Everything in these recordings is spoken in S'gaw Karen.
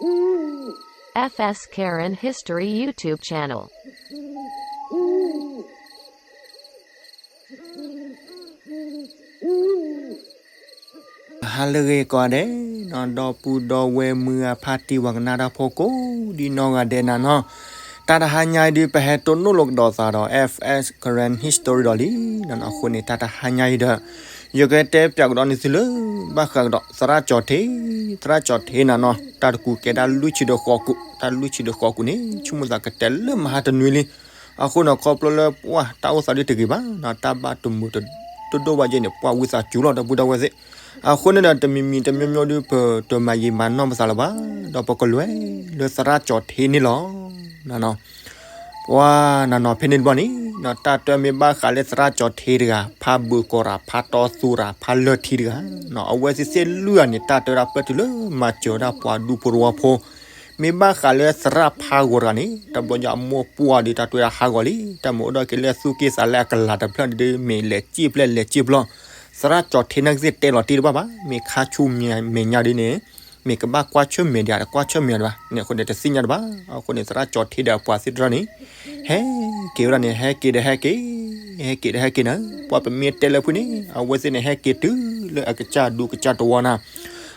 F S Karen History YouTube channel. ဟါလၢအဂ့ၤကိးဂၤဒဲးနီၤ, ဒီပုၢ်ဒီဝဲၢ်မုၢ်အဖါတံၢ်ဝၤကနၣ်တၢ်ဖိကိးဒ်နီၢ်ဂၤဒဲးနၤနီၤ, တၢ်တဟါညါအံၤဒုး ပဟဲတိၢ်နီၣ်လိာ်ကဒီးသးဒီး F S Karen History ဒီးလံနီၤ. အဃိန့ၣ် တၢ်တဟါညါအံၤဒီး ယကတဲပၠးကဒီးန့ၢ်သုလၢ ဘၣ်ဃးကဒီး သရၣ်ကၠီၤထ့, သရၣ်ကၠီၤထ့နၤနီၤ, တၢ်တကူးကဲတၢ်လွံၢ်ဆံဒီးဃိးကူး, တၢ်လွံၢ်ဆံဒီးဃိးကူးန့ၣ် ဆိကမိၣ်သးကတဲလၢမဟါတနွံလံ. အဃိန့ၣ် ခီဖျိလၢပှၤတၢ်အိၣ်သးဒ်တဂ့ၤဘၣ်နီၤ, တၢ်ဘၣ်တမုာ်တဒိၣ်ဘၣ်ယဲန့ၣ် ပှၤဝံသးစူၤလီၤ ဒီပုၢ်ဒီဝဲၢ်သ့ၣ်. အဃိန့ၣ်ဒီး တမံၤမံၤတမံၤမံၤဒုး ပတမၤယံာ်မၤနီၢ်ပသးလၢၤဘၣ်, ဒီးပကလဲၤလၢသရၣ်ကၠီၤထ့န့ၣ်လီၤ. ပှၤနၤနီၤ ဖဲန့ၣ်တဘျီန့ၣ် တၢ်တၢ်မ့ၢ်ဘၣ်ဃးလၢသရၣ်ကၠီၤထ့တဂၤ, ဖးဘုးကီးတၢ်, ဖးတီသူတၢ်, ဖးလၢၢ်ထံတဂၤ, အဝဲသ့ၣ်သ့ၣ်လွံၢ်ဂၤန့ၣ် တၢ်တၢ်ပၢၢ်တုၤလၢမၤစၢၤဒၣ်ပှၤဒူဖိတဝီဖိ, မ့ၢ်ဘၣ်ဃးလၢသရၣ်ဖးဂီၤတဂၤန့ၣ် တဘျီညါအမိၢ်ပှၢ်ဒီး တၢ်တၢ်ဟးဂီၤလံ, တၢ်မ့ၢ်အိၣ်ဒီးက့ၤလၢသူၣ်က့သးလဲအကလၤတဖျၢၣ်ဒီး မ့ၢ်လဲၤစံၣ်ဖျဲၣ်လဲၤစံၣ်ဖျီ, သရၣ်ကၠီၤထ့န့ၣ်ကသ့ၣ်တဲလီၤတံၢ်တဘၣ်ဘၣ်, မ့ၢ်ခါဆူမဲာ်ညါဒ်န့ၣ် မ့ၢ်ကဘၣ်ကွၢ်ဆၢၣ်မဲာ်ဒံး တကွၢ်ဆၢၣ်မဲာ်ဒံးဘၣ်န့ၣ် အဃိန့ၣ် တသ့ၣ်ညါတဘၣ်. အဃိန့ၣ် သရၣ်ကၠီၤထ့ဒီးအပှၤသ့ၣ်တဖၣ်န့ၣ် ဟဲက့ၤဝဲဒၣ်န့ၣ် ဟဲက့ၤဒီးဟဲက့ၤ, ဟဲက့ၤဒီးဟဲက့ၤနၤ, ပှၤပမ့ၢ်တဲလၢဖုန့ၣ် အဝဲသ့ၣ်န့ၣ် ဟဲက့ၤတုၤလၢအကစၢ်ဒူကစၢ်တဝီနၤ,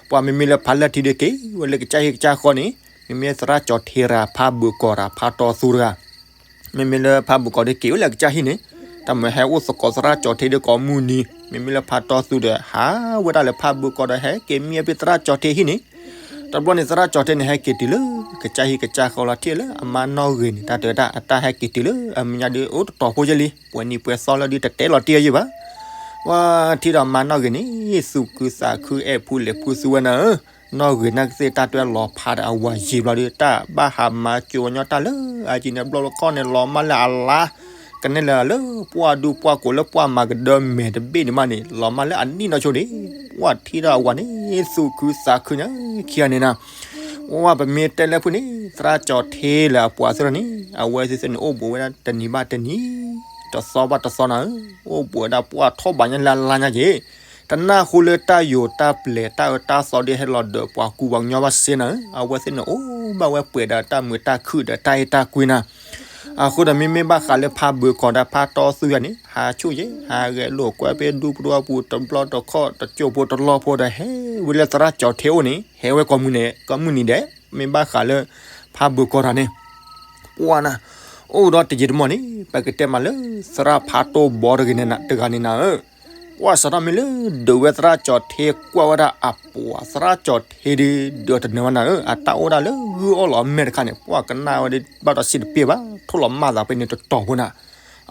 ပှၤမ့မ့ၢ်လၢဖးလၢၢ်ထံဒီး က့ၤဝဲလၢကစၢ်ဟံၣ်ကစၢ်ဃီန့ၣ်, မ့မ့ၢ်သရၣ်ကၠီၤထ့တဂၤ, ဖးဘုးကီးတၢ်, ဖးတီသူတဂၤ မ့မ့ၢ်လၢဖးဘုးကီးဒီး က့ၤဝဲလၢအကစၢ်ဟံၣ်န့ၣ်, တၢ်မ့ၢ်ဟဲအိၣ်သကိးသရၣ်ကၠီၤထ့ဒီးကိးမုၢ်နံၤ, မ့မ့ၢ်လၢဖးတီသူဒီး ဟးဝဲဒၣ်လၢဖးဘုးကီးဒီး ဟဲက့ၤမံဖဲသရၣ်ကၠီၤထ့ဟံၣ်န့ၣ်, တဘျီန့ၣ် သရၣ်ကၠီၤထ့န့ၣ် ဟဲက့ၤတုၤလၢကစၢ်ဟံၣ်ကစၢ်ဃီလီၤ. ထံၣ်လၢအမါနီၢ်ဂ့ၤန့ၣ် တၢ်တဲတၢ် အတၢ်ဟဲက့ၤတုၤလၢအမဲာ်ညါဒုး အိၣ်တတီၤဖိယဲလံ, ပှဲၤနံၤပှဲၤသီလၢဒုး တတဲလီၤတံၢ်အယံာ်ဘၣ်. ပှၤထံၣ်ဒီးမါနီၢ်ဂ့ၤန့ၣ် သူၣ်ခုသးခု အဲၣ်ဖုလဲၤဖုသူဝဲနၤဧၢ, နီၢ်ဂ့ၤန့ၣ်ကသ့ၣ် တၢ်တဲလီၤဖးဒီးအဝၤယံာ်ဘျီဒုး တၢ်ဘၣ်ဟးမၤစၢၤဝဲညီတၢ်လၢအယံာ်န့ၣ် ဘျီလၢခီန့ၣ် လီၤမၢ်လၢအလါ, ကနဲၣ်လၢလၢပှၢ်ဒူပှၢ်ကိးလၢပှၢ်မၤကဒၢမဲာ်တဘ့ၣ်န့ၣ်မးန့ၣ် လီၤမၢ်လၢအနံၣ်နီၢ်ဆိဒံး, ပှၤထံၣ်ဒီးအဝၤန့ၣ် သူၣ်ခုသးခုညါခံဂၤန့ၣ်နၤ. ပှၤပမ့ၢ်တဲလၢဖုန့ၣ် သရၣ်ကၠီၤထ့လၢအပှၤသ့ၣ်တဖၣ်န့ၣ် အဝဲသ့ၣ်သ့ၣ်န့ၣ် အိၣ်ဘူးဝဲဒၣ်တနံၤဘၣ်တနံၤ, တသီဘၣ်တသီနၤဧၢ, အိၣ်ဘူးဝဲဒၣ်ပှၢ်ထီၣ်ဘးညါလၢအလါညါက့ၤ, တနၢ်ဟူလၢတၢ်ယိၤတၢ်ပျဲၤတၢ်အၢတၢ်သီဒုး ဟဲလီၤဒၢးပှၤကူပှၤကညီဘၣ်စ့နၤဧၢ, အဝဲသ့ၣ်န့ၣ် အိၣ်ဘၣ်ဝဲပှဲၤဒီးတၢ်မုာ်တၢ်ခုၣ်ဒီးတၢ်အဲၣ်တၢ်ကွံနၤ. အဃိဒီးမ့မ့ၢ်ဘၣ်ဃးလၢဖးဘုးကီးဒီးဖးတီသူယၤန့ၣ် ဟးဆူၣ်ယဲ ဟးဂဲၤလိာ်ကွဲဖဲဒူပူၤတဝီပူၤ တကၠိၢ်ဖိတလီၢ်ဖိဒီး ဟဲဝဲလၢသရၣ်ကၠီၤထ့အိၣ်န့ၣ် ဟဲဝဲကိးမုၢ်နံၤ ကိးမုၢ်နံၤဒဲး, မ့ၢ်ဘၣ်ဃးလၢ ဖးဘုးကီးတၢ်န့ၣ် ပှၤနၤ, အိၣ်ဒီးတယံာ်တမီၢ်န့ၣ် ပကတဲမးလၢ သရၣ်ဖးတိၢ်ဘီတဂၤန့ၣ်နၤဧၢ, ပှၤစးထီၣ်မ့ၢ်လၢ ဒုးဝဲသရၣ်ကၠီၤထ့ကွၢ်ဝဲဒၣ်အပှၤ သရၣ်ကၠီၤထ့ဒုး ဒုးတနၢၤဝဲနၤဧၢ, အတၢ်အိၣ်ဒၣ်လၢဂုၢ်အီၣ်လီၤအမဲာ်တခါန့ၣ် ပှၤကနၣ်ဝဲဒၣ်ဘၣ်ဒီးစံးတပ့ၢ်ဘၣ်, ထိၣ်လီၤမၢ်သးဖဲန့ၣ်တတီၤဖိနၤ.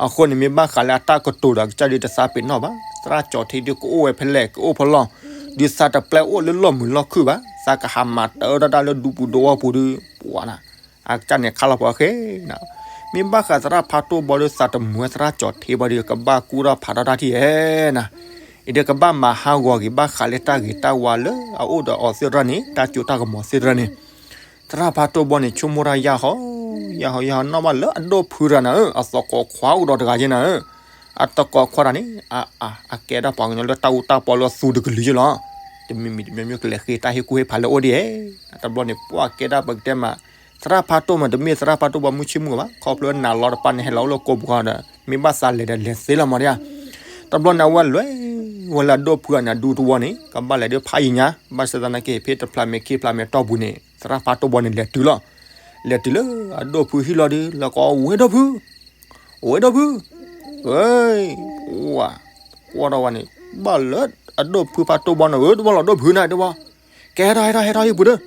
အဃိန့ၣ် မ့ၢ်ဘၣ်ဃးလၢအတၢ်ကတိၤဒီးအကစၢ်ဒုးတသးပ့ၤနီၣ်ဘၣ်, သရၣ်ကၠီၤထ့ဒုး ကအိၣ်ဝဲဖဲလဲၣ် ကအိၣ်ဖဲလဲၣ်, ဒုးသးတပျဲအိၣ်လၢလီၢ်မုာ်လီၢ်ခုၣ်ဘၣ်, သးကဟးမၤတၢ်အၢတၢ်ဒၣ်လၢဒူပူၤဒိဝီပူၤဒုး ပှၤနၤ, အကစၢ်န့ၣ်ခါလီၤပှၤဃဲနၤ. မ့ၢ်ဘၣ်ဃးသရၣ်ဖးတိၢ်ဘီဒုး သးတမုာ်ဝဲသရၣ်ကၠီၤထ့ဘၣ်ဒုး ကဘၣ်ကူထီၣ်ဖးထီၣ်တၢ်ထံၣ်ဧဲနၤ, အံၤဒုးကဘၣ်မၤဟးဂီၤက့ၤ ဘၣ်ဃးလၢတၢ်ဂ့ၤတၢ်ဝါလၢအအိၣ်ဒီးအီၤသ့ၣ်တဖၣ်န့ၣ် တၢ်ကၠိတၢ်ကမီၤသ့ၣ်တဖၣ်န့ၣ် သရၣ်ဖးတိၢ်ဘီန့ၣ် ဆိကမိၣ်တၢ်ယၢ်ဟီ, ယၢ်ဟီယၢ်ဟီ နီၣ်ဘၣ်လၢအဒိၣ်ဖုတဂၤနၤဧၢ, အသကိးခွါအိၣ်ဒီးတဂၤယဲနၤဧၢ, အသကိးခွါတဂၤန့ၣ် အ အ အကဲဒၣ်ပှၤကညီလၢတၢ်အူတၢ်ပီလၢသူတကလုာ်ယဲလီၤ. တမံၤမံၤတမံၤမံၤ ကလဲၤဃ့တၢ်ဟ့ၣ်ကူၣ်ဟ့ၣ်ဖးလၢအအိၣ်ဒ်ဧဲ, တဘျီန့ၣ် ပှၤကဲဒၣ်ပကတဲမး သရၣ်ဖးတိၢ်မး တမ့ၢ်သရၣ်ဖးတိၢ်ဘီမုၢ်ဆ့ၣ်မုၢ်ဘၣ်, ခီဖျိနၤလီၤတပၢ်န့ၣ် ဟဲလီၤအိၣ်လၢကိးပူၤဃီဒီး မ့ၢ်ဘၣ်သးလဲၤဒီးလဲၤသ့လီၤမးဒ်ဧါ. တဘျီန့ၣ် အဝဲလဲၤဝဲလၢအဒိၣ်ဖုအန့ၣ် ဒူတဝီန့ၣ် ကဘၣ်လဲၤဒုးဖးယံာ်ညါ, ဘၣ်ဆၣ်သနာ်က့ ဖဲတဖျးမဲာ်ခံဖျးမဲာ်တီၢ်ပူၤန့ၣ် သရၣ်ဖးတိၢ်ဘီန့ၣ် လဲၤတုၤလီၤ. လဲၤတုၤလၢအဒိၣ်ဖုဟံၣ်လီၤဒုး လၢကီး ဝဲဒိၣ်ဖု, ဝဲဒိၣ်ဖု, ဝဲ, ဝၤ, ကွၢ်ထီၣ်ဝဲန့ၣ် ဘၣ်လၢအဒိၣ်ဖုဖးတိၢ်ဘီန့ၣ် ဧၢ တဘီလီၤဒိၣ်ဖုန့ၣ် တဘီ, ကဲဟဲထီၣ်ဟဲထီၣ်ဟဲထီၣ်ဟံၣ်ပူၤဒုး,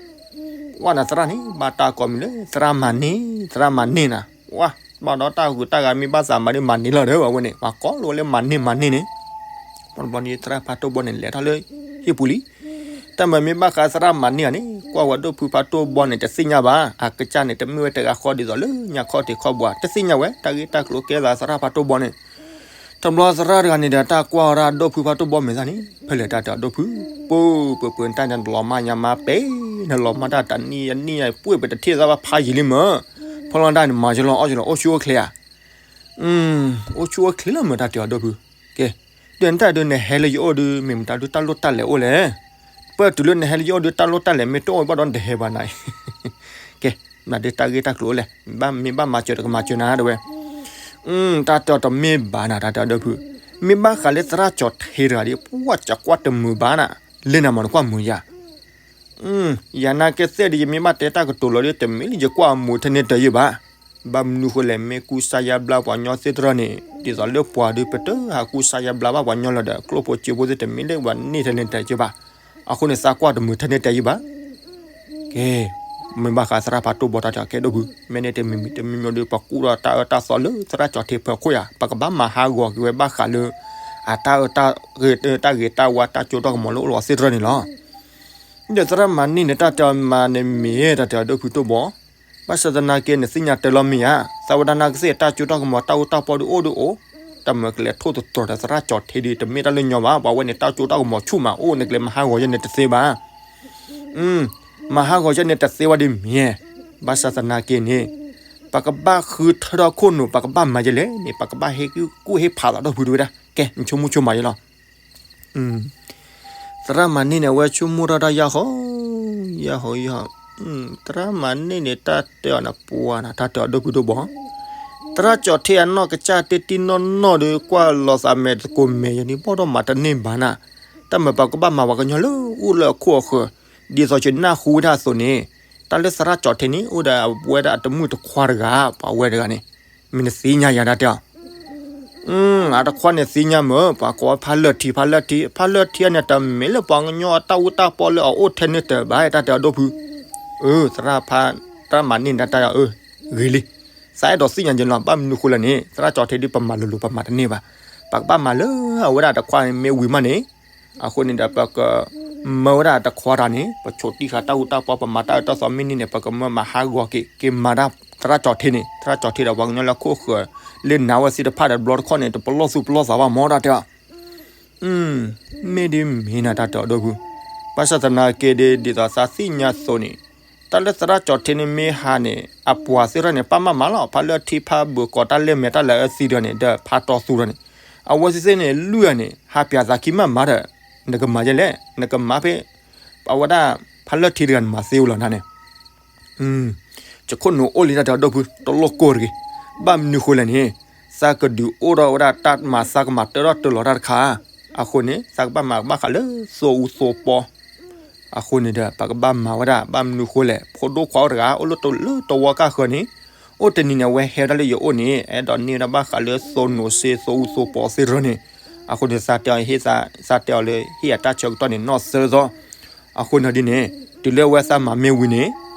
ကွၢ်နၤသရၣ်န့ၣ် ဘၣ်တၢ်ကိးမံၤလၢ သရၣ်မၤန့ၢ်, သရၣ်မၤန့ၢ်နၤ, ဝၤ, ဘၣ်ဒီးတၢ်ဂုၤတၢ်ဂၤမ့ၢ်ဘၣ်သးမၤဒုး မၤန့ၢ်လီၤဒီး အဝဲန့ၣ် ပှၤကိးလီၤဝဲလၢမၤန့ၢ်မၤန့ၢ်န့ၣ် တဘျီန့ၣ် သရၣ်ဖးတိၢ်ဘီန့ၣ် လဲၤထီၣ်လၢဟံၣ်ပူၤလံ. တၢ်မၤမ့ၢ်ဘၣ်ဃးသရၣ်မၤန့ၢ်ဧါန့ၣ် ကွၢ်ဝဲဒိၣ်ဖုဖးတိၢ်ဘီန့ၣ် တသ့ၣ်ညါဘၣ်, အကစၢ်န့ၣ် တမ့ၢ်ဝဲတဂၤဃီဒ်သိးလၢညါခီၣ်ထံးခီၣ်ဘှး တသ့ၣ်ညါဝဲ တၢ်ဂ့ၢ်တၢ်ကျိၤကဲသးသရၣ်ဖးတိၢ်ဘီန့ၣ် တဘျီသရၣ်တဂၤန့ၣ်ဒီး တၢ်ကွၢ်ဝဲဒၣ်အဒိၣ်ဖုဖးတိၢ်ဘီမဲာ်သၣ်န့ၣ် ဖဲလဲၣ်တၢ်တဲအဒိၣ်ဖု, ပၢ်ပၢ်ပၢ် တၢ်န့ၣ်လီၤမၢ်ညါမါပဲ, နလီၤမၢ်တၢ်တနံၣ်အနံၣ်အပှ့ၢ်ပတထံၣ်သးဘၣ်ဖးယံာ်လံမၢ်, ဖီလီၤတၢ်န့ၣ် မၤကလီၤအီၣ်ကလီၤ အိၣ်ဆူၣ်အိၣ်ချ့ဧါ, အိၣ်ဆူၣ်အိၣ်ချ့လၢမၢ်တၢ်တဲအဒိၣ်ဖု, ကဲ, ဒီးနတၢ်ဒုးနဟဲလၢယအိၣ်ဒုး မ့ၢ်မတၤဒုးတၢ်လိၣ်တၢ်လဲၤအိၣ်လဲၣ်, ပၢ်တုၤလၢနဟဲလၢယအိၣ်ဒုး တၢ်လိၣ်တၢ်လဲၤမ့ၢ်တအိၣ်ဘၣ်ဒီးနတဟဲဘၣ်နၤအံၤ ကဲ, မ့ၢ်ဒ်တၢ်ဂ့ၢ်တၢ်ကျိၤအိၣ်လဲၣ်, မ့ၢ်ဘၣ်မၤစၢၤတကမၤစၢၤနၤဒၣ်ဝဲ, တၢ်တဲအီၤတမ့ၢ်ဘၣ်နၤ တၢ်တဲအီၤဒီပုၢ်, မ့ၢ်ဘၣ်ဃးလၢသရၣ်ကၠီၤထ့တဂၤဒီး ပှၢ်ကကွၢ်တမုာ်ဘၣ်နၤ, လၢနၤမၤနကွၢ်မုာ်ယၤ ယၤနာ်က့သ့ၣ်ဒီး ယမ့ၢ်ဘၣ်တဲတၢ်ကတိၤလီၤဒီး တမ့ၢ်လၢယကွၢ်အမုာ်ထဲန့ၣ်တယုၢ်ဘၣ်. ဘၣ်မနုၤဃိလဲၣ်, မ့ၢ်ကူစါယါဘျါပှၤကညီသ့ၣ်တဖၣ်န့ၣ် ဒ်သိးလၢပှၤဒီး ပတဟးကူစါယါဘျါဘၣ်ပှၤကညီလၢၤဒီး ကျိၣ်ဖိစ့ဖိသ့ၣ် တမ့ၢ်လၢပှၤန့ၢ်ထဲန့ၣ်တယုၢ်ဘၣ်. အဃိန့ၣ် သးကွၢ်တမုာ်ထဲန့ၣ်တယုၢ်ဘၣ်. ကဲ, မ့ၢ်ဘၣ်ဃးသရၣ်ဖးတိၢ်ဘီတၢ်တဲအီၤ ကဲဒီပုၢ်, မ့ၢ်န့ၣ်တမံၤမံၤတမံၤမံၤဒီး ပကူၣ်ဒီးတၢ်အၢတၢ်သီလၢသရၣ်ကၠီၤထ့ဖၢခိၣ်ယၤ, ပကဘၣ်မၤဟးဂီၤက့ၤဝဲဘၣ်ဃးလၢ အတၢ်အၢတၢ်ဂ့ၤ, တၢ်ဂ့ၤတၢ်ဝါ တၢ်ကၠိတၢ်ကမီၤလၢအိၣ်လီၤသ့ၣ်တဖၣ်န့ၣ်လီၤ. ဒီးသရၣ်မၤန့ၢ်န့ၣ် တၢ်တဲအီၤမၤန့ၣ်မ့ၢ် တၢ်တဲအီၤဒီပုၢ်တိၢ်ဘီ, ဘၣ်ဆၣ်သနာ်က့ နသ့ၣ်ညါတၢ်လီၤမ့ၢ်ဧါ, သးဝဲဒၣ်နာ်က့သ့ၣ် တၢ်ကၠိတၢ်ကမီၤ တၢ်အူတၢ်ပီဒီးအိၣ်ဒီးအိၣ်, တၢ်မၤကလဲၤထိၣ်သတြီၤဒီးသရၣ်ကၠီၤထ့ဒီး တမ့ၢ်တၢ်လၢညီဘၣ်. ပှၤဝဲန့ၣ် တၢ်ကၠိတၢ်ကမီၤဆူၣ်မးအိၣ် နကလဲၤမၤဟးဂီၤယဲန့ၣ်တသ့ဘၣ်. မၤဟးဂီၤယဲန့ၣ်တသ့ဝဲဒ်မ့ၢ်ဧါ. ဘၣ်ဆၣ်သနာ်က့န့ၣ် ပကဘၣ်ဃုထၢထီၣ်ခိၣ်နူာ် ပကဘၣ်မၤယဲလဲၣ်န့ၣ် ပကဘၣ်ဟ့ၣ်ကူၣ်ဟ့ၣ်ဖးသးဒီပုၢ်တဝဲဒၣ်. ကဲ နဆိကမိၣ်ဆိကမးယဲလီၤ. သရၣ်မၤန့ၢ်န့ၣ် အဝဲဆိကမိၣ်ထီၣ်တၢ်ယၢ်ဟီ, ယၢ်ဟီယၢ်ဟီ, သရၣ်မၤန့ၢ်န့ၣ် တၢ်တဲအီၤန့ၣ်ပှၤနၤ တၢ်တဲအီၤဒီပုၢ်ဒီဘီ, သရၣ်ကၠီၤထ့အနီၢ်ကစၢ်တ့တံၢ်နီၢ်နီၢ်ဒီး ကွၢ်လီၤသးမဲာ်သကိးမဲာ်ယဲန့ၣ် ဘီၣ်ဒီးမၤတန့ၢ်ဘၣ်နၤ, တၢ်မၤပကဘၣ်မၤပှၤကညီလၢအိၣ်လၢအခိၣ်အဃၢၤ, ဒ်သိးယနၢ်ဟူဝဲဒၣ်အသိးန့ၣ်, တၢ်လၢသရၣ်ကၠီၤထ့န့ၣ် အိၣ်ဒီးအဝဲဒၣ်အတမုၣ်တခွါတဂၤ, ပှၤဝဲတဂၤန့ၣ်, မ့ၢ်နသ့ၣ်ညါယၤဒၣ်တဲအီၤ အတခွါန့ၣ်သ့ၣ်ညါမ့ၢ် ပှၤကိးဝဲဖါလၢၢ်ထံ ဖါလၢၢ်ထံ ဖါလၢၢ်ထံန့ၣ် တမ့ၢ်လၢပှၤကညီအတၢ်အူတၢ်ပီလၢအအိၣ်ထဲန့ၣ်တၢ်ဘၣ် တၢ်တဲအီၤဒီပုၢ်, အၢ သရၣ်ဖး တၢ်မၤန့ၢ်န့ၣ် တၢ်တဲအီၤ အၢ ဂ့ၤလံ, သးအဲၣ်ဒိးသ့ၣ်ညါယဲလီၤ ဘၣ်မနုၤဃိလဲၣ်န့ၣ် သရၣ်ကၠီၤထ့ဒီး ပမၤလိၤလိၤ ပမၤတန့ၢ်ဘၣ်, ပကဘၣ်မၤလၢအဝဲဒၣ်တခွါန့ၣ်မ့ၢ်ဝံၤမးန့ၣ်, အဃိန့ၣ်ဒီး ပကမၢဝဲဒၣ်တခွါတၢ်န့ၣ် ပဆိးတံၢ်ဃာ်တၢ်အူတၢ်ပီ ပမၤတၢ်အၢတၢ်သီမ့ၢ်န့ၢ်န့ၣ် ပကမၢမၤဟးဂီၤက့ၤ က့ၤမၤတၢ်သရၣ်ကၠီၤထ့န့ၣ် သရၣ်ကၠီၤထ့ဒီးပှၤကညီလၢခိၣ်ဃၢၤ လၢနၤဝဲသ့ၣ်တဖၣ်ဒီးတဘျီတခီၣ်န့ၣ် တပလီၢ်သူၣ်ပလီၢ်သးဘၣ်မ့ၢ်တၢ်တဲအီၤ မ့ၢ်ဒ်မ့ၢ်နၤတၢ်တဲအီၤဒီပုၢ်, ဘၣ်ဆၣ်သနာ်က့ဒီး ဒ်သိးသးသ့ၣ်ညါသိးန့ၣ်, တၢ်လၢသရၣ်ကၠီၤထ့န့ၣ်မ့ၢ်ဟးန့ၣ် အပှၤသ့ၣ်တဖၣ်န့ၣ် ပၢ်မၤမၤလီၤ ဖါလၢၢ်ထံဖါဘၢၣ်ကီးတၢ်လဲၢ်မဲာ်တၢ်လၢအသံဒီးန့ၣ် ဒီးဖါတီသူဒီးန့ၣ်, အဝဲသ့ၣ်သ့ၣ်န့ၣ် လွံၢ်ဂၤန့ၣ် ဟးပၠးသးခံမးမၤဒီး, နကမၤယဲလဲၣ် နကမၤဖဲ အဝဲဒၣ် ဖါလၢၢ်ထံတဂၤန့ၣ်မၤသ့ဝဲလီၤနၤန့ၣ် ယခိၣ်နူာ်အိၣ်လံတၢ်တဲအီၤဒီပုၢ် တလိၣ်ကိၢ်တဂ့ၤ, ဘၣ်မနုၤဃိလဲၣ်န့ၣ်, သးကဒုးအိၣ်ထီၣ်ဝဲဒၣ်တၢ်မၤသးကမၤတၢထီၣ်တၢလီၤတၢ်တခါ, အဃိန့ၣ် သးကဘၣ်မၤဘၣ်ဃးလၢသိအူသိပီ, အဃိန့ၣ်ဒီး ပကဘၣ်မၤဝဲဒၣ် ဘၣ်မနုၤဃိလဲၣ် ဖိဒိၣ်ခွါအိၣ်တဂၤ အိၣ်လၢတဝီကၢ်ဃၢၤန့ၣ်, အိၣ်တနံၤန့ၣ် အဝဲဟဲဒၣ်လၢယအိၣ်န့ၣ် အဲၣ်ဒိးန့ၢ်ဝဲဒၣ်ဘၣ်ဃးလၢသိနိၤစ့သိအူသိပီသ့ၣ်တဖၣ်န့ၣ်, အဃိန့ၣ် သးတဲအီၤဟ့ၣ်သး သးတဲအီၤလၢဟ့ၣ်အတၢ်ဆၢကတီၢ်န့ၣ် နီၢ်သၢသီ အဃိန့ၣ်ဒ်န့ၣ်, တုၤလၢအဝဲသးမၤမ့ၢ်ဝံၤန့ၣ်,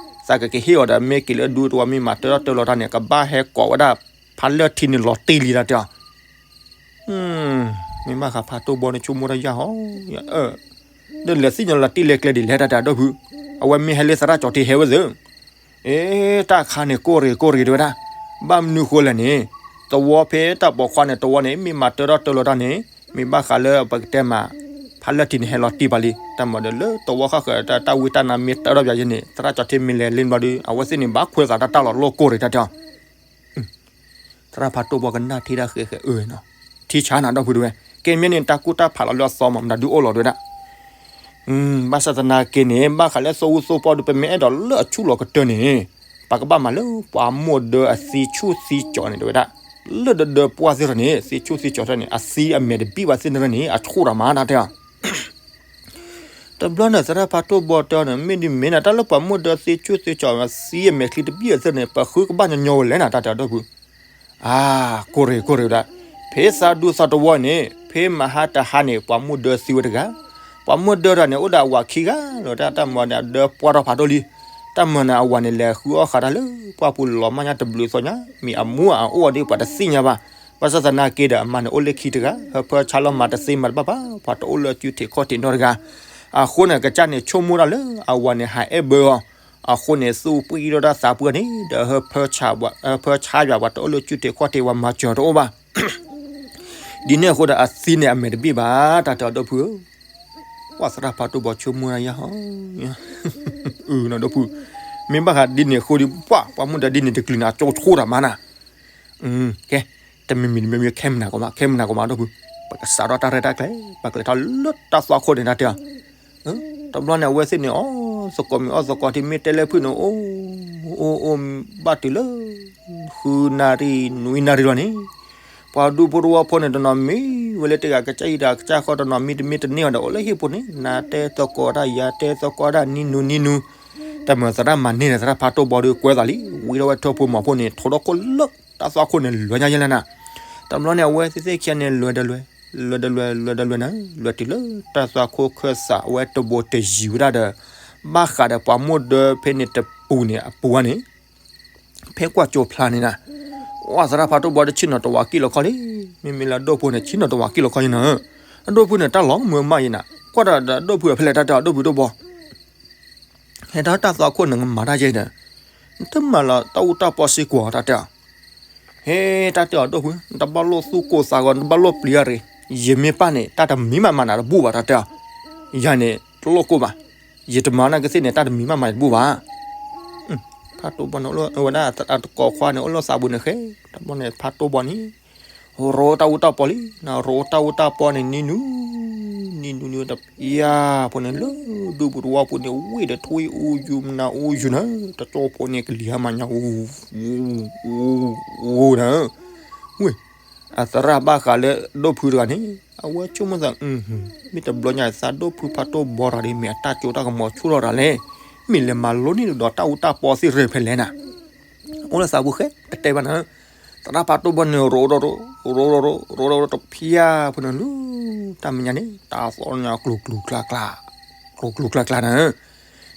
သးကကဟ့ၣ်အီၤဒီး မ့ၢ်က့ၤလၢဒူသဝီမ့ၢ်မၤတၢထီၣ်တၢလီၤတၢ်န့ၣ် ကဘၣ်ဟဲကိးဝဲဒၣ် ဖါလၢၢ်ထံန့ၣ်လီၤတံၢ်လံတၢ်တဲအီၤ, မ့ၢ်ဘၣ်ဃးဖးတိၢ်ဘီန့ၣ် ဆိကမိၣ်တၢ်ယၢ်ဟီ, ဒီးလဲၤသ့ၣ်ညါလီၤတံၢ်လဲၤကျဲဒ်လဲၣ်တၢ်တဲအီၤဒီပုၢ်, အဝဲမ့ၢ်ဟဲလၢသရၣ်ကၠီၤထ့ဟဲဝဲသ့ၣ် အ့ တၢ်ခါန့ၣ် ကိၢ်ရ့ၣ်ကိၢ်ရ့ၣ်တဝဲဒၣ်, ဘၣ်မနုၤဃိလဲၣ်န့ၣ်, သဝီဖဲတၢ်ပိာ်ခွါန့ၣ် သဝီန့ၣ် မ့ၢ်မၤတၢထီၣ်တၢလီၤတၢ်န့ၣ်, မ့ၢ်ဘၣ်ဃးလၢပကတဲမး, ဖါလၢၢ်ထံန့ၣ်ဟဲလီၤတံၢ်ပာ်လံ, တၢ်မၤဒီးလၢသဝီဃၣ်ဃၢၤတၢ်ဝံတၢ်နါမ့ၢ်တၢထီၣ်ပယၤယဲန့ၣ် သရၣ်ကၠီၤထ့မ့ၢ်လဲၤလ့ဘျီဒီး အဝဲသ့ၣ်န့ၣ် ဘၣ်ခွဲးသးတၢ်တၢ်လီၤလိၢ်ကိၢ်ရ့ၣ်တၢ်တဲအီၤ သရၣ်ဖးတိၢ်ဘီကနၣ်ထံၣ်တၢ်ဃဲးဃဲးအၢနီၤ, ထံဆါနၤဒီပုၢ်တဝဲ, ကဲမ့ၢ်န့ၣ် တၢ်ကူၣ်တၢ်ဖးလီၤလၢအသီမး မတၤဒုအိၣ်လီၤတဝဲဒၣ်, ဘၣ်ဆၣ်သနာ်က့န့ၣ် ဘၣ်ဃးလၢသိအူသိပီဒီး ပမ့ၢ်အဲၣ်ဒိးလၢအဆူၣ်လီၤကတၢၢ်န့ၣ်, ပကဘၣ်မၤလၢပှၤမိၢ်ဒၢအသံဆူၣ်သံကၠီၤန့ၣ်တဝဲဒၣ်, လၢဒၢဒၢပှၢ်သ့ၣ်တဖၣ်န့ၣ် သံဆူၣ်သံကၠီၤန့ၣ် အသံအမဲာ်တဘံၣ်ဘၣ်သ့ၣ်တဖၣ်န့ၣ် အဆူၣ်တၢ်မၤတၢ်တဲအီၤ တဘျီန့ၣ် သရၣ်ဖးတိၢ်ဘီတဲအီၤန့ၣ် မ့ၢ်ဒ်မ့ၢ်နၤ တၢ်လၢပှၤမိၢ်ဒၢသံဆူၣ်သံကၠီၤ သံအမဲာ်ချံတဘံၣ်အသ့ၣ်န့ၣ် ပဃုကဘၣ်ညီညီဝဲလဲၣ်နၤ တၢ်တဲအီၤဒီပုၢ်, အါ ကိၢ်ရ့ၣ်ကိၢ်ရ့ၣ်ဝဲဒၣ်, ဖဲသးဒူသးတဝီန့ၣ် ဖဲမဟါတဟါန့ၣ် ပှၤမိၢ်ဒၢသံဝဲတဂၤ, ပှၤမိၢ်ဒၢတဂၤန့ၣ် အိၣ်ဒီးအဝၤခံဂၤလီၤ တၢ်တၢ်မၤန့ၣ် အဒၢပှၢ်ထီၣ်ဖးဒိၣ်လံ, တၢ်မၤန့ၣ် အဝၤန့ၣ် လဲၤဃုအီၣ်ဃာ်တၢ်လၢပှၢ်ပူၤလီၤမၢ်ညါတဘျုးသီညါ မ့ၢ်အမူအအိၣ်ဒီးပှၤတသ့ၣ်ညါဘၣ်, ဘၣ်ဆၣ်သနာ်က့ဒီး အမါန့ၣ်အိၣ်လၢခံတဂၤ ဟၢဖၢဆါလီၤမၤတသ့မၤတဘၣ်ဘၣ် ပှၤတအိၣ်လၢအစုထံးခီၣ်ထံးနီတဂၤ, အဃိန့ၣ် ကစၢ်န့ၣ်ဆိကမိၣ်တၢ်လၢ အဝၤန့ၣ်ဟးအဲၣ်ဘၢအီၤ, အဃိန့ၣ် သူၣ်ပှံၢ်ထီၣ်တၢ်သးပှၢ်န့ၣ် ဒီးဟၢဖၢဆါယွၤ ပှၤတအိၣ်လၢစုထံးခီၣ်ထံး ပှၤမၤစၢၤတအိၣ်ဘၣ် ဒ်န့ၣ်အဃိဒီး အသံန့ၣ် အမဲာ်တဘံၣ်ဘၣ် တၢ်တဲအီၤဒီပုၢ်ဧၢ, ပှၤသရၣ်ဖးတိၢ်ဘီဆိကမိၣ်တၢ်ယၢ်ဟီ, အုနီၤဒီပုၢ်, မ့ၢ်ဘၣ်ဃးဒ်န့ၣ်အဃိဒီး ပှၤ ပှၤမုၢ်ဒၢဒ်န့ၣ်တကလုာ်န့ၣ် အကၠိဆိတၢ်မၤနၤ, ကဲ, တမံၤမံၤတမံၤမံၤ ခဲမနၤကီးမး ခဲမနၤကီးမးဒီပုၢ်, ပကစးထီၣ်တၢ်ရဲၣ်တၢ်ကျဲၤ ပကလဲၤထီၣ်လၢတၢ်သွၣ်ခိၣ်န့ၣ် တၢ်တဲအီၤ, တဘျီန့ၣ် အဝဲသ့ၣ်န့ၣ် အိ သကိးမ့ၢ်အီၣ်သကိးထံ မ့ၢ်တဲလၢဖုၣ်န့ၣ် အိၣ်အိၣ်အိၣ်ဘၣ်တုၤလၢ ဃုနၣ်ရံၣ်နွံနၣ်ရံၣ်လီၤန့ၣ်, ပှၤဒူဖိတဝီဖိန့ၣ် တနီၤမံဝဲလၢတဂၤကစၢ်အံၤဒီးကစၢ်ဃီ တနီၤမံတမံတန့ၢ်အီၤဒီး အိၣ်လၢဟံၣ်ပူၤန့ၣ် နၤတဲသကိးတၢ် ယၤတဲသကိးတၢ် နံၤနူၤနံၤနူၤ, တၢ်မၤသရၣ်မၤန့ၢ်ဒီး သရၣ်ဖးတိၢ်ဘီဒီးကွဲသးလံ, ဝံၤထီၣ်ဝဲထၢၣ်ဖိမီၤဖိန့ၣ် ထိးထီၣ်ခိၣ်လၢတၢ်သွၣ်ခိၣ်န့ၣ် လွဲညါယဲလဲၣ်နၤ, တဘျီန့ၣ် အဝဲသ့ၣ်သ့ၣ်ခံဂၤန့ၣ် လွဲဒီးလွဲ, လွဲဒီးလွဲ လွဲဒီးလွဲနၤ, လွဲတုၤလၢတၢ်သွၣ်ခိၣ်ခၢၣ်စး အဝဲတဘိတယံၤဝဲဒၣ်ဒီး ဘၣ်ဃးဒီးပှၤမိၢ်ဒၢဖဲန့ၣ်တပူၤန့ၣ် အပူၤဝဲန့ၣ် ဖဲကွၢ်ကၠိဖျါန့ၣ်နၤ, ဝဲသရၣ်ဖးတိၢ်ဘီတဆ့ၣ်နီၤတဝးကံၣ်လီၤခီလံ, မ့မ့ၢ်လၢအဒိၣ်ဖိန့ၣ် ဆ့ၣ်နီၤတဝးကံၣ်လီၤခီယဲနၤ, အဒိၣ်ဖုန့ၣ် တၢ်လီၤမုာ်မးယဲနၤ, ကွၢ်ဒီးအဒိၣ်ဖုအဖဲလဲၣ် တၢ်တဲအီၤ ဒိၣ်ဖုဒိၣ်ဘီ ဟဲဒီးတၢ်သွၣ်ခိၣ်န့ၣ် နမၤတၢ်ယဲဒီး နတမၤလၢတၢ်အူတၢ်ပီစ့ၢ်ကီး တၢ်တဲအီၤ, ဟဲ တၢ်တဲအီၤ ဒိၣ်ဖု နတဘၣ်လိၣ်သူၣ်ကိၢ်သးဂီၤ နတဘၣ်လိၣ်ပျံၤအါရ့ၣ်, ယမ့ၢ်ပၢ်န့ၣ် တၢ်တမံၤမးမၤနၤတဘူၣ်ဘၣ် တၢ်တဲအီၤ, ယၤန့ၣ် တလိၣ်ကိၢ်ဘၣ်, ယတမၤနၢ်ကသ့ၣ်န့ၣ် တၢ်တမံၤမးမၤယတဘူၣ်ဘၣ် ဖးတိၢ်ဘီန့ၣ် အိၣ်လၢဝဲဒၣ်အတကိးခွါန့ၣ် အိၣ်လၢသးပူၤန့ၣ်ဃဲ, တဘျီန့ၣ် ဖးတိၢ်ဘီန့ၣ် ရိးတၢ်အူတၢ်ပီလံ, ရိးတၢ်အူတၢ်ပီန့ၣ် နံၤနူၤ နံၤနူၤနံၤ တဖျါဖိန့ၣ် လၢဒူပူၤတဝီပူၤန့ၣ် ဝ့ၢ်ဒီးထွံၣ်အူယူၤ မနၤအူယူၤနၤ, တကၠိဖိန့ၣ် ကလံၤဟါမၢ်ညါ အူ အူ အူနၤ, ဝ့ၢ် အသရၣ်ဘၣ်ဃးလၢဒိၣ်ဖုတဂၤန့ၣ် အဝဲဆိကမိၣ်သး မ့ၢ်တဘျီညါ သးဒိၣ်ဖုဖးတိၢ်ဘီတဂၤဒီး မ့ၢ်အတၢ်ကၠိတၢ်ကမီၤဆူၣ်ထီၣ်တၢ်လဲၣ်, မ့ၢ်လဲၤမၤလိန့ၢ်ဒီးတၢ်အူတၢ်ပီသ့ၣ်ရၢၢ်ဖဲလဲၣ်နၤ, အိၣ်လၢသးပူၤဃဲ တတဲဘၣ်နၤ, သရၣ်ဖးတိၢ်ဘီန့ၣ် ရိးဒီးရိး ရိးဒီးရိး ရိးဒီးရိး တဖျါဖိန့ၣ်လူၤ တၢ်မဲာ်ညါန့ၣ် တၢ်သီန့ၣ် ကျူၤကျူၤကျါကျါ ကျူၤကျူၤကျါကျါနၤ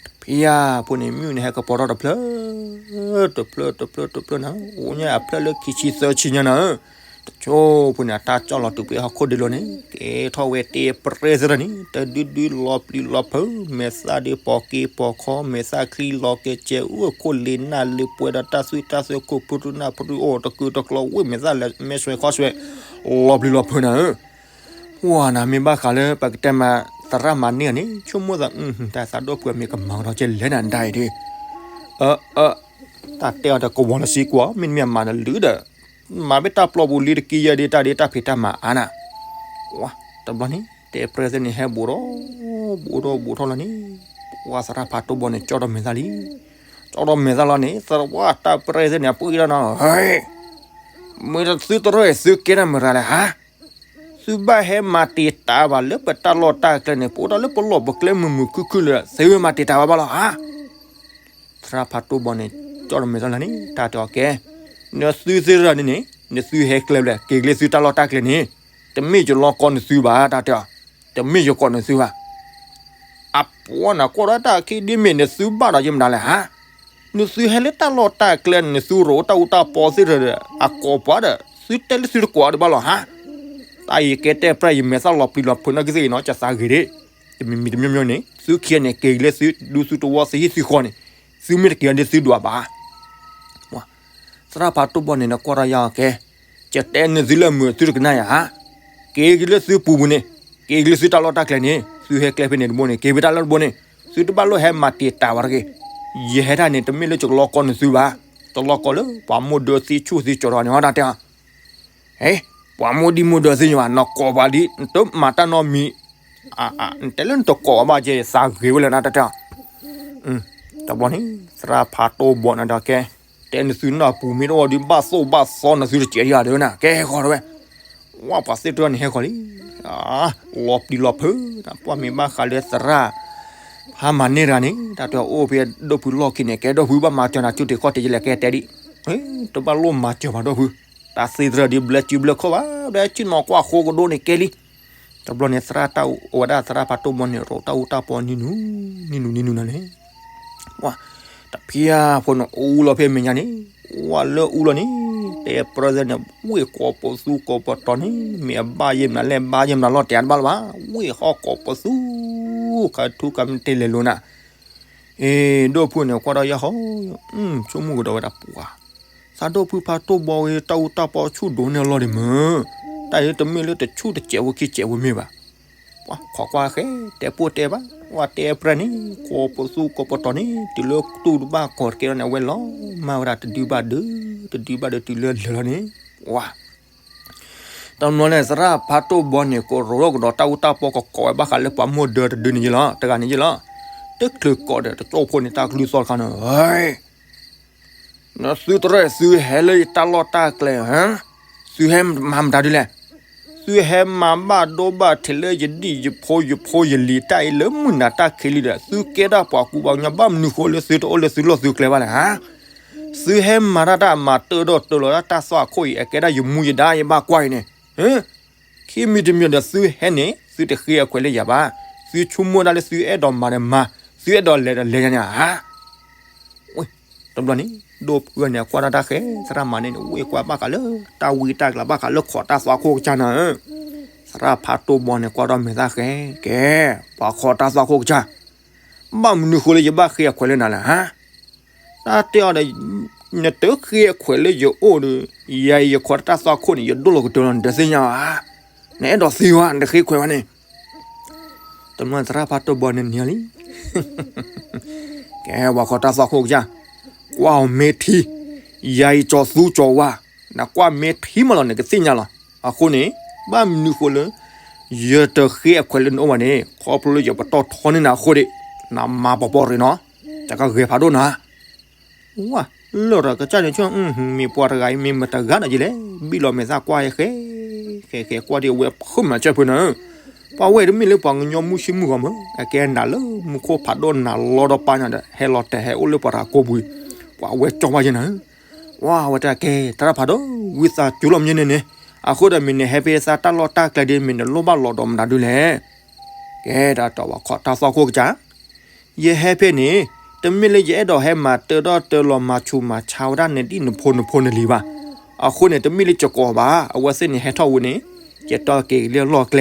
တဖျါဖိန့ၣ် မုၢ်န့ၣ်ဟဲကပီၤထီၣ်တဖျၢၣ် တဖျၢၣ် တဖျၢၣ် တဖျၢၣ်နၤ, အိၣ်ညါအဖျၢၣ်လၢခံဆံသၢဆံညါနၤ, တကၠိဖိန့ၣ် အတၢ်ကၠီၣ်လီၤတုၤဖဲဟီၣ်ခိၣ်ဒ့လိၤန့ၣ် ကဲထီၣ်ဝဲတဲပြဲသရၣ်န့ၣ် တဒုဒုလီၤပျံၤလီၤဖုး မဲာ်သၣ်ဒုးပိာ်က့ၤပိာ်ခီ မဲာ်သၣ်ချံလီၤကဲကဲ အိၣ်ခိၣ်လ့နၢ်လ့ပှဲၤဒီးတၢ်သွံၣ်တၢ်သၢခိၣ် ဖုရူနၢ်ဖုရူအိၣ်တကုတကျီ ဝ့ၢ်မဲာ်သၣ်လဲၤမဲာ်ဆွဲခီဆွဲ လီၤပျံၤလီၤဖုးနၤဧၢ ပှၤနၤမ့ၢ်ဘၣ်ဃးလၢပကတဲမး သရၣ်မၤန့ၢ်အီၤန့ၣ် ဆိကမိၣ်သး တၢ်သးဒိၣ်ဖုအမ့ၢ်ကမၤကဒီးကဲလဲၣ်နၤဒၣ်အံၤဒ်, အၢ အၢ တၢ်တဲအီၤတကဝီၤလၢစ့ကွၢ် မ့တမ့ၢ်အမၤနလုၢ်ဒီး မၤဘၣ်တၢ်ပျီပူၤလံတကံယဲၢ်ဒ်တၢ်ဒ်တၢ်ဖံးတၢ်မၤအါနၤ, ဝါ တဘျီန့ၣ် တဲပြဲသ့ၣ်န့ၣ် ဟဲဘူးထီၣ် ဘူးထီၣ်ဘူးထီၣ်လီၤန့ၣ်, ဝါသရၣ်ဖးတိၢ်ဘီန့ၣ် ကၠီၣ်ထီၣ်မဲာ်သၣ်လံ, ကၠီၣ်ထီၣ်မဲာ်သၣ်လီၤန့ၣ် သရၣ်ဝါတၢ်ပြဲသ့ၣ်န့ၣ် အပှ့ၤလီၤနၤ, ဟဲ မ့ၢ်တသုတရၢၢ် သုကဲနၤမတၤလဲၣ်ဟါ သုဘၣ်ဟဲမၤတံာ်တာ်ဘၣ်လၢပတၢ်လီၢ်တၢ်ကျဲန့ၣ် ပအိၣ်ဒၣ်လၢပလီၢ်ပကျဲမုာ်မုာ်ခုၣ်ခုၣ်လၢ သုမၤတံာ်တာ်ဘၣ်ဘၣ်လီၤဧါ. သရၣ်ဖးတိၢ်ဘီန့ၣ် ကၠီၣ်တမဲာ်သၣ်လၢန့ၣ် တၢ်တဲအီၤကဲ, နသုသ့ၣ်တဖၣ်န့ၣ်န့ၣ် နသုဟဲကျဲဘျဲၣ် က့ၤကလၢသုတၢ်လီၢ်တၢ်ကျဲန့ၣ်, တမ့ၢ်ယလီၤကီနသုဘၣ် တၢ်တဲအီၤ, တမ့ၢ်ယကိးနသုဘၣ် အပှၤနၤကွၢ်ဒီးတၢ်ခံဒ်မ့ၢ်နသုဘၣ်ဒီးယမတၤလဲၣ်ဟါ, နသုဟဲလၢတၢ်လီၢ်တၢ်ကျဲန့ၣ် နသုရိးတၢ်အူတၢ်ပီသ့ၣ်တဖၣ်ဒီး အကိးပှၤဒီး သုတဲလၢသုတကိးအီၤဒံးဘၣ်လီၤဟါ. တၢ်အံၤကဲတဲပြဲ ယမဲာ်သၣ်လီၤပျံၤလီၤဖုးနီၢ်ကသ့ၣ်အံၤနီၤ ကသးဂ့ၤဒၣ်, တမံၤမံၤတမံၤမံၤန့ၣ် သုခံဂၤန့ၣ် က့ၤကလၢသု ဒူသုတဝီ သုဟံၣ်သုဃီန့ၣ် သုမ့ၢ်တက့ၤဒ်သုဒွးဘၣ် သရၣ်ဖးတိၢ်ဘီန့ၣ် နကွၢ်တၢ်ယၤကဲ, ကတဲနသုလၢမုာ်သုတကနၣ်ယၤဧါ, က့ၤကလၢသုပူၤပူၤန့ၣ်, က့ၤကလၢသုတၢ်လီၢ်တၢ်ကျဲန့ၣ်, သုဟဲကျဲဖဲန့ၣ်တဘိန့ၣ် က့ၤဖဲတၢ်လီၢ်တဘိန့ၣ်, သုတဘၣ်လိၣ်ဟဲမၤတံာ်တာ်ဝဲတဂ့ၤ, ယဟဲတၢ်န့ၣ် တမ့ၢ်လၢယကလီၤကီနသုဘၣ်, တလီၤကီလၢပှၤမိၢ်ဒၢသ့ၣ်ဆူၣ်သ့ၣ်ကၠီၤတဂၤန့ၣ် ဟီဒၣ်တဲဧါ ဟဲ, ပှၤမိၢ်ဒံမိၢ်ဒၢသ့ၣ်ညါဘၣ် နကိးပှၤဒ် နတမၤတၢ်နီတမံၤ, နတဲလၢနတကိးဘၣ်ကဲ သးဂ့ၤဝဲလၢနတၢ်တဲ, တဘျီန့ၣ် သရၣ်ဖးတိၢ်ဘီန့ၣ်ဒီးကဲ, တဲနသုနၢ်ပူၤမ့ၢ်တအိၣ်ဒံးဘၣ်သိၣ်ဘၣ်သီနသုတစဲးယၤဒၣ်နၤ ကဲဃီၤတဝဲ, ဝဲပှၤသ့ၣ်တဖၣ်န့ၣ်ဟဲဃီၤလံ လီၤပျံၤလီၤဖုး, ပှၤမ့ၢ်ဘၣ်ဃးလၢသရၣ် ဖးမၤန့ၢ်တဂၤန့ၣ် တၢ်တဲအီၤအိၣ်ဖဲဒိၣ်ဖုလီၢ်ခံန့ၣ် ကဲဒိၣ်ဖုဘၣ်မၤစၢၤနၤ ကၠူတ့ၢ်ခီၣ်တ့ၢ်ယလဲၤကဲတဲဒ်, တဘၣ်လိၣ်မၤစၢၤဘၣ်ဒိၣ်ဖု, တၢ်သ့ၣ်သရၣ်ဒ်ဘျၢစုဘျၢခီၣ်ဘၣ် ဘျၢစုနီၢ်ကွၢ်ဃိကဒိၣ်န့ၣ်ကဲလံ, တဘျီန့ၣ် သရၣ်တၢ်အိၣ်ဝဲဒၣ်သရၣ်ဖးတိၢ်ဘီန့ၣ် ရိးတၢ်အူတၢ်ပီနံၤနူၤ, နံၤနူၤနံၤနူၤနၤန့ၣ် တဖျါဖိန့ၣ် အူလီၤဖဲမဲာ်ညါန့ၣ်, ဝဲလၢအူလီၤန့ၣ်, တဲပြၢသ့ၣ်န့ၣ် ဝ့ၢ်ကိးပသူကိးပတီၤန့ၣ် မ့ၢ်အဘၣ်ယဲၢ်မနုၤလဲၣ် ဘၣ်ယဲၢ်မနုၤလီၤတဲတဘၣ်လၢၤဘၣ်, ဝ့ၢ်ဟီၣ်ကိးပသူ, ခါထူခါမ့ၢ်တဲလဲၤလိၤနၤ, အ့ ဒိၣ်ဖုန့ၣ် ကွၢ်ဒီးယၤဟီ, ဆိကမိၣ်ကဒီးဝဲဒၣ်ပှၤ, သးဒိၣ်ဖုဖးတိၢ်ဘီဝဲတၢ်အူတၢ်ပီဆူၣ်ဒိၣ်န့ၢ်အလီၢ်ဒံးမ့ၢ်, တၢ်အံၤတမ့ၢ်လၢတဆူၣ်တစဲးဝဲခံစဲးဝဲမ့ၢ်ဘၣ် ပှၤခိးကွၢ်ဃဲ တဲပိၢ်တဲဘၣ်, ဝဲတဲပြၢန့ၣ် ကိးပသူကိးပတီၤန့ၣ် တုၤလၢတူၢ်တဘၣ်ကီၢ်တကဲလီၤန့ၣ် အဝဲလီၤမၢ်ဝဲဒၣ်တဒုဘၣ်ဒု, တဒုဘၣ်ဒုတုၤလၢလၢာ်လီၤန့ၣ်, ဝါ, တနီၤန့ၣ် သရၣ်ဖးတိၢ်ဘီန့ၣ် ကရိးထီၣ်ကဒီးတၢ်အူတၢ်ပီကကိးဝဲဘၣ်ဃးလၢပှၤမိၢ်ဒၢတဒုန့ၣ်ယ့လီၤ, တဂၤန့ၣ်ယ့လီၤ, တချုးကိးဒီးတကၠိဖိန့ၣ် တၢ်ကလုၢ်သီၣ်တခါန့ၣ်, နသုတရဲၣ်သုဟဲလၢယတၢ်လီၢ်တၢ်ကျဲ, သုဟဲမၤမတၤဒ်လဲၣ်. သုဟဲမၤဘၣ်ဒိဘၣ်ထံးလၢယဒံၣ်ယဖိယဖိယလံၤတၢ်အံၤလၢမုၢ်နၤတၢ်ခံးလံဒီး သုကဲဒၣ်ပှၤကူပှၤကညီဘၣ်မနုၤဃိလၢသုတအိၣ်လၢသုလီၢ်သုကျဲဘၣ်လဲၣ်ဧါ. သုဟဲမၤတၢ်တၢ်မၤတၢၢ်ဒီးတၢၢ်လီၤဒၣ်တၢ်သွၣ်ခိၣ်အံၤ အကဲဒၣ်ယမူယဒါယဘၣ်ကွၢ်အံၤန့ၣ် ခံမံၤတမံၤဒီးသုဟဲန့ၣ် သုတဃ့အခွဲးလၢယၤဘၣ်. သုဆိကမိၣ်ဒၣ်လၢသုအဲၣ်ဒိးမၤဒီးမၤ, သုအဲၣ်ဒိးလဲၤဒီးလဲၤညါန့ၣ်ဧါ. တဘျီန့ၣ် ဒိၣ်ဖုန့ၣ် ကွၢ်ဒၣ်တၢ်ဃဲသရၣ်မၤန့ၣ်န့ၣ် ဝ့ၢ်ကွၢ်ဘၣ်ဃးလၢ တၢ်ဝံတၢ်ကလၤဘၣ်ဃးလၢခိးတၢ်သွၣ်ခိၣ်ကစၢ်နၤဧၢ. သရၣ်ဖးတိၢ်ဘီန့ၣ် ကွၢ်ဒီးမဲာ်သၣ်ဃဲ, ကဲ, ပှၤခိးတၢ်သွၣ်ခိၣ်ကစၢ်, ဘၣ်မနုၤဃိလၢယဘၣ်ဃ့အခွဲးလၢနၤလဲၣ်ဧါ. တၢ်တဲအီၤဒီး နတဃ့အခွဲးလၢယအိၣ်ဒီး ယၤအံၤယခိးတၢ်သွၣ်ခိၣ်န့ၣ် ယဒိၣ်လီၤကတၢၢ်လီၤ နတသ့ၣ်ညါဧါ. နအဲၣ်ဒိးသံဝဲ နတဃ့ခွဲးဝဲန့ၣ် တမ့ၢ်သရၣ်ဖးတိၢ်ဘီန့ၣ်န့ၣ်လံ. ကဲ ပှၤခိးတၢ်သွၣ်ခိၣ်ကစၢ်, ကွၢ်အီၤမ့ၢ်ထံ, ယၤအံၤကၠီၤသူကၠီၤဝါ, နကွၢ်မ့ၢ်ထံမးလီၤ နကသ့ၣ်ညါလီၤ. အဃိန့ၣ် ဘၣ်မနုၤဃိလၢ ယတဃ့အခွဲးလၢနအိၣ်ဘၣ်န့ၣ် ခီဖျိလၢယပတီၢ်ထီန့ၢ်နၤအဃိဒီး နမၤပီၤပီၤရ့ၣ်နီၤ, တကဂဲၤဖးဒိၣ်နၤ ဝါ, လၢၢ်တကစၢ်န့ၣ်ဆၢ, မ့ၢ်ပှၤတဂၤအံၤ မ့ၢ်မတၤတဂၤဒီးယလဲၣ်, ဘံၣ်လီၤမဲာ်သၣ်ကွၢ်ဃဲ, ဃဲဃဲကွၢ်ဒ်အဝဲဖုမၤစၢၢ်ဖုနၤဧၢ. ပှၤဝဲတမ့ၢ်လၢပှၤကညီမုၢ်ဆ့ၣ်မုၢ်ဂီၤမး, အကဲနၤလၢမူခိၣ်ဖးဒိၣ်နၤလီၤဒီးပာ်ညါဒီး ဟဲလီၤတဲာ်ဟဲအိၣ်လၢပှၤတဂၤကိးပူၤ, ပှၤဝဲကၠီဘၣ်ယဲနၤဧၢ. ဝါ, အဝဲတဲကဲ သရၣ်ဖးဒိၣ်, ဝံသးစူၤလီၤမ့ၢ်န့ၣ်န့ၣ်, အဃိဒီးမ့ၢ်နဟဲဖဲသး တၢ်လီၢ်တၢ်ကျဲဒ် မ့ၢ်နလိၣ်ဘၣ်လီၤဒီးမတၤဒုလဲၣ်. ကဲ တၢ်တဲပှၤခိးတၢ်သွၣ်ခိၣ်ကစၢ်, ယဟဲဖဲန့ၣ် တမ့ၢ်လၢယအဲၣ်ဒိးဟဲမၤတၢၢ်ဒီးတၢၢ်လီၤ မၤဆူးမၤဆါဝဲဒၣ်နဒံၣ်နဖိနဖိနလံၤဘၣ်. အဃိန့ၣ် တမ့ၢ်လၢယကိးဘၣ်, အဝဲသ့ၣ်န့ၣ်ဟဲထီၣ်ဝံၤန့ၣ် ယတီၢ်က့ၤလၢလီၢ်ကျဲ,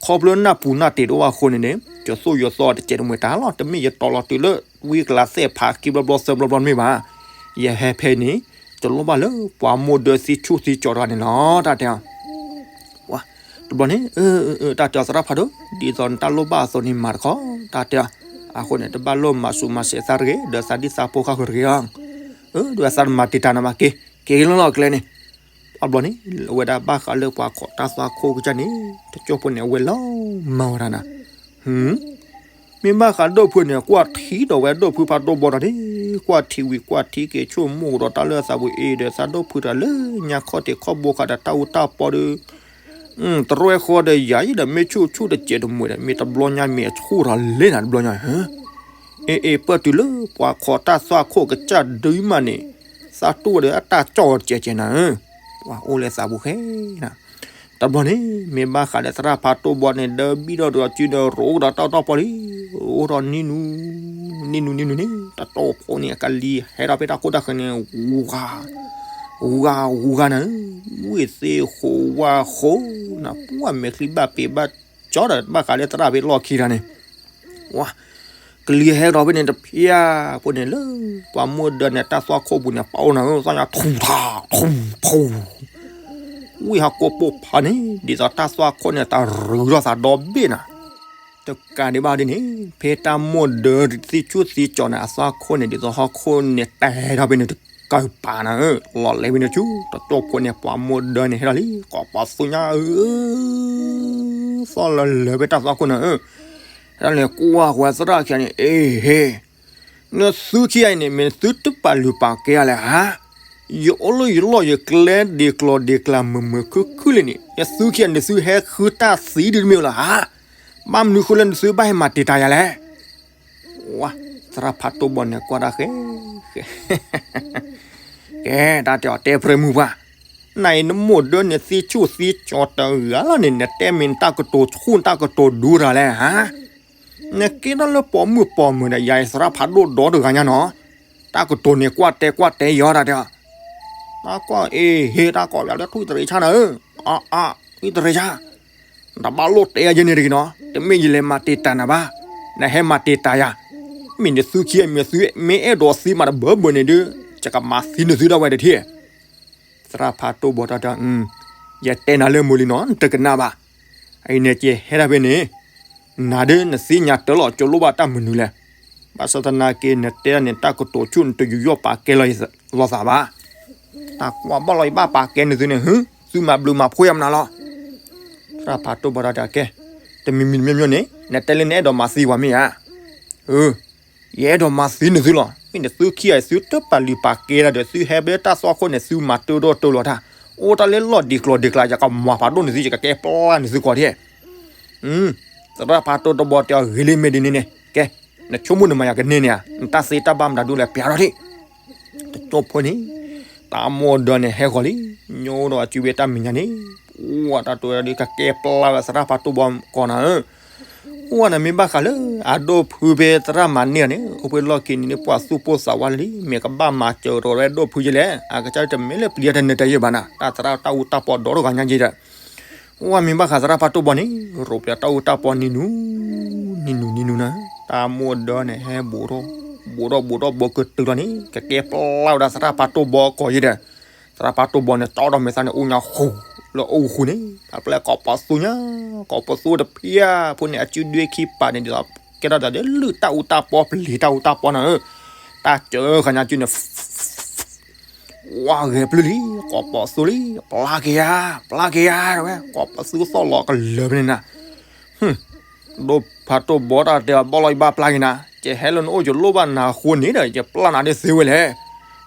ခီဖျိနၢ်ပူၤနၢ်တ့ၤတအိၣ်ဘၣ်အဃိန့ၣ်န့ၣ် ယသိၣ်ယသီတစဲးတမှဲၤတၢ်လီၤ. တမ့ၢ်ယတီၤလီၤတုၤလၢ ဝံကလၤသဲၣ်ဖးခံဘျီဘျီသၢဘျီဘျီတမ့ၢ်ဘၣ်. ယဟဲဖဲန့ၣ် တလိၣ်ဘၣ်လၢပှၤမိၢ်ဒၢသံဆူၣ်သံကၠီၤတဂၤန့ၣ်လီၤ တၢ်တဲအီၤ. တဘျီန့ၣ် တၢ်တဲအီၤ သရၣ်ဖးဒိၣ်, ဒ်သိးနတၢ်လိၣ်ဘၣ်အသိးန့ၣ်မၤတခီ, တၢ်တဲအီၤ. အဃိန့ၣ် တဘၣ်လိၣ်မၤဆူးမၤဆဲးသးတဂ့ၤ, ဒီးသးဒံၣ်သးဖိဃၣ်ဃၢၤတဂ့ၤအီၤ. ဒီးသးတမၤတံာ်တာ်နၤဘၣ်က့, က့ၤလီၤလီၤကျဲန့ၣ်. အဘျီန့ၣ် အဝဲဒၣ်ဘၣ်ဃးလၢပှၤခိးတၢ်သွၣ်ခိၣ်ကစၢ်န့ၣ် တကၠိဖိန့ၣ် အဝဲလီၤမၢ်ဝဲဒၣ်နၤ မ့ၢ်ဘၣ်ဃးဒိၣ်ဖုန့ၣ် ကွၢ်ထံဒီးဝဲဒိၣ်ဖုဖးဒိၣ်ဘီဒီးန့ၣ်, ကွၢ်ထံဝံၤကွၢ်ထံက့ၤ ဆိကမိၣ်ကဒီးတၢ်လၢသးပူၤအံၤဒီး သးဒိၣ်ဖုတဂၤလၢညါခီၣ်ထံးခီၣ်ဘိခါဒီးတၢ်အူတၢ်ပီဒီး တရဲၣ်ဃီဒီးယၤယံၤဒီး မ့ၢ်ဆူၣ်ဆူၣ်တစဲးတမှဲၤဒီး မ့ၢ်တဘျီညါမ့ၢ်အဆူၣ်ထီၣ်လဲၣ်နၤတဘျီညါဧၢ. အ့ၣ်အ့ၣ် ပၢၢ်တုၤလၢပှၤခိးတၢ်သွၣ်ခိၣ်ကစၢ်ဒုမးန့ၣ် သးတူၢ်ဝဲဒီးအတၢ်ကၠီၣ်တစဲးကဲးနၤဧၢ. ပှၤအိၣ်လၢသးပူၤဃဲနၤ တဘျီန့ၣ် မ့ၢ်ဘၣ်ဃးလၢသရၣ်ဖးတိၢ်ဘီန့ၣ် ဒီးဘံၣ်ဒီးတဂီၤစုဒီး ရိးကဒီးတၢ်အူတၢ်ပီလံ, အိၣ်ထီၣ်နံၤနူၤ, နံၤနူၤနံၤနူၤန့ၣ် တၢ်တီၢ်ဖိန့ၣ် အကလံၤဟဲထီၣ်ဖဲတၢ်ခိၣ်တၢ်ဃၢၤန့ၣ် ဂူၤဂၤ, ဂူၤဂၤဂူၤဂၤနၤ, ဝ့ၢ်သ့ၣ်ဃိးဝါဃိးနၤ, ပှၤမဲာ်ချံဘၣ်ပ့ၤဘၣ်ကၠီဒီး ဘၣ်ဃးလၢသရၣ်ဖဲလီၢ်ခံတၢ်န့ၣ် ဝါ ကလံၤဟဲထီၣ်ဖဲန့ၣ်တဖျၢၣ်ဖိန့ၣ်လၢ ပှၤမိၢ်ဒၢန့ၣ် တၢ်သွၣ်ခိၣ်ပူၤန့ၣ် ပအိၣ်နၤဧၢ, သီၣ်ညါထူၣ်ထါ, ထူၣ်ထူၣ်, ဝံၢ်ဟးကိးပိာ်ဖးန့ၣ် ဒ်သိးတၢ်သွၣ်ခိၣ်န့ၣ် တၢ်ရုၢ်ထီၣ်သးဒီဘ့ၣ်နၤ, တကးဒံးဘၣ်ဒ်န့ၣ် ဖဲတၢ်မိၢ်ဒၢသံဆူၣ်သံကၠီၤန့ၣ် အသွၣ်ခိၣ်န့ၣ် ဒ်သိးဟီၣ်ခိၣ်န့ၣ် တဲထီၣ်ဖဲန့ၣ်တကးပၤနၤဧၢ, လီၤလဲၤဖဲန့ၣ်ဆူ တကၠိဖိန့ၣ် ပှၤမိၢ်ဒၢန့ၣ် ဟဲထီၣ်လံ ကိးပှၤသူညါဧၢ သီၣ်လၢလၢဖဲတၢ်သွၣ်ခိၣ်နၤဧၢ, ဟဲထီၣ်န့ၣ် ကွၢ်ဃီသရၣ်ခံဂၤန့ၣ် အ့ဟ့ နသုခံဂၤအံၤန့ၣ် မ့ၢ်သုတပာ်လုၢ်ပာ်ကဲယၤလဲၣ်ဧါ, ယအိၣ်လၢယလီၢ်ယကျဲဒ့ကျီၤဒ့ကျါမုာ်မုာ်ခုၣ်ခုၣ်လံန့ၣ် နသုခံဂၤန့ၣ် နသုဟဲဃုတၢ်သံဒုတမ့ၢ်လၢၤဧါ, ဘၣ်မနုၤဃိလၢနသုဘၣ်ဟဲမၤတံာ်တာ်ယၤလဲၣ် ဝါ, သရၣ်ဖးတိၢ်ဘီန့ၣ် ကွၢ်တၢ်ဃဲ, ဃဲ, ကဲ တၢ်တဲအီၤ တဲပြဲမုၢ်ပှၢ်, နအံၤနမိၢ်ဒၢန့ၣ် သံဆူၣ်သံကၠီၤတဂၤလီၤန့ၣ် နတဲမ့ၢ်နတၢ်ကတိၤဆူၣ်နတၢ်ကတိၤဒူတဂၤလဲၣ်ဧါ, နကဲထီၣ်လၢပိာ်မုၣ်ပိာ်မုၣ်ဒီး ယၤအံၤသရၣ်ဖးဒိၣ်ဒီတဂၤညါနီၤ, တၢ်ကတိၤန့ၣ် ကွၢ်တဲကွၢ်တဲယီၤတၢ်တဲအီၤ, တၢ်ကွၢ်အ့ဟ့ တၢ်ကိးယၤလၢထွံၣ်တရံးဆါနၤဧၢ, အါအါ ထွံၣ်တရံးဆါ နတဘၣ်လိၣ်တဲယၤယဲန့ၣ်တဂ့ၤနီၤ, တမ့ၢ်ယလဲၤမၤတံာ်တာ်နၤဘၣ်, နဟဲမၤတံာ်တာ်ယၤ, မ့ၢ်နသုခံမ့ၢ်သုမ့ၢ်အဲၣ်ဒိးသံမးတဘၢဘၢန့ၣ်ဒီး ယကမၤသံနသုဒၣ်ဝဲတထံၣ်, သရၣ်ဖးတိၢ်ဘီတၢ်တဲ, ယတဲနၤလၢမိၢ်လံနီၤ နတကနၣ်ဘၣ်, အအံၤန့ၣ်က့ၤဟဲဒၣ်ဖဲန့ၣ်, နၤဒီးနသ့ၣ်ညါတၢ်လီၤ ကၠိလိၣ်ဘၣ်တၢ်မနုၤလဲၣ်, ဘၣ်ဆၣ်သနာ်က့ နတဲဒၣ်န့ၣ် တၢ်ကတိၤဆူၣ် နတယူးယီၣ်ပာ်ကဲလီၤသးဘၣ် တၢ်ကွၢ်ဘၣ်လီၤ ယဘၣ်ပာ်ကဲန့ၢ်သုန့ၣ် သုမၤဘျုးမၤဖှိၣ်ယၤမနုၤလီၤ, သရၣ်ဖးတိၢ်ဘီတၢ်တဲကဲ, တမံၤမံၤတမံၤမံၤန့ၣ် နတဲလၢနအဲၣ်ဒိးမၤသံပှၤမ့ၢ်ဧါ, အၢ ယအဲၣ်ဒိးမၤသံန့ၢ်သုလီၤ. မ့ၢ်န့ၣ်သုခံဂၤအံၤ သုတပာ်လုၢ်ပာ်ကဲတၢ်ဒီး သုဟဲဘၣ်တၢ်သွၣ်ခိၣ်န့ၣ် သုမၤတၢထီၣ်တၢလီၤတၢ်, အိၣ်တၢ်လၢလီၢ်ဒံးကျီၤဒံးကျါ ယကမၤဖးဒိၣ်န့ၢ်သု ယကကဲပျၢ်န့ၢ်သုကီးဒဲး. သရၣ်ဖးတိၢ်တဘီတဲအီၤ ဂ့ၤလံ မ့ၢ်ဒ်န့ၣ်န့ၣ် ကဲ, နဆိကမိၣ်န့ၣ်မၤယၤကန့ၢ်န့ၣ်ဧါ, နတၢ်သ့တၢ်ဘၣ်မတၤဒုလဲၣ် ပျးထီၣ်ဒံး. တကၠိဖိန့ၣ် တၢ်မိၢ်ဒၢန့ၣ်ဟဲဃီၤလံ, ညိဒီးအစုဘ့ၣ်တၢ်မဲာ်ညါန့ၣ်, ပှၤတၢ်တိၤဒုးကကဲပျၢ်ဝဲသရၣ်ဖးတိၢ်ဘီကီးနၤဧၢ. ပှၤန့ၣ်မ့ၢ်ဘၣ်ဃးလၢအဒိၣ်ဖုဘ့ၣ်သရၣ်မၤန့ၢ်အီၤန့ၣ် အိၣ်ဖဲလီၢ်ခံန့ၣ် ပှၤသူၣ်ပိၢ်သးဝါလံ, မ့ၢ်ကဘၣ်မၤစၢၤတဝဲဒိၣ်ဖုယဲလဲၣ်, အကစၢ်တမ့ၢ်လၢပျံၤတၢ်တနၢၤတၢ်ယဲၢ်ဘၣ်နၤ, တၢ်သရၣ်တၢ်အူတၢ်ပီဒီတဂၤညါယဲၢ်ဒီး ပှၤမ့ၢ်ဘၣ်ဃးသရၣ်ဖးတိၢ်ဘီန့ၣ် ရိးပျီတၢ်အူတၢ်ပီနံၤနူၤ, နံၤနူၤနံၤနူၤနၤ, တၢ်မိၢ်ဒၢန့ၣ်ဟဲဘူးထီၣ်, ဘူးထီၣ်ဘူးထီၣ်ဘူးကတုၤလီၤန့ၣ် ကကဲပျၢ်ဝဲဒၣ်သရၣ်ဖးတိၢ်ဘီကီးယဲၢ်ဒီး, သရၣ်ဖးတိၢ်ဘီန့ၣ် တီဒီးမဲာ်သၣ်န့ၣ် အိၣ်ညါဃူ, လၢအအိၣ်ဃူန့ၣ် အပျဲၢ်ကိးပီသူညါ, ကိးပီသူတဖၣ်ဖိန့ၣ် အစုဒွဲခံပာ်န့ၣ်ဒ်သိး ကဲထီၣ်သးဒ်လုၢ်တၢ်အူတၢ်ပီပလံၤတၢ်အူတၢ်ပီနၤဧၢ, တၢ်စၢဃာ်ညါစုန့ၣ် ဝါဂဲၤပျုၢ်လံ, ကိးပီသူလံ, ပျၢ်က့ၤယၤ, ပျၢ်က့ၤယၤ တဲဝဲ, ကိးပီသူသီၣ်လီၤကလၢာ်ဖဲန့ၣ်နၤ, ဒိၣ်ဖးတိၢ်ဘီတၢ်တဲအီၤ ဘီၣ်လီၤယဘၣ်ပျၢ်က့ၤနၤ, ကဟဲလၢနအိၣ်ယလိၣ်ဘၣ်နၤဃိန့ၣ်ဒီး ယပျၢ်နၤဒ်သ့ဝဲလဲၣ်.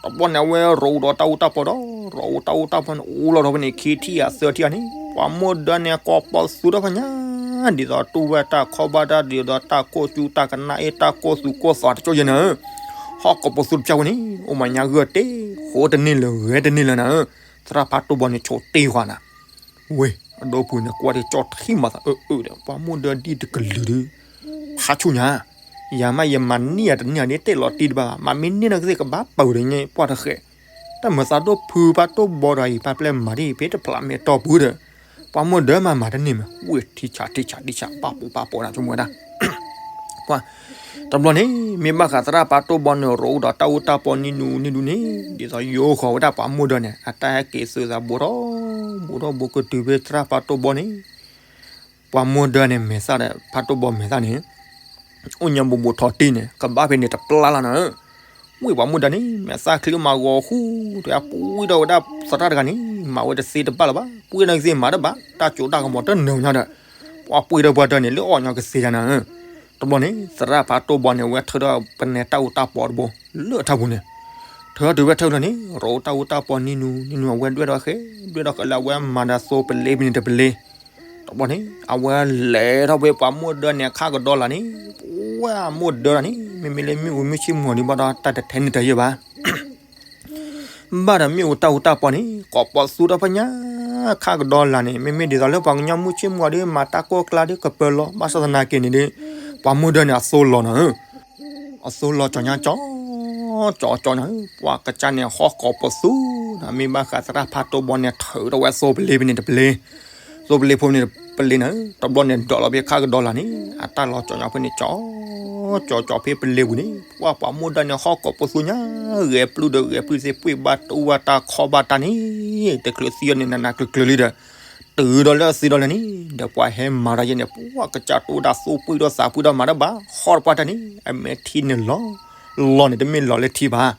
တဘျီန့ၣ်အဝဲရိးဒီးတၢ်အူတၢ်ပီဒီး ရိးအူတၢ်အူတၢ်ပီန့ၣ် အူလီၤဒီးဖဲန့ၣ် ခံထံၣ်အသၢထံၣ်ဧါန့ၣ် ပှၤမိၢ်ဒၢန့ၣ် ကိးပီသူဒီးဖဲညါ ဒ်သိးတူၢ်ဘၣ်တၢ်ခီၣ်ဘၣ်တၢ် ဒ်သိးတၢ်ကိၢ်စူၣ်တၢ်ကနၣ်အ့ၣ် တၢ်ကိၢ်သူၣ်ကိၢ်သးတကၠိယဲၢ်နၤဧၢ, ဟီၣ်ကိးပီသူတဖၣ်ဝဲန့ၣ် အိၣ်မၤညါဂၢၢ်တ့ၢ် ဃိတန့ၢ်လၢၤဂဲၤတန့ၢ်လၢၤနၤဧၢ, သရၣ်ဖးတိၢ်ဘီန့ၣ် ဆိးတ့ၢ်ဃာ်နၤ ဝ့ၢ် အဒိၣ်ဖုန့ၣ် ကွၢ်ဒ်ကၠီထံမၤသးအၢအၢဒီး ပှၤမိၢ်ဒၢဒ်တကလုာ်ဒီး ဖးဆူၣ်ညါ, ယၤမးယမၤန့ၢ်ယၤတန့ၢ်န့ၣ် တ့ၢ်လီၤတံၢ်တဘၣ်ဘၣ်, မၤမ့ၢ်န့ၢ်နီၢ်ကသ့ၣ်ကဘၣ်ပာ်ဝဲဒီးညါပှၢ်တဃဲး, တၢ်မၤသးဒိၣ်ဖုဖးတိၢ်ဘီဒီးအံၤ ပာ်ပျဲၢ်မၤဒ်အံၤ ဖဲတဖျးမဲာ်တီၢ်ပူၤဒီး ပှၤမိၢ်ဒၢမၤမၤတန့ၢ်မး ဝ့ၢ်ထံဆးထံဆးထံဆး ပာ်ပူၤပာ်ပီၤနၤ ဆိကမိၣ်ဝဲဒၣ် ပှၤ တဘျီန့ၣ် မ့ၢ်ဘၣ်ဃးသရၣ်ဖးတိၢ်ဘီန့ၣ် ရိးဒီးတၢ်အူတၢ်ပီနံၤနူၤနံၤနူၤန့ၣ် ဒ်သိးယိဃီၤဝဲဒၣ်ပှၤမိၢ်ဒၢန့ၣ် အတၢ်ဟဲက့ၤသုးသးဘူးထီၣ် ဘူးထီၣ်ဘူးကတုၤဖဲသရၣ်ဖးတိၢ်ဘီန့ၣ် ပှၤမိၢ်ဒၢန့ၣ် မဲာ်သၣ်ဒီး ဖးတိၢ်ဘီမဲာ်သၣ်န့ၣ် အိၣ်ညါဘူးဘူးထီၣ်တ့ၢ်န့ၣ် ကဘၣ်ဖဲန့ၣ်တပျၢ်လီၤနၤဧၢ, ဝ့ၢ်ပှၤမိၢ်ဒၢန့ၣ် မဲာ်သၣ်ချံမၤဂီၤဃူ တဲအပှ့ၤဒီးဝဲဒၣ်သရၣ်တဂၤန့ၣ် မၤဝဲတသ့တဘၣ်လၢၤဘၣ်, ပှ့ၤနီၢ်ကသ့ၣ်မၤတဘၣ် တၢ်စိတၢ်ကမီၤတနၢၤညါဒီး ပှၤပှ့ၤဒီးပှၤတၢ်န့ၣ် လၢအီၣ်ညါကသ့ယါနၤဧၢ, တဘျီန့ၣ် သရၣ်ဖးတိၢ်ဘီန့ၣ် အဝဲထၢထီၣ်ပနဲတၢ်အူတၢ်ပီတဘိ လၢအထါပူၤန့ၣ် ထၢထီၣ်တုၤဝဲထၢလီၤန့ၣ် ရိးတၢ်အူတၢ်ပီနံၤနူၤ နံၤနူၤ အဝဲဒွဲၣ်ထီၣ်ဃဲ ဒွဲၣ်ထီၣ်ဃဲလၢအဝဲမၤဒီးသိပလ့ပူၤန့ၣ်တပလ့ တဘျီန့ၣ် အဝဲလဲၤထီၣ်ဖဲပှၤမိၢ်ဒၢန့ၣ် အခါကဒီလၢ်န့ၣ် ပှၤမိၢ်ဒၢလၢ်န့ၣ် မ့မ့ၢ်လၢမ့ၣ်အူမ့ၢ်ဆ့ၣ်မုၢ်အီၤဒ်ဘၣ်ဒီး တၢ်တထဲန့ၣ်တယဲၢ်ဘၣ် ဘၣ်ဒီးမ့ၣ်အူတၢ်အူတၢ်ပီန့ၣ် ကိးပီသူဒီးဖဲညါ အခါကဒီလၢ်န့ၣ် မ့မ့ၢ်ဒ်သိးလၢပှၤကညီမုၢ်ဆ့ၣ်မုၢ်အီၤဒီး မၤတၢ်ကိၢ်ကျါဒီးကပၢၤလီၤ ဘၣ်ဆၣ်သနာ်က့န့ၣ်ဒီး ပှၤမိၢ်ဒၢန့ၣ် အသိလီၤနၤဧၢ အသိလီၤကၠီညါကၠီ ကၠီကၠီနၤဧၢ ပှၤကစၢ်န့ၣ်ဟီၣ်ကိးပီသူနၤ မ့ၢ်ဘၣ်ဃးသရၣ်ဖးတိၢ်ဘီန့ၣ် ထၢထီၣ်ဝဲသိပလ့ပူၤန့ၣ်တပလ့ သိပလ့ဖိန့ၣ်တပလ့နၤဧၢ တဘျီန့ၣ် ဒိးလီၤဖဲခါကဒီလၢ်န့ၣ် အတၢ်လီၤကၠီညါဖဲန့ၣ် ကၠီ ကၠီကၠီဖဲပလ့ပူၤန့ၣ် ပှၤပှၤမိၢ်ဒၢန့ၣ် ဟီၣ်ကိးပီသူညါ ဂဲၤပျုၢ်ဒီးဂဲၤပျုၢ်သ့ ပှ့ၤဘၣ်တူၢ်ဘၣ်တၢ်ခီဘၣ်တၢ်န့ၣ် တချုးသံအီၤန့ၣ် နးနးကျၢၤကျၢၤလံဒီး တုၤဒီးလၢအသံဒီးလၢ်န့ၣ် ဒီးပှၤဟဲမၤဒီးယဲန့ၣ် ပှၤကစၢ်တိၢ်ဒၣ်သိပှ့ၤဒီးသးပှ့ၤဒီးမၤတဘၣ် ဟီၣ်တပှၢ်တၢ်န့ၣ် အမဲာ်ထံန့ၣ်လီၤ လီၤန့ၣ်တမ့ၢ်လီၤလၢထံဘၣ်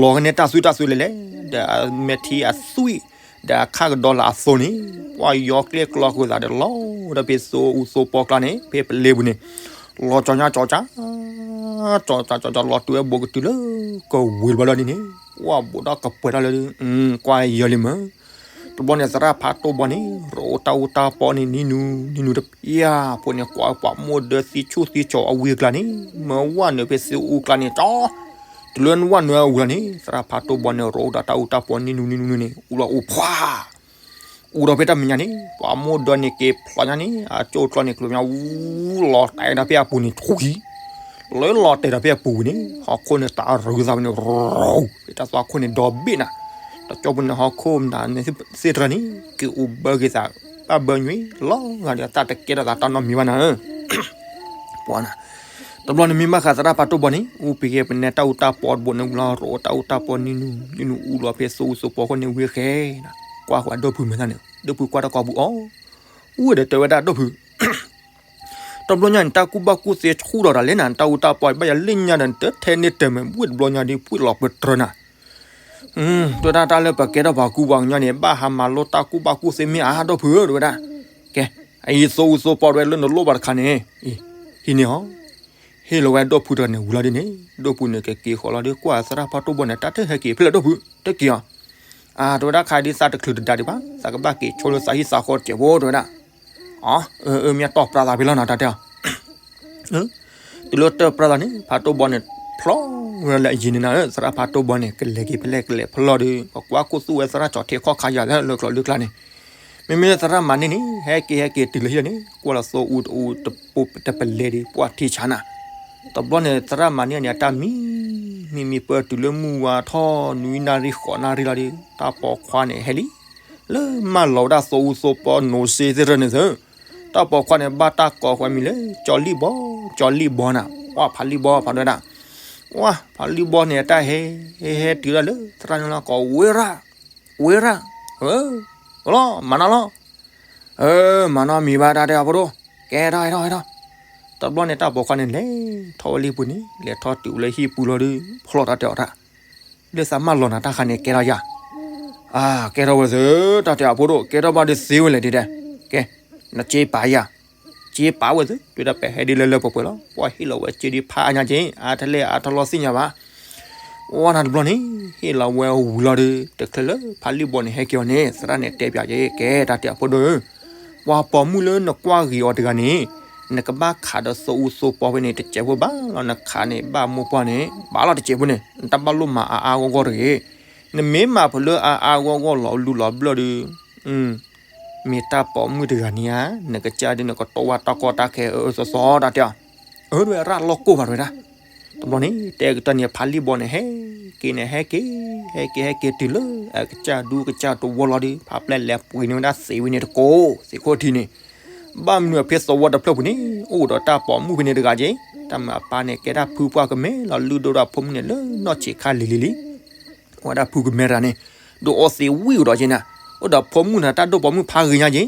လီၤကန့ၢ်တၢ်သွံၣ်တၢ်သွံၣ်လဲၣ်လဲၣ် ဒီးအမဲာ်ထံအသွံၣ် ဒီးအခါကဒီလၢ်အသိန့ၣ် ပှၤယီၤကျဲကျီဃုာ်သးဒီးလီၤဒီးဖဲသိအူသိပီကျါန့ၣ် ဖဲပလ့ပူၤန့ၣ် လီၤကၠီညါကၠီကၠီ ကၠီကၠီကၠီကၠီ လီၤတုၤဝဲဘူးကတုၤလၢ ကဝ့ၤတဘျီလၢ်န့ၣ်န့ၣ် ပှၤဘူးဒီးကပှဲၤထီၣ်လၢ ကွၢ်ယၢလံမး တဘျီန့ၣ် သရၣ်ဖးတိၢ်ဘီန့ၣ် ရိးတၢ်အူတၢ်ပီန့ၣ် နံၤနူၤ နံၤနူၤတပျၢ်ဖိန့ၣ် ကွၢ်ပှၤမိၢ်ဒၢသံဆူၣ်သံစီၤအဝံအကျါန့ၣ် မ့ၢ်ဝဲနုာ်ဖဲသိအူကျါန့ၣ် ကၠီ တုၤလၢဝဲနုာ်အဝံလီၤန့ၣ် သရၣ်ဖးတိၢ်ဘီန့ၣ် ရိးဒီးတၢ်အူတၢ်ပီနံၤနူၤ နံၤနူၤန့ၣ် အူလီၤအူဖှါ အူဒီးဖဲတၢ်မဲာ်ညါန့ၣ် ပှၤမိၢ်ဒၢန့ၣ် က့ၤဖျိညါန့ၣ် အကၠိၣ်ကျီန့ၣ် ကျိၤမး အူလီၤတဲာ်ဒီးဖဲအပူၤန့ၣ် ထူၣ်ခံ လၢလီၤတဲာ်ဒီးဖဲအပူၤဝံၤန့ၣ် ဟီၣ်ခိၣ်န့ၣ် တၢ်ရုၤသးဝဲန့ၣ် ရူၤ ဖဲတၢ်သွၣ်ခိၣ်န့ၣ် ဒီဘ့ၣ်နၤ တၢ်ကၠီပူၤန့ၣ် ဟီၣ်ခိၣ်မတၤန့ၣ်သ့ၣ်တဖၣ်န့ၣ် က့ၤအူဘၢက့ၤသး ဘၣ်ဘၢညွံး လီၤဂာ်ဒီးတၢ်တကဲထီၣ်သးတၢ်နီတမံၤဘၣ်နၤ ပှၤနၤ တဘျီန့ၣ် မ့ၢ်ဘၣ်ဃးသရၣ်ဖးတိၢ်ဘီန့ၣ် အူပံၤက့ၤပနဲတၢ်အူတၢ်ပီတဘိန့ၣ် ဝံၤလီၤရိးတၢ်အူတၢ်ပီနံၤနူၤ နံၤနူၤအူလီၤဖဲသိအူသိပီခိၣ်န့ၣ်ဝံၤဃဲနၤ ကွၢ်ဃီၤဒိၣ်ဖုမဲာ်သၣ်န့ၣ် ဒိၣ်ဖုကွၢ်တၢ်ကိာ်ပူၤအီၤ ဝံၤဒီးတဲဝဲဒၣ်ဒိၣ်ဖု တဘျီညါန့ၣ် တၢ်ကူၣ်ဘၣ်ကူၣ်သ့ဆူၣ်ထီၣ်တၢ်လဲၣ်နၤ တၢ်အူတၢ်ပီဘၣ်ယၤလၢညါဒီး နတထဲန့ၢ်တၢ်မဲာ်ဘှ့ၣ်တဘျီညါဒီး ပှ့ၤလီၤပတြၢၤနၤ တဲဝဲဒၣ်တၢ်လၢပကဲထီၣ်ပှၤကူပှၤကညီန့ၣ် ဘၣ်ဟးမၤလိတၢ်ကူၣ်ဘၣ်ကူၣ်သ့မ့ၢ်အါဒိၣ်ဖုဧၢ တဲဝဲဒၣ် ကဲ အအံၤသိအူသိပီတဝဲလၢနလိၣ်ဘၣ်တခါန့ၣ် ဟံးန့ၢ်အီၤ ဟ့ၣ်လီၤဝဲဒိၣ်ဖုတဂၤန့ၣ်ဝံၤလီၤဒ်န့ၣ် ဒိၣ်ဖုန့ၣ်ကက့ၤဃီၤလီၤဒီး ကွၢ်သရၣ်ဖါတိၢ်ဘီန့ၣ် တၢ်တဟဲက့ၤဖဲလဲၣ်ဒိၣ်ဖု တက့ၤအီၤ. အါ တဲဝဲဒၣ်ခါဒ်သးတချုးတဒါဒံးဘၣ် သးကဘၣ်က့ၤဆိလၢသးဟံၣ်သးဃီတစဲးဖိ တဲဝဲဒၣ်. အၢ အၢ မ့ၢ်တီၢ်ပြးသးဖဲလီၤနီၤ တၢ်တဲအီၤ တုၤလၢတၢ်ပြးသးန့ၣ် ဖါတိၢ်ဘီန့ၣ် ဖျီဝဲလၢအယံၤန့ၣ်နၤဧၢ သရၣ်ဖါတိၢ်ဘီန့ၣ် ကလဲၤက့ၤဖဲလဲၣ်ကလဲၤဖျီဒီး ကကွၢ်ကိၢ်သူၣ်ဝဲသရၣ်ကၠီၤထံခီၣ်ခါယၤလၢကျိၤလၢကျါန့ၣ် မ့မ့ၢ်လၢသရၣ်မၤန့ၢ်န့ၣ် ဟဲက့ၤဟဲက့ၤတုၤလၢဟံၣ်န့ၣ် ကွၢ်လီၤသိအူတအူတပူၤတပလဲဒီး ပှၢ်ထံဆါနၤ. တဘျီန့ၣ် သရၣ်မၤန့ၢ်န့ၣ် အတၢ်မံ မံမံပၢတုၤလၢမုၢ်ဝါထီၣ်နွံနၣ်ရံၣ်ဃိးနၣ်ရံၣ်လီၤဒီး တၢ်ပိာ်ခွါန့ၣ်ဟဲလံ လၢမၢလီၤဝဲဒၣ်သိအူသိပီနိစ့သ့ၣ်တဖၣ်န့ၣ်သၢ တၢ်ပိာ်ခွါန့ၣ် ဘၣ်တၢ်ကိးဃီမံၤလၢ ကၠီလံၣ်ဘီ ကၠီလံၣ်ဘီနၤ ပှၢ်ဖါလံၣ်ဘီဖးဒိၣ်ဝဲဒၣ် ပှၢ်ဖါလံၣ်ဘီန့ၣ် အတၢ်ဟဲ ဟဲဟဲတုၤဒၣ်လၢ သရၣ်န့ၣ်လီၤကိးဝ့ရၣ် ဝ့ရၣ် လီၤ မၤနီၣ်လီၤ မၤနီၣ်မံၤဘၣ်တၢ်တဲအီၤဖိဒိၣ် ကဲထီၣ်ဟဲထီၣ်ဟဲထီၣ် တဘျီန့ၣ် တၢ်ပိာ်ခွါန့ၣ် လဲၤထီၣ်ဝဲလံပူၤန့ၣ် လဲၤထီၣ်တုၤဝဲလၢဟံၣ်ပူၤလီၤဒီး ဖျီၣ်တၢ်တဲအီၤတၢ် လၢသးမၢလီၤနၤတၢ်ခါန့ၣ် ကဲထီၣ်ယၤ အါ ကဲထီၣ်ဝဲသၢ တၢ်တဲအီၤဖိဒိၣ် ကဲထီၣ်ဘၣ်ဒီးသ့ဝဲလဲၣ်ဒ်တဲ ကဲ နစ့ပာ်ယၤ စ့ပာ်ဝဲသၢ တုၤဒၣ်ပဟဲဒ်လၢလၢပှဲၤပှဲၤလီၤ ပှၢ်ဟ့ၣ်လီၤဝဲစ့ဒ်ဖးအါညါက့ အါတလဲၣ်အါထီၣ်လီၤသ့ၣ်ညါဘၣ် ဝဲနၤတဘျီန့ၣ် ဟ့ၣ်လီၤဝဲဝံၤလီၤဒီး တချုးလၢဖါလံၣ်ဘီန့ၣ် ဟဲက့ၤအီၤန့ၣ် သရၣ်န့ၣ်တဲပၠးက့ ကဲတၢ်တဲအီၤဖိဒိၣ်ဧၢ ပှၤပိာ်မုၣ်လၢနကွၢ်ဂ့ၤအီၤတဂၤန့ၣ် နကဘၣ်ခးဒီးသိအူသိပီဖဲန့ၣ် တစဲးဖိဘၣ်လီၤ နခးန့ၣ် ဘၣ်မိၢ်ပှၢ်န့ၣ် ဘၣ်လီၤတစဲးဖိန့ၣ် နတၢ်ဘၣ်လိၣ်မၤအါအါဂီၢ်ဂီၢ်တဂ့ၤ နမ့ၢ်မၤဖုးလၢအါအါဂီၢ်ဂီၢ်လီၤလူလီၤဘျၢၣ်ဒီး မ့ၢ်တၢ်ပိာ်မုၣ်တဂၤန့ၣ်ဧါ နကစၢ်ဒ်နကတိၢ်ဝါတၢ်ကီတၢ်ခဲအၢအၢစီစီတၢ်တဲအီၤ အၢ ဒ်ဝဲရၣ်လီၢ်ကိၢ်ဘၣ်တဝဲဒၣ် တဘျီန့ၣ် တဲကတၢၢ်န့ၣ် ဖါလံၣ်ဘီန့ၣ် ဟဲက့ၤန့ၣ် ဟဲက့ၤ ဟဲက့ၤ ဟဲက့ၤတုၤလၢ အကစၢ်ဒူကစၢ်တဝီလီၤဒီး ဖါပျဲၢ်လဲၤပှ့ၤန့ၢ်ဝဲဒၣ်သံးဝံၤန့ၣ်တကိး သံးခိၣ်ထံးန့ၣ် ဘၣ်မနုၤအဖဲသဝီတဖျၢၣ်ပူၤန့ၣ် အိၣ်ဒီးတၢ်ပိာ်မုၣ်ဖဲန့ၣ်တဂၤက့ တၢ်မၤအပၢ်န့ၣ် ကဲဒၣ်ဖုပှၢ်ကမဲလီၤ လုၢ်ဒိၣ်ဒီးဖိမုၣ်န့ၣ် လၢနီၢ်ဆံးခါလံၤလံၤလံ ဝဲဒၣ်ဖုကမဲတဂၤန့ၣ် ဒိးအီသံးဝံၤအိၣ်ဒီးက့နၤ အိၣ်ဒီးဖိမုၣ်နၤ တၢ်ဒိၣ်ပိာ်မုၣ်ဖးဂ့ၤညါက့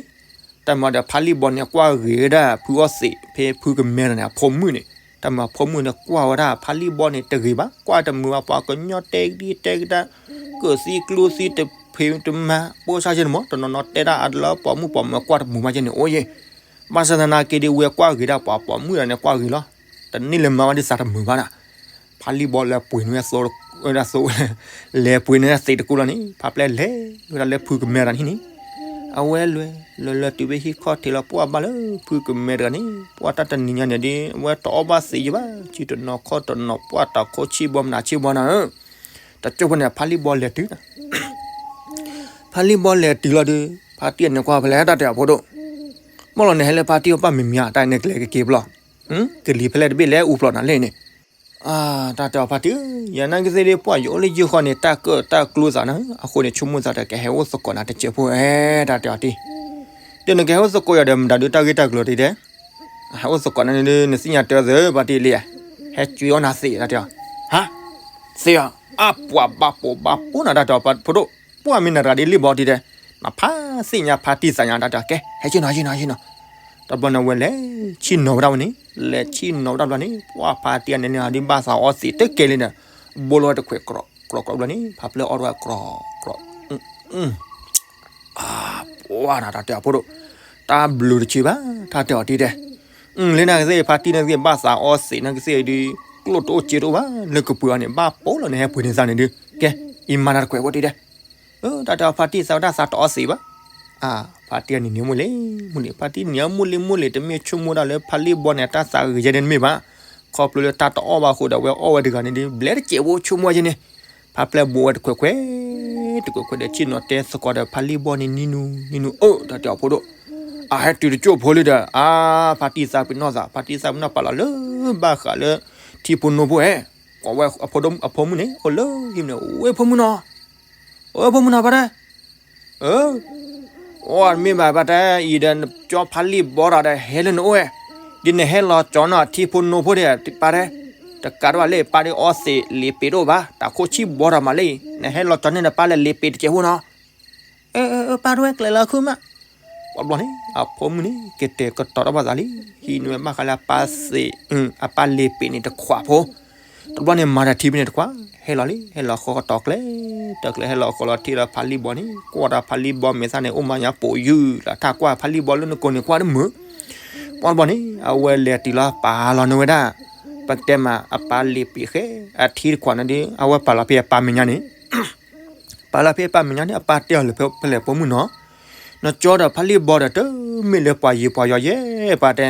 တၢ်မၤဒီးဖါလံၣ်ဘီန့ၣ် ကွၢ်ဂ့ၤဝဲဒၣ်ဖုအီသံး ဖဲဖုကမဲတဂၤန့ၣ် အဖိမုၣ်န့ၣ် တၢ်မၤဖိမုၣ်န့ၣ် ကွၢ်ဝဲဒၣ်ဖါလံၣ်ဘီန့ၣ်တဂ့ၤဘၣ် ကွၢ်တမုာ်ဘၣ် ပှၤကညီတဲကဒံတဲကဒါ ကၢၢ်သံကျိသံတဖံးတမၤ ပိၢ်ဆၣ်ယဲန့ၣ်မး တနီၤနီၤတဲဒၣ်အလၢပိာ်မုၣ်ပိာ်မၢၤ ကွၢ်တမုာ်ဘၣ်ယဲန့ၣ် အိၣ်ယဲ ဘၣ်ဆၣ်သနာ်က့ဒ်ဝဲကွၢ်ဂ့ၤဒၣ်ပှၤပိာ်မုၣ်တဂၤန့ၣ် ကွၢ်ဂ့ၤလီၤ တန့ၢ်လၢမၤဘၣ်ဒ်သးတမုာ်ဘၣ်ဒၣ် ဖါလံၣ်ဘီလဲၤပှ့ၤန့ၢ်ဝဲဒၣ်သိး လဲၤပှ့ၤန့ၢ်ဝဲဒၣ်သံးတကိးလီၤန့ၣ် ဖါပျဲၢ်လဲၤဝဲဒၣ်လၢဖုကမဲတဂၤန့ၣ်န့ၣ် အဝဲလဲၤ လဲၤလဲၤတုၤဖဲဟံၣ်ခီၣ်ထံးလီၤ ပှၢ်ဘၣ်လၢဖုကမဲတဂၤန့ၣ် ပှၢ်တၢ်တနံၤညါန့ၣ်ဒ် အဝဲတအီၣ်ဘၣ်သံးယံၤဘၣ် ဆံတနီၤခီၣ်တနီၤ ပှၢ်တၢ်ခိၣ်ဆံၣ်ဘီမနုၤဆံၣ်ဘီနၤဧၢ တကၠိၢ်ဖိန့ၣ် ဖါလံၣ်ဘီလဲၤတုၤ ဖါလံၣ်ဘီလဲၤတုၤလီၤဒီး ဖါတံၢ်န့ၣ်ကွၢ်ဖဲလဲၣ်တၢ်တဲအီၤဖိဒိၣ် မ့ၢ်လီၤန့ၣ်ဟဲလၢဖါတံၢ်အီၤဘၣ်မံၤမံၤ တၢ်န့ၣ်ကလဲၤကက့ၤပျီ ကလံၤဖဲလဲၣ်တဘ့ၣ်လဲၤအူပျီနၤလဲၣ်န့ၣ် တၢ်တဲအီၤဖါတံၢ်ဧၢ ယၤနာ်က့သ့ၣ်ဒ်ပှၢ်ယအိၣ်လၢယုၢ်ဃီန့ၣ် တၢ်ကၢၣ်တၢ်ကျိသးနၤ အဃိန့ၣ် ဆိကမိၣ်သးဒီးကဟဲအိၣ်သကိးနၤတစဲးဖိ အဲ တၢ်တဲအီၤတံၢ် ဒီးနကဟဲအိၣ်သကိးယၤဒီး မတၤဒုးတၢ်ဂ့ၢ်တၢ်ကျိၤတံၢ်တဲ ဟဲအိၣ်သကိးနၤန့ၣ်ဒ် နသ့ၣ်ညါတဲအီၤသ့ ဖါတံၢ်လံဧါ ဟဲကွံာ်အီၣ်နၤသံး တၢ်တဲအီၤ ဟါ သံးဧါ အပှၤဘၣ်ပိာ်ဘၣ်ပိာ်နၤ တၢ်တဲအီၤဖိဒိၣ် ပှၢ်မ့ၢ်နတဂၤဒ်လံၣ်ဘီတံၢ်တဲ နဖးသ့ၣ်ညါဖါတံၢ်သးညါ တၢ်တဲအီၤ ကဲ ဟဲဆ့ၣ်နီၤ ဟဲဆ့ၣ်နီၤ ဟဲဆ့ၣ်နီၤ တဘျီန့ၣ်ဝဲလဲၤဆ့ၣ်နီၤဝဲဒၣ်ဝဲန့ၣ် လဲၤဆ့ၣ်နီၤဝဲဒၣ်ဘျီန့ၣ် ပှၢ်ဖါတံၢ်အန့ၣ်န့ၣ် ဒ်ဘၣ်သးအီသံးတကဲလံန့ၣ် ဘိလီၤဝဲတခွဲးကြီကြီဘျီန့ၣ် ဖါပျဲၢ်အီၣ်ဝဲကြီကြီ အ ပှၢ်နၤ တၢ်တဲအီၤဖိဒိၣ် တၢ်ဘျုးတဆံးဘၣ် တၢ်တဲအီၤတံၢ်တဲ လၢနဂ့ၤသ့ၣ် ဖါတံၢ်နဂ့ၤသ့ၣ် ဘၣ်သးအီသံးနဂ့ၤသ့ၣ်ဒ် ကျိၣ်တအိၣ်စ့တအိၣ်ဘၣ် လၢကပှ့ၤအီၤန့ၣ် ဘၣ်ပိာ်လီၤန့ၣ် ဟဲပှ့ၤန့ၢ်သးန့ၣ်ဒုး ကဲ အံၤမၤနၤတခွဲးဖိတံၢ်တဲ တၢ်တဲအီၤဖါတံၢ်သးဝဲဒၣ်သးတအီသံးဘၣ် ဖါတံၢ်န့ၣ်နံၤမိၢ်လံၤမိၢ်လံၤ ဖါတံၢ်န့ၣ်အမိၢ်လံၤမိၢ်လံၤ တမ့ၢ်ဆိကမိၣ်ဒၣ်လၢဖါလံၣ်ဘီန့ၣ် တၢ်သးဂ့ၤယဲန့ၣ်တမ့ၢ်ဘၣ် ခီဖျိလၢတၢ်တအီၣ်ဘၣ်အဃိဒီး အဝဲအီၣ်ဝဲတဂၤန့ၣ်ဒ် ဘျဲတစဲးဖိဆိကမိၣ်ယဲန့ၣ် ဖါပျဲၢ်ဘိဝဲတခွဲးခွဲး တခွဲးခွဲးဒီး ဆ့ၣ်နီၤတဲသကိးဒီးဖါလံၣ်ဘီန့ၣ် နံၤနူၤ နံၤနူၤ အၢ တၢ်တဲအီၤဖိဒိၣ် အဟဲတုၤတကၠိၢ်ဖိလံဒီး အါ ဖါတံၢ်သးပ့ၤနီၣ်သး ဖါတံၢ်သးပ့ၤနီၣ်ပာ်လီၤလၢဘၣ်ဃးလၢ ထံဖိနိဖိဧဲ ကိးဝဲအဖိမုၣ်န့ၣ် အိၣ်လၢဟံၣ်မ့ၢ်န့ၣ် ဝဲဖိမုၣ်နီၤ ဝဲဖိမုၣ်နီၤ ပၢ်တဲ အၢ အိၣ်မ့ၢ်ဘၣ် ပၢ်တဲ အံၤဒီး ကၠီဖါလံၣ်ဘီတၢ်ဒီး ဟဲလၢနအိၣ်ဝဲ ဒ်နဟဲလီၤကၠီနီၤထံဖိနိဖိဒီး ပၢ်တဲ တကးဒံးဘၣ်လၢ ပၢ်ဒ်အီသံးလ့ၤပ့ၤတအိၣ်ဘၣ် တၢ်ခိၣ်ဆံၣ်ဘီတၢ်မးလၢအံၤ နဟဲလီၤကၠီန့ၣ်ဒီး ပၢ်လဲၤလ့ၤပ့ၤတစဲးဖိနီၤ အၢ အၢ ပၢ်တဝဲကျဲၤလီၤခုမး ဘျီန့ၣ် အဖိမုၣ်န့ၣ် ကတဲာ်ကတီၤတၢ်ဘၣ်သးလံ ဟံးန့ၢ်ဝဲဘၣ်ဃးလၢအပၢ်သံး အပၢ်လ့ၤပ့ၤန့ၣ်တခွးဖိ တဘျီန့ၣ် မၤတၢ်ထံဖဲန့ၣ်တခွး ဟဲလီၤလံ ဟဲလီၤဃီကတီၤကျဲ တၢ်ကျဲဟဲလီၤဃီလီၤထံၣ်လၢဖါလံၣ်ဘီန့ၣ် ကွၢ်တၢ်ဖါလံၣ်ဘီမဲာ်သၣ်န့ၣ် အိၣ်မးညါပိာ်ယုၢ်လီၤ ထါကွၢ်ဖါလံၣ်ဘီလၢနကိးန့ၣ်ကွၢ်တမုာ် ပှၢ်တဘျီန့ၣ် အဝဲလဲၤတုၤလီၤပာ်လီၤန့ၢ်ဝဲဒၣ် ပကတဲမးအပၢ်လ့ၤပ့ၤဃဲ အထံတခွးန့ၣ်ဒီး အဝဲပာ်လီၤဖဲအပၢ်မဲာ်ညါန့ၣ် ပာ်လီၤဖဲအပၢ်မဲာ်ညါန့ၣ် အပၢ်တဲအီၤလၢဖဲလဲၣ်ပိာ်မုၣ်နီၤ, နကၠီဒီးဖးလံၣ်ဘီဒီး တမ့ၢ်လၢပှၤယံၤပှၤယီၤယဲၢ်ပၢ်တဲ,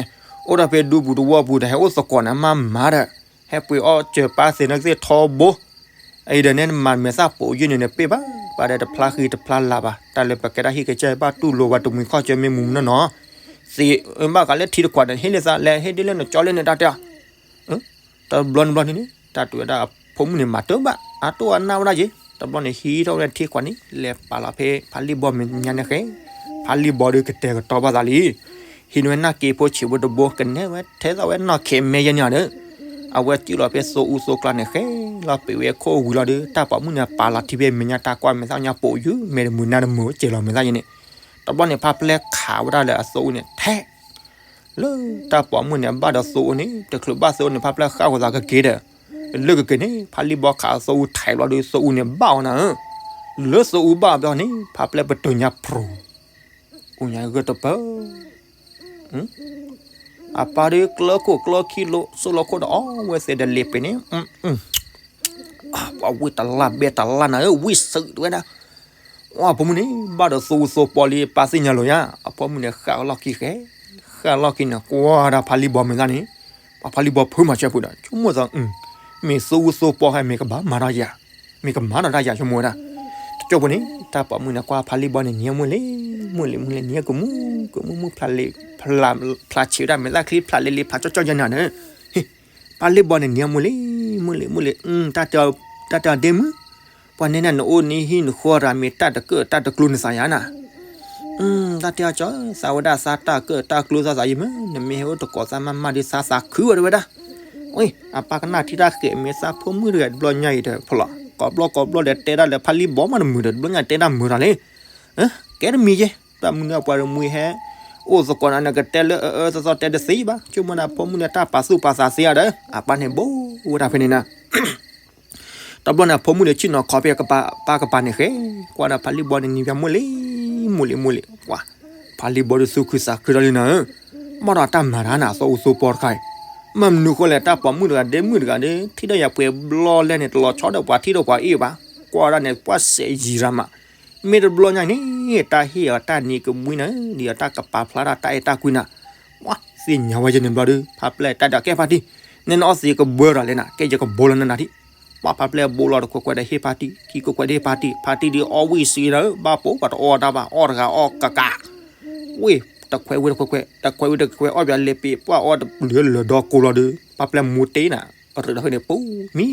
အိၣ်ဒီးဖဲဒူပူၤတဝီပူၤဒီး ဟဲအိၣ်သကိးန့ၣ် မၤမၤဒီး ဟဲပှ့ၤအီၣ်စၢၤပၢ်သ့ၣ်နီၣ်ကသ့ၣ်ထီဘိ, အံၤဒီးန့ၣ် နမၤမဲာ်သၣ်ပိာ်ယုၢ်န့ၣ် နပ့ၢ်ဘၣ်, ပၢ်ဒီးတဖျါဃံတဖျါလၤဘၣ်, တၢ်လၢပကဲဒၣ်ဟံၣ်ကစၢ်ဘၣ်တူၢ်လိာ်ဝဲတမှံၤခီၣ်ကၢမ့ၢ်မူနီၢ်နီၢ်, သ့ဘၣ်ဃးလၢထံတခွးဒီး ဟ့ၣ်လၢသးလဲၤဟ့ၣ်ဒ်လၢနကၠီလၢနတၢ်တဲအီၤ တဘျီန့ၣ်ဘျီန့ၣ်န့ၣ် တၢ်တဲဝဲဒၣ်အဖိမုၣ်န့ၣ် မၤတၢ်ဘၣ် အတိၢ်အနၢ်ဝဲဒၣ်ယ့ၣ်, တဘျီန့ၣ် ဟံးထီၣ်ဝဲဒၣ်ထံခွးန့ၣ် လဲၤပာ်လီၤဖဲဖးလံၣ်ဘီမဲာ်ညါန့ၣ်ဃဲ, ဖးလံၣ်ဘီဒီးကတဲာ်ကတီၤဘၣ်သးလံ, ဟံးန့ၢ်ဝဲနၢ်က့ၤဖိဆံးဖိတဘိ ကနဲၣ်ဝဲထဲသိးဝဲနီၢ်ခဲမဲာ်ယဲၢ်န့ၣ်ဒီး အဝဲစံၣ်လီၤဖဲသိအူသိကျါန့ၣ်ဃဲ, လီၤပ့ၤဝဲခိၣ်ဝံၤလီၤဒီး တၢ်ပိာ်မုၣ်န့ၣ် ပာ်လီၤထံဖဲမဲာ်ညါ တၢ်ကွၢ်မဲာ်သၣ်ညါပိာ်ယုၢ် မဲာ်တမုာ်နါတမုာ် ကဲၤလီၤမဲာ်သၣ်ယဲၢ်န့ၣ်, တဘျီန့ၣ် ဖါပျဲခးဝဲဒၣ်လၢအသိအူန့ၣ် ထဲ လၢတၢ်ပိာ်မုၣ်န့ၣ် ဘၣ်ဒီးသိအူန့ၣ် တချုးဘၣ်သိအူန့ၣ် ဖါပျဲဃၣ်ဃီၤသးကက့ၤဒီး လၢကက့ၤန့ၣ် ဖါလံၣ်ဘီခးအသိအူထဲးဘျီဒီး သိအူန့ၣ်ဘၣ်အီၤနၤဧၢ, လၢသိအူဘၣ်အီၤဘျီန့ၣ် ဖါပျဲပတုာ်ညါဖြူၤ, အိၣ်ညါဂၢၢ်တပၢၢ် အပၢ်ဒီးကျၢခိၣ်ကျၢခံလိၤ စိၣ်လီၤခိၣ်ဒီးအီဝဲသ့ၣ်ဒီးလ့ၤပ့ၤန့ၣ်, ပှၤဝံၣ်တလၢ်ဘဲတလၢ်နၤဧၢ ဝံၣ်စံးတဝဲဒၣ်, အဖိမုၣ်န့ၣ် ဘၣ်ဒီးသိအူသိပီလံ ပၢ်သ့ၣ်ညါလီၤယါ, အဖိမုၣ်န့ၣ် ဃၣ်လီၢ်ခံဃဲ, ဃၣ်လီၢ်ခံန့ၣ် ကွၢ်ဒၣ်ဖါလံၣ်ဘီမဲာ်သၣ်န့ၣ်, ပှၤဖါလံၣ်ဘီဖိမၤဆၢပူၤဒီး ဆိကမိၣ်သီ, မ့ၢ်သိအူသိပီဟဲ မ့ၢ်ကဘၣ်မၤဒီးယၤ, မ့ၢ်ကမၤဒီးတၢ်ယၤဆိကမိၣ်ဝဲဒၣ်, တကၠိဖိန့ၣ် တၢ်ပိာ်မုၣ်န့ၣ် ကွၢ်ဖါလံၣ်ဘီန့ၣ် နံၤအမုၢ်လ့ၤ, မုၢ်လ့ၤမုၢ်လ့ၤ နံၤကမူၣ်, ကမူၣ်မုၢ်ဖျါလ့ၤ, ဖျါဆံးဝဲဒၣ်မဲာ်သၣ်ချံ ဖျါလ့ၤလ့ၤ ဖျါကၠီကၠီယဲၢ်နၤန့ၣ်, ဖါလံၣ်ဘီန့ၣ် နံၤအမုၢ်လ့ၤ, မုၢ်လ့ၤမုၢ်လ့ၤ, တၢ်တဲအီၤဒ့မုၣ်, ပှၤန့ၣ်နၤ နအိၣ်နဟံၣ်နဃီရၤ မ့ၢ်တၢ်တကၢၢ်တၢ်တကျိၤနသးယါနၤ, တၢ်တဲအီၤကၠီ သးဝဲဒၣ်သးတၢ်ကၢၢ်တၢ်ကျိၤသးသးယံၤမ့ၢ် နမ့ၢ်ဟဲအိၣ်တကိးသးမၤမၤဒီးသးသးခုဝဲတဝဲဒၣ်, အပၢ်ကနၣ်ထံတၢ်ဃဲးမ့ၢ်သးဖိမုၣ်တဂၤတဘျီညါအံၤဒီး ဖီလီၤ ကိးဘျီကိးဘျီဒီးတဲဒၣ်လၢဖါလံၣ်ဘီမးတမုာ်ဒီး တဘျီညါတဲဒၣ်မုာ်တၢ်လံ, ကဲတမံၤယဲၢ် တၢ်မနုၤအပှၤတမှံၤဟဲ အိၣ်သကိးနၤ နကတဲလၢအအၢသီသီတဲတသ့ဘၣ်, ဆိကမိၣ်ဒၣ်ဖိမုၣ်န့ၣ် တၢ်ပာ်သူၣ်ပာ်သးသ့ဧါဒီး အပၢ်န့ၣ်ဘိဝဲဒၣ်ဖဲန့ၣ်နၤ, တဘျီန့ၣ် အဖိမုၣ်န့ၣ်ဆ့ၣ်နီၤခီဖဲအပၢ်ကပၤန့ၣ်ဃဲ, ကွၢ်ဒီးဖါလံၣ်ဘီန့ၣ်နံၤပၠးမုၢ်လ့ၤ, မုၢ်လ့ၤမုၢ်လ့ၤ, ပှၤ ဖါလံၣ်ဘီဒီးသူၣ်ခုသးခုထီၣ်လံနၤဧၢ, ဘၣ်ဒီးတၢ်မၤတၢ်နၤ အသိအူသိပီတခါအံၤ, မ့ၢ်မနုၤဃိလဲၣ် တၢ်ပိာ်မုၣ်တဂၤဒ့မုၣ်တဂၤဒီး ထံၣ်ဒီးယၤပှဲၤဘျီလဲၣ်န့ၣ် တလီၤဆီဒီးပှၤထံၣ်ဒီးပှၤအ့ၣ်ဘၣ်, ကွၢ်ဒၣ်န့ၣ် ပှၤစဲးယံၤရၤမး, မ့ၢ်တဘျီညါန့ၣ် တၢ်ဟ့ၣ်အီၤတၢ်နံၤကမှံနၤဧၢ, ဒ်အတၢ်ကပာ်ဖျါတၢ်တၢ်အဲၣ်တၢ်ကွံနၤ, ပှၤသ့ၣ်ညါဝဲယဲၢ်န့ၣ်ဘျီဒီး ဖါပျဲၢ်တၢ်ဒီးကဲဖါတံၢ်, နဲနအီၣ်သံးကဘၢဒီးလဲၣ်နၤ ကဲယကဘိလီၤနနၤထံၣ်, ပှၤဖါပျဲၢ်ဘိလီၤတခွဲးခွဲးဒီးဟ့ၣ်ဖါတံၢ်, ခံခွဲးခွဲးဒီးဟ့ၣ်ဖါတံၢ်, ဖါတံၢ်ဒီးအီၣ်ဝံၣ်စံးနၤဧၢ, ဘၣ်ပိာ်ပှၤတအီၣ်တၢ်ဘၣ် အီၣ်တဂၤအီၣ်ကကး, ဝ့ၢ် တခွဲးဝံၣ်တခွဲးခွဲး တခွဲးဝံၣ်တခွဲးခွဲး အီၣ်ပၠးလဲၤပ့ၤ ပှၤအီၣ်တပျုၤလၢဒီကိးလီၤဒီး ဖါပျဲၢ်မူတ့နၤ, အရ့ဒီးဖဲန့ၣ် ပူၤ မံ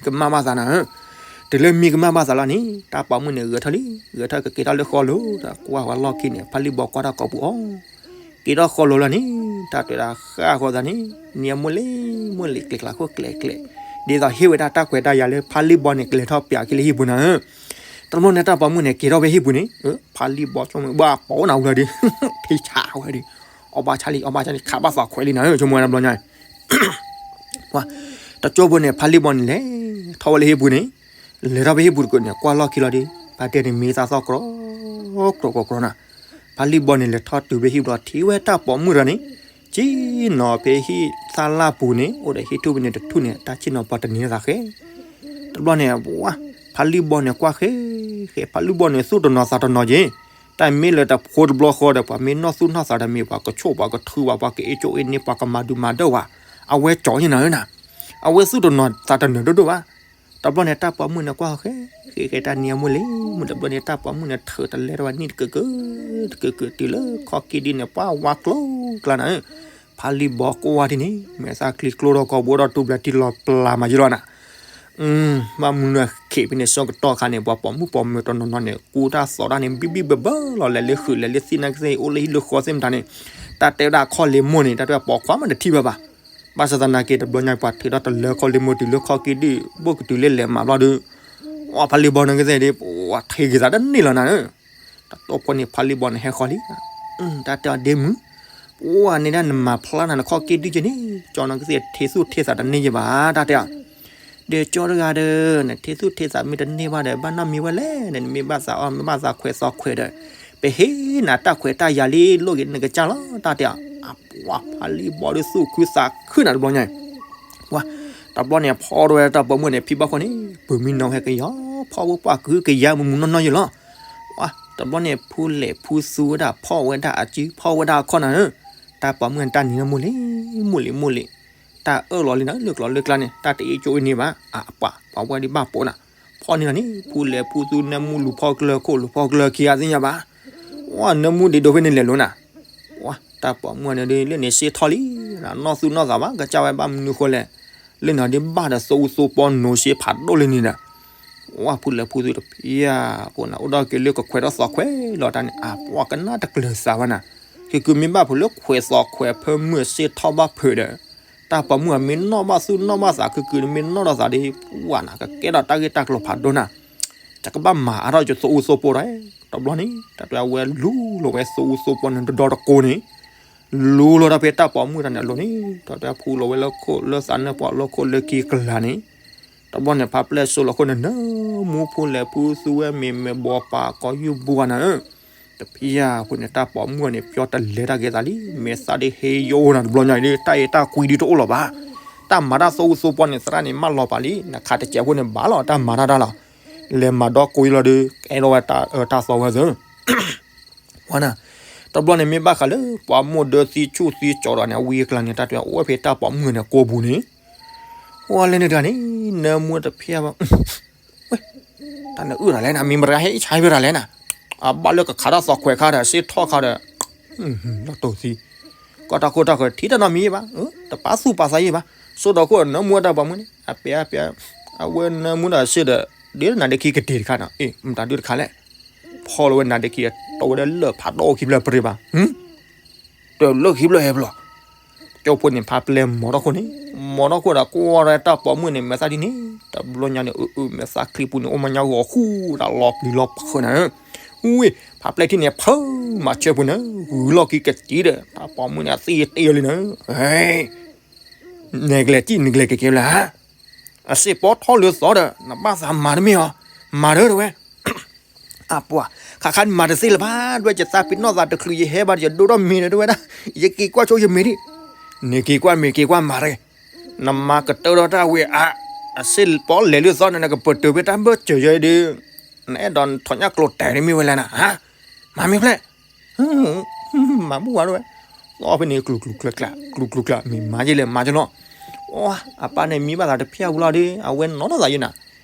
ကမၣ်ဘၣ်သးနၤဧၢ, တုၤလၢမံကမၣ်ဘၣ်သးလီၤန့ၣ် တၢ်ပိာ်မုၣ်န့ၣ်ဂဲၤထၢၣ်လံ, ဂဲၤထၢၣ်ကက့ၤထီၣ်လၢဃီလိၤဒီး ကွၢ်ဝဲလီၢ်ခံန့ၣ် ဖါလံၣ်ဘီကွၢ်တၢ်ကိာ်ပူၤအီၤ, က့ၤထီၣ်ဃီလိၤလီၤန့ၣ် တၢ်တဲဝဲဒၣ်ဃၣ်ဃီသးန့ၣ် နံၤအမုၢ်လ့ၤ မုၢ်လ့ၤ ကျဲၤကျါခိၣ်ကျဲၤကျဲၤ, ဒ်သိးဟ့ၣ်ဝဲဒၣ်တၢ်ခွဲးတၢ်ယာ်လၢဖါလံၣ်ဘီန့ၣ် ကျဲၤထီၣ်ပၠးက့ၤလၢဟံၣ်ပူၤနၤဧၢ, တဘျီန့ၣ် တၢ်ပိာ်မုၣ်န့ၣ် က့ၤထီၣ်ဖဲဟံၣ်ပူၤန့ၣ် ဖါလံၣ်ဘီဆိကမိၣ် ဘၣ်ပိာ်နၤဝဲဒီး ထံဆးဝဲဒီး အီၣ်ဘၣ်ဆါလံ အီၣ်ဘၣ်ဆါလံ ခးဘၣ်သးခွဲးလံနၤဧၢ ဆိကမိၣ်ဝဲတဘျီညါ တကၠိဖိန့ၣ် ဖါလံၣ်ဘီန့ၣ်လဲၤထီၣ်ဝဲလၢဟံၣ်ပူၤန့ၣ်, လဲၤထီၣ်ဖဲဟံၣ်ပူၤတက့ၢ်န့ၣ် ကွၢ်လီၢ်ခံလီၤဒီး ဖါတဲန့ၣ်မ့ၢ်သးသီၣ်ကြီ ကြီကြီကြီနၤ, ဖါလံၣ်ဘီန့ၣ်လဲၤထီၣ်တုၤဖဲဟံၣ်ဘျီ ထံၣ်ဝဲတၢ်ပိာ်မုၣ်တဂၤန့ၣ် ဆ့ၣ်နီၤဖဲဟံၣ်သၣ်လၢ်ပူၤန့ၣ် အိၣ်ဒီးဟံၣ်ထူၣ်ဖဲန့ၣ်တထူၣ်န့ၣ် တၢ်ဆ့ၣ်နီၤပှၤတနံၤသးဃဲ တဘျီန့ၣ် ဖါလံၣ်ဘီန့ၣ်ကွၢ်ဃဲ ဃဲ ဖါလံၣ်ဘီန့ၣ် သူၣ်တနီၤသးတနီၤက့ၤ, တၢ်မ့ၢ်လၢတဖိတဘျီဃီဒီး ပှၤမ့ၢ်နီၢ်သူၣ်နီၢ်သးဒီးမ့ၢ်ပှၤကဆိၣ်ပှၤကထုးဘၣ် ပှၤကအဲၣ်ကၠိအဲၣ်န့ၢ် ပှၤကမၤဒုးမၤဒၢၣ်ဝဲ, အဝဲကၠီန့ၣ်နၤဧၢနၤ, အဝဲသူၣ်တနီၤသးတနီၤဒိၣ်ဒိၣ်ဘၣ်. တဘျီန့ၣ် တၢ်ပိာ်မုၣ်န့ၣ်ကွၢ်ဃဲ ဃဲဃဲတၢ်နံၤအမုၢ်လ့ၤမုၢ် တဘျီန့ၣ် တၢ်ပိာ်မုၣ်န့ၣ် ထုးတလဲထီၣ်ဝဲနံၣ်တကၢၢ်ကၢၢ် တကၢၢ်ကၢၢ် တုၤလၢခီၣ်က့ဒံၣ်န့ၣ် ပှၤဝါကျိၤကျါနၤဧၢ, ဖါလံၣ်ဘီကွၢ်ဝဲဒ်န့ၣ် မဲာ်သၣ်ချံကျိထီၣ်ကီး ဘှီထီၣ်တူၢ်ဘျဲးထံလီၤပျၢ်မးယံၤလီၤနၤ ဘၣ်မနုၤအခံးဖဲန့ၣ် ဆၢကတီၢ်ခါန့ၣ် ပှၤပိာ်မုၣ်ပိာ်မၢၤတနီၤနီၤန့ၣ် ကူတၢ်သိးတၢ်န့ၣ် ဘံၣ်ဘံၣ်ဘၢဘၢလီၤ လဲၤလၢဃုာ်လဲၤလၢသ့ၣ်နာ်ကသ့ၣ် အိၣ်လၢဟံၣ်လၢဃီသ့ၣ်မတၤန့ၣ် တၢ်တဲဝဲဒၣ်ခီၣ်လ့ၢ်မိၢ်န့ၣ် တၢ်တဲပိာ်ခွါမးတထံၣ်ဘၣ်ဘၣ်. ဘၣ်ဆၣ်သနာ်က့ တဘျီညါပှၤထုးထီၣ်တလၢခီၣ်လ့ၢ်မိၢ်တုၤလၢခီၣ်က့ဒံၣ် ဘိၣ်ကတုၤလၢလဲၤမးဘျီဒီး ပှၤဖါလံၣ်ဘီန့ၣ်ကသ့ၣ်ဒ် ပှၤထံၣ်က့ၤသးတန့ၢ်လီၤနၤဧၢ တၢ်တိၢ်ဖိန့ၣ် ဖါလံၣ်ဘီန့ၣ်ဟဲဃီလံ. တၢ်တဲအီၤဒ့မုၣ် ပှၤန့ၣ်ဒၣ်နမၤဖျါနၤနခီၣ်က့ဒံၣ်က့ၤန့ၣ် ကၠီနီၢ်ကသ့ၣ်ထံသူၣ်ထံသးတန့ၢ်ယဘၣ် တၢ်တဲအီၤ ဒီးကၠီတဂၤဒီး နထံသူၣ်ထံသးမ့ၢ်တန့ၢ်ဘၣ်ဒီး ဘၣ်နီၢ်မံၤဝဲလဲၣ် နမ့ၢ်ဘၣ်သးအီၣ် မ့ၢ်ဘၣ်သးခွဲးသီခွဲးဒီး ပဟ့ၣ်နၤတၢ်ခွဲးတၢ်ယာ်လံ လိၣ်ဂ့ၤနကစၢ်လီၤ တၢ်တဲအီၤ. အပှၤဖါလံၣ်ဘီဒီးသူၣ်ခုသးခုနၤတဘျီညါ ဝါ, တဘျီန့ၣ် ဖီၣ်ဝဲတၢ်ပိာ်မုၣ်န့ၣ် ဖံဘၣ်ခိၣ်န့ၣ် ပၢၤမံနီၤဟဲကယီၤ ဖီၣ်ဝဲပှၢ်ကုကယၤမုၢ်မုၢ်နီၢ်နီၢ်ယလီၤ. ဝါ, တဘျီန့ၣ် ဖူလဲၤဖူသူဝဲဒၣ် ဖီၣ်ဝဲဒၣ်အစု ဖီၣ်ဝဲဒၣ်အခီၣ်နၤဧၢ, တၢ်ပိာ်မုၣ်န့ၣ် တၢ်နံၤန့ၣ်မိၢ်လံၤ မိၢ်လံၤ မိၢ်လံၤ, တၢ်အၢၣ်လီၤလံနၤ လၢကျိၤလၢကျါန့ၣ် တၢ်တအ့ၣ်ကၠိအ့ၣ်န့ၢ်ဘၣ်, အပှၤ ပှၤဝဲဒၣ်ဘၣ်ပိာ်နၤ, ဖီၣ်န့ၢ်နၤန့ၣ် ဖူလဲၤဖူသူ နၢမူလူၤဖီၣ်ကျၢၤခိၣ် လူၤဖီၣ်ကျၢၤခံဂၤသ့ၣ်ညါဘၣ်. ဝါ, နၢမူဒံးဒိးဖဲန့ၣ်လဲၤလိၤနၤ. ဝါ, တၢ်ပိာ်မုၣ်န့ၣ်ဒ်လဲၣ်န့ၣ် စ့ထီၣ်လံ, နီၢ်သူၣ်နီၢ်သးဘၣ် ကစၢ်ဝဲဘၣ်မနုၤဃိလဲၣ်, လၢန့ၣ်ဒ်ဘၣ်ဒီးသိအူသိပီနိၤစ့ဖးဒိၣ်လံန့ၣ်ဒီး, ဝါ, ဖူလဲၤဖူသူတဖံးဧါ, ပှၤန့ၣ် အိၣ်ဒီးက့ၤလၢကခွဲးထီၣ်သီခွဲးလီၤတၢ်န့ၣ် အပှၤကနၣ်တကျၢၤသးဘၣ်နၤ, က့ၤကုမ့ၢ်ဘၣ်ဖုးလၢခွဲးသီခွဲးဖၢမုၢ်စ့ထီၣ်ဘၣ်ဖုးဒီး တၢ်ပိာ်မုၣ်အမ့ၢ်နီၣ်ဘၣ်သူၣ်နီၣ်ဘၣ်သး ခုခုမ့ၢ်နီၣ်ဒီးသးဒီး ပှၤနၤ ကကဲထီၣ်တၢ်ဂ့ၢ်တၢ်ကျိၤဖးဒိၣ်နၤ, တကဘၣ်မၤအါထီၣ်ယသိအူသိပီဒီး, တဘျီန့ၣ် တၢ်တဲအဝဲလူလီၤဝဲသိအူသိပီန့ၣ် တဒီတကိးန့ၣ်, လူလီၤတၢ်ဖဲတၢ်ပိာ်မုၣ်တၢ်န့ၣ်အလိၤန့ၣ် တၢ်တဲဖူလီၤဝဲလၢခိၣ်လၢသးနၢၣ်ပှၤလၢခိၣ်လၢခံကလၤန့ၣ်, တဘျီန့ၣ် ဖါပျဲၢ်စိလီၤခိၣ်န့ၣ် နၢမူဖူလဲၤဖူသူဝဲမ့ၢ်မ့ၢ်ဘီပာ်ကီယူၢ်ဘိနၤဧၢ တဖံးဧါ, အဃိန့ၣ် တၢ်ပိာ်မုၣ်န့ၣ် ပျီတလဲၤတၢ်က့ၤသးလံ, မ့ၢ်သးဒ်ဟ့ယိနၤ တဘျီညါအံၤဒ် တၢ်အဲၣ်တၢ်ကွံဒ်တအိၣ်လီၤဘၣ်, တၢ်မၤတၢ်သိအူသိပီန့ၣ် သရၣ်န့ၣ် မၢလီၤပာ်လံ, နခးတစဲးဖိန့ၣ် ဘၣ်လီၤ တၢ်မၤတၢ်တၢ်လီၤ, လဲၤမၤဒီကိးအံၤလီၤဒီး ကဲထီၣ်ဝဲတၢ်အၢတၢ်သီဝဲသၢ ဝါနၤ, တဘျီန့ၣ်မ့ၢ်ဘၣ်ဃးလၢ ပှၤမိၢ်ဒၢသံဆူၣ်သံကၠီဒီးန့ၣ် အဝံအကျါန့ၣ် တၢ်တဲအိၣ်ဝဲဖဲတၢ်ပိာ်မုၣ်န့ၣ် ကိာ်ပူၤန့ၣ်, ဝါလဲၣ်န့ၣ်တဂၤန့ၣ် နၢမူတဖံးဘၣ် ဝဲ, တၢ်နအုၣ်တၢ်လဲၣ်နၤ မ့ၢ်မတၤဟဲအံၣ်ဆါဖဲတၢ်လဲၣ်နၤ, အဘၣ်လၢကခးတၢ်သီခွဲးခါဒီး စ့ထီၣ်ခါဒီး, လီၤတိၢ်သံ, ကီၢ်တၢ်ခိၣ်တၢ်ဃၢၤ ထံၣ်တၢ်နီတမံၤယံၣ်ဘၣ်, တပာ်သူၣ်ပာ်သးယံၣ်ဘၣ်, စိဒီးခိၣ်နၢမူတၢ်ပိာ်မုၣ်န့ၣ် အပျဲ, အပျဲ, အဝဲနၢမူတၢ်စ့ဒီး ဒ်နၤဒ့ခံကတ့ၢ်တခါနီၤ, အ့ၣ် မတၤဒုတခါလဲၣ်, ဖီၣ်လီၤဝဲနၤဒ့ခံ တီဝဲဒၣ်လၢဖးဒိၣ်ခံဖျၢၣ်ပရ့ဘၣ် တလၢခံဖျၢၣ်ဟဲဖျၢၣ်, ကၠိဖိန့ၣ် ဖါပျဲၢ်မီၤထီၣ်ခိၣ်န့ၣ်, မီၤထီၣ်ခိၣ်ဒီးကွၢ်ဒီးတၢ်ပိာ်မုၣ်န့ၣ် မဲာ်သၣ်ဒ်န့ၣ်, တဘျီညါန့ၣ် အၢ အၢ မဲာ်သၣ်ချံပူၤန့ၣ် အိၣ်မးညါဂီၤဃူတၢ်လီၤပျံၤလီၤဖုးနၤ, ဝ့ၢ် ဖါပျဲၢ်ထံၣ်န့ၣ် ဖုးမၤဆၢပူၤန့ၣ် ဂုၤလီၢ်ခံကစံဒီး တၢ်ပိာ်မုၣ်န့ၣ် အသံတ့ၢ်လံနၤ, နကလဲၤစံၣ်နကလဲၤက့ၤက့ၤလၢ အစ့ၢ်ပီထီၣ်လၢသီဒီး နဘၣ်သးမၤတမ့ၢ်အီၤ, မၤဒီးတဝဲ အပှၤ, ခါခါန့ၣ်မၤတသ့လၢၤဘၣ်, ဒွဲၣ်ယသးပ့ၤနီၣ်သးတချုးယဟဲဘၣ်ဒီး ယဒိၣ်ထီၣ်မ့ၤဒီးတဝဲဒၣ်, ယက့ၤကွၢ်ဆိယမ့ၤဒံး, နက့ၤကွၢ်မ့ၤက့ၤကွၢ်မၤတဂ့ၤ, နမၤကတၢၢ်ဒီးတၢ်ဝဲအါ, အစ့ၢ်ပီလဲၤလၢသီန့ၣ် နကပတုာ်ဖဲတၢ်ဘၢၣ်စၢၤယဲဒုး, နအဲၣ်ဒိးထီၣ်ညၣ်ကျိၤတဲာ်တမ့ၢ်ဝဲလဲၣ်နၤ, မၤမ့ၢ်ဖျဲၣ် မၤဘူၣ်ဝဲဒၣ်ဝဲ, သီၣ်ဖဲန့ၣ် ကျူၤကျူၤကျါကျါ ကျူၤကျူၤကျါ မ့ၢ်မၤယဲလဲၣ် မၤယလီၤ, အပၢ်န့ၣ်မံဘၣ်သးတဖျၢၣ်ဝံၤလီၤဒီး အဝဲနီၢ်နီၢ်သးယဲနၤ,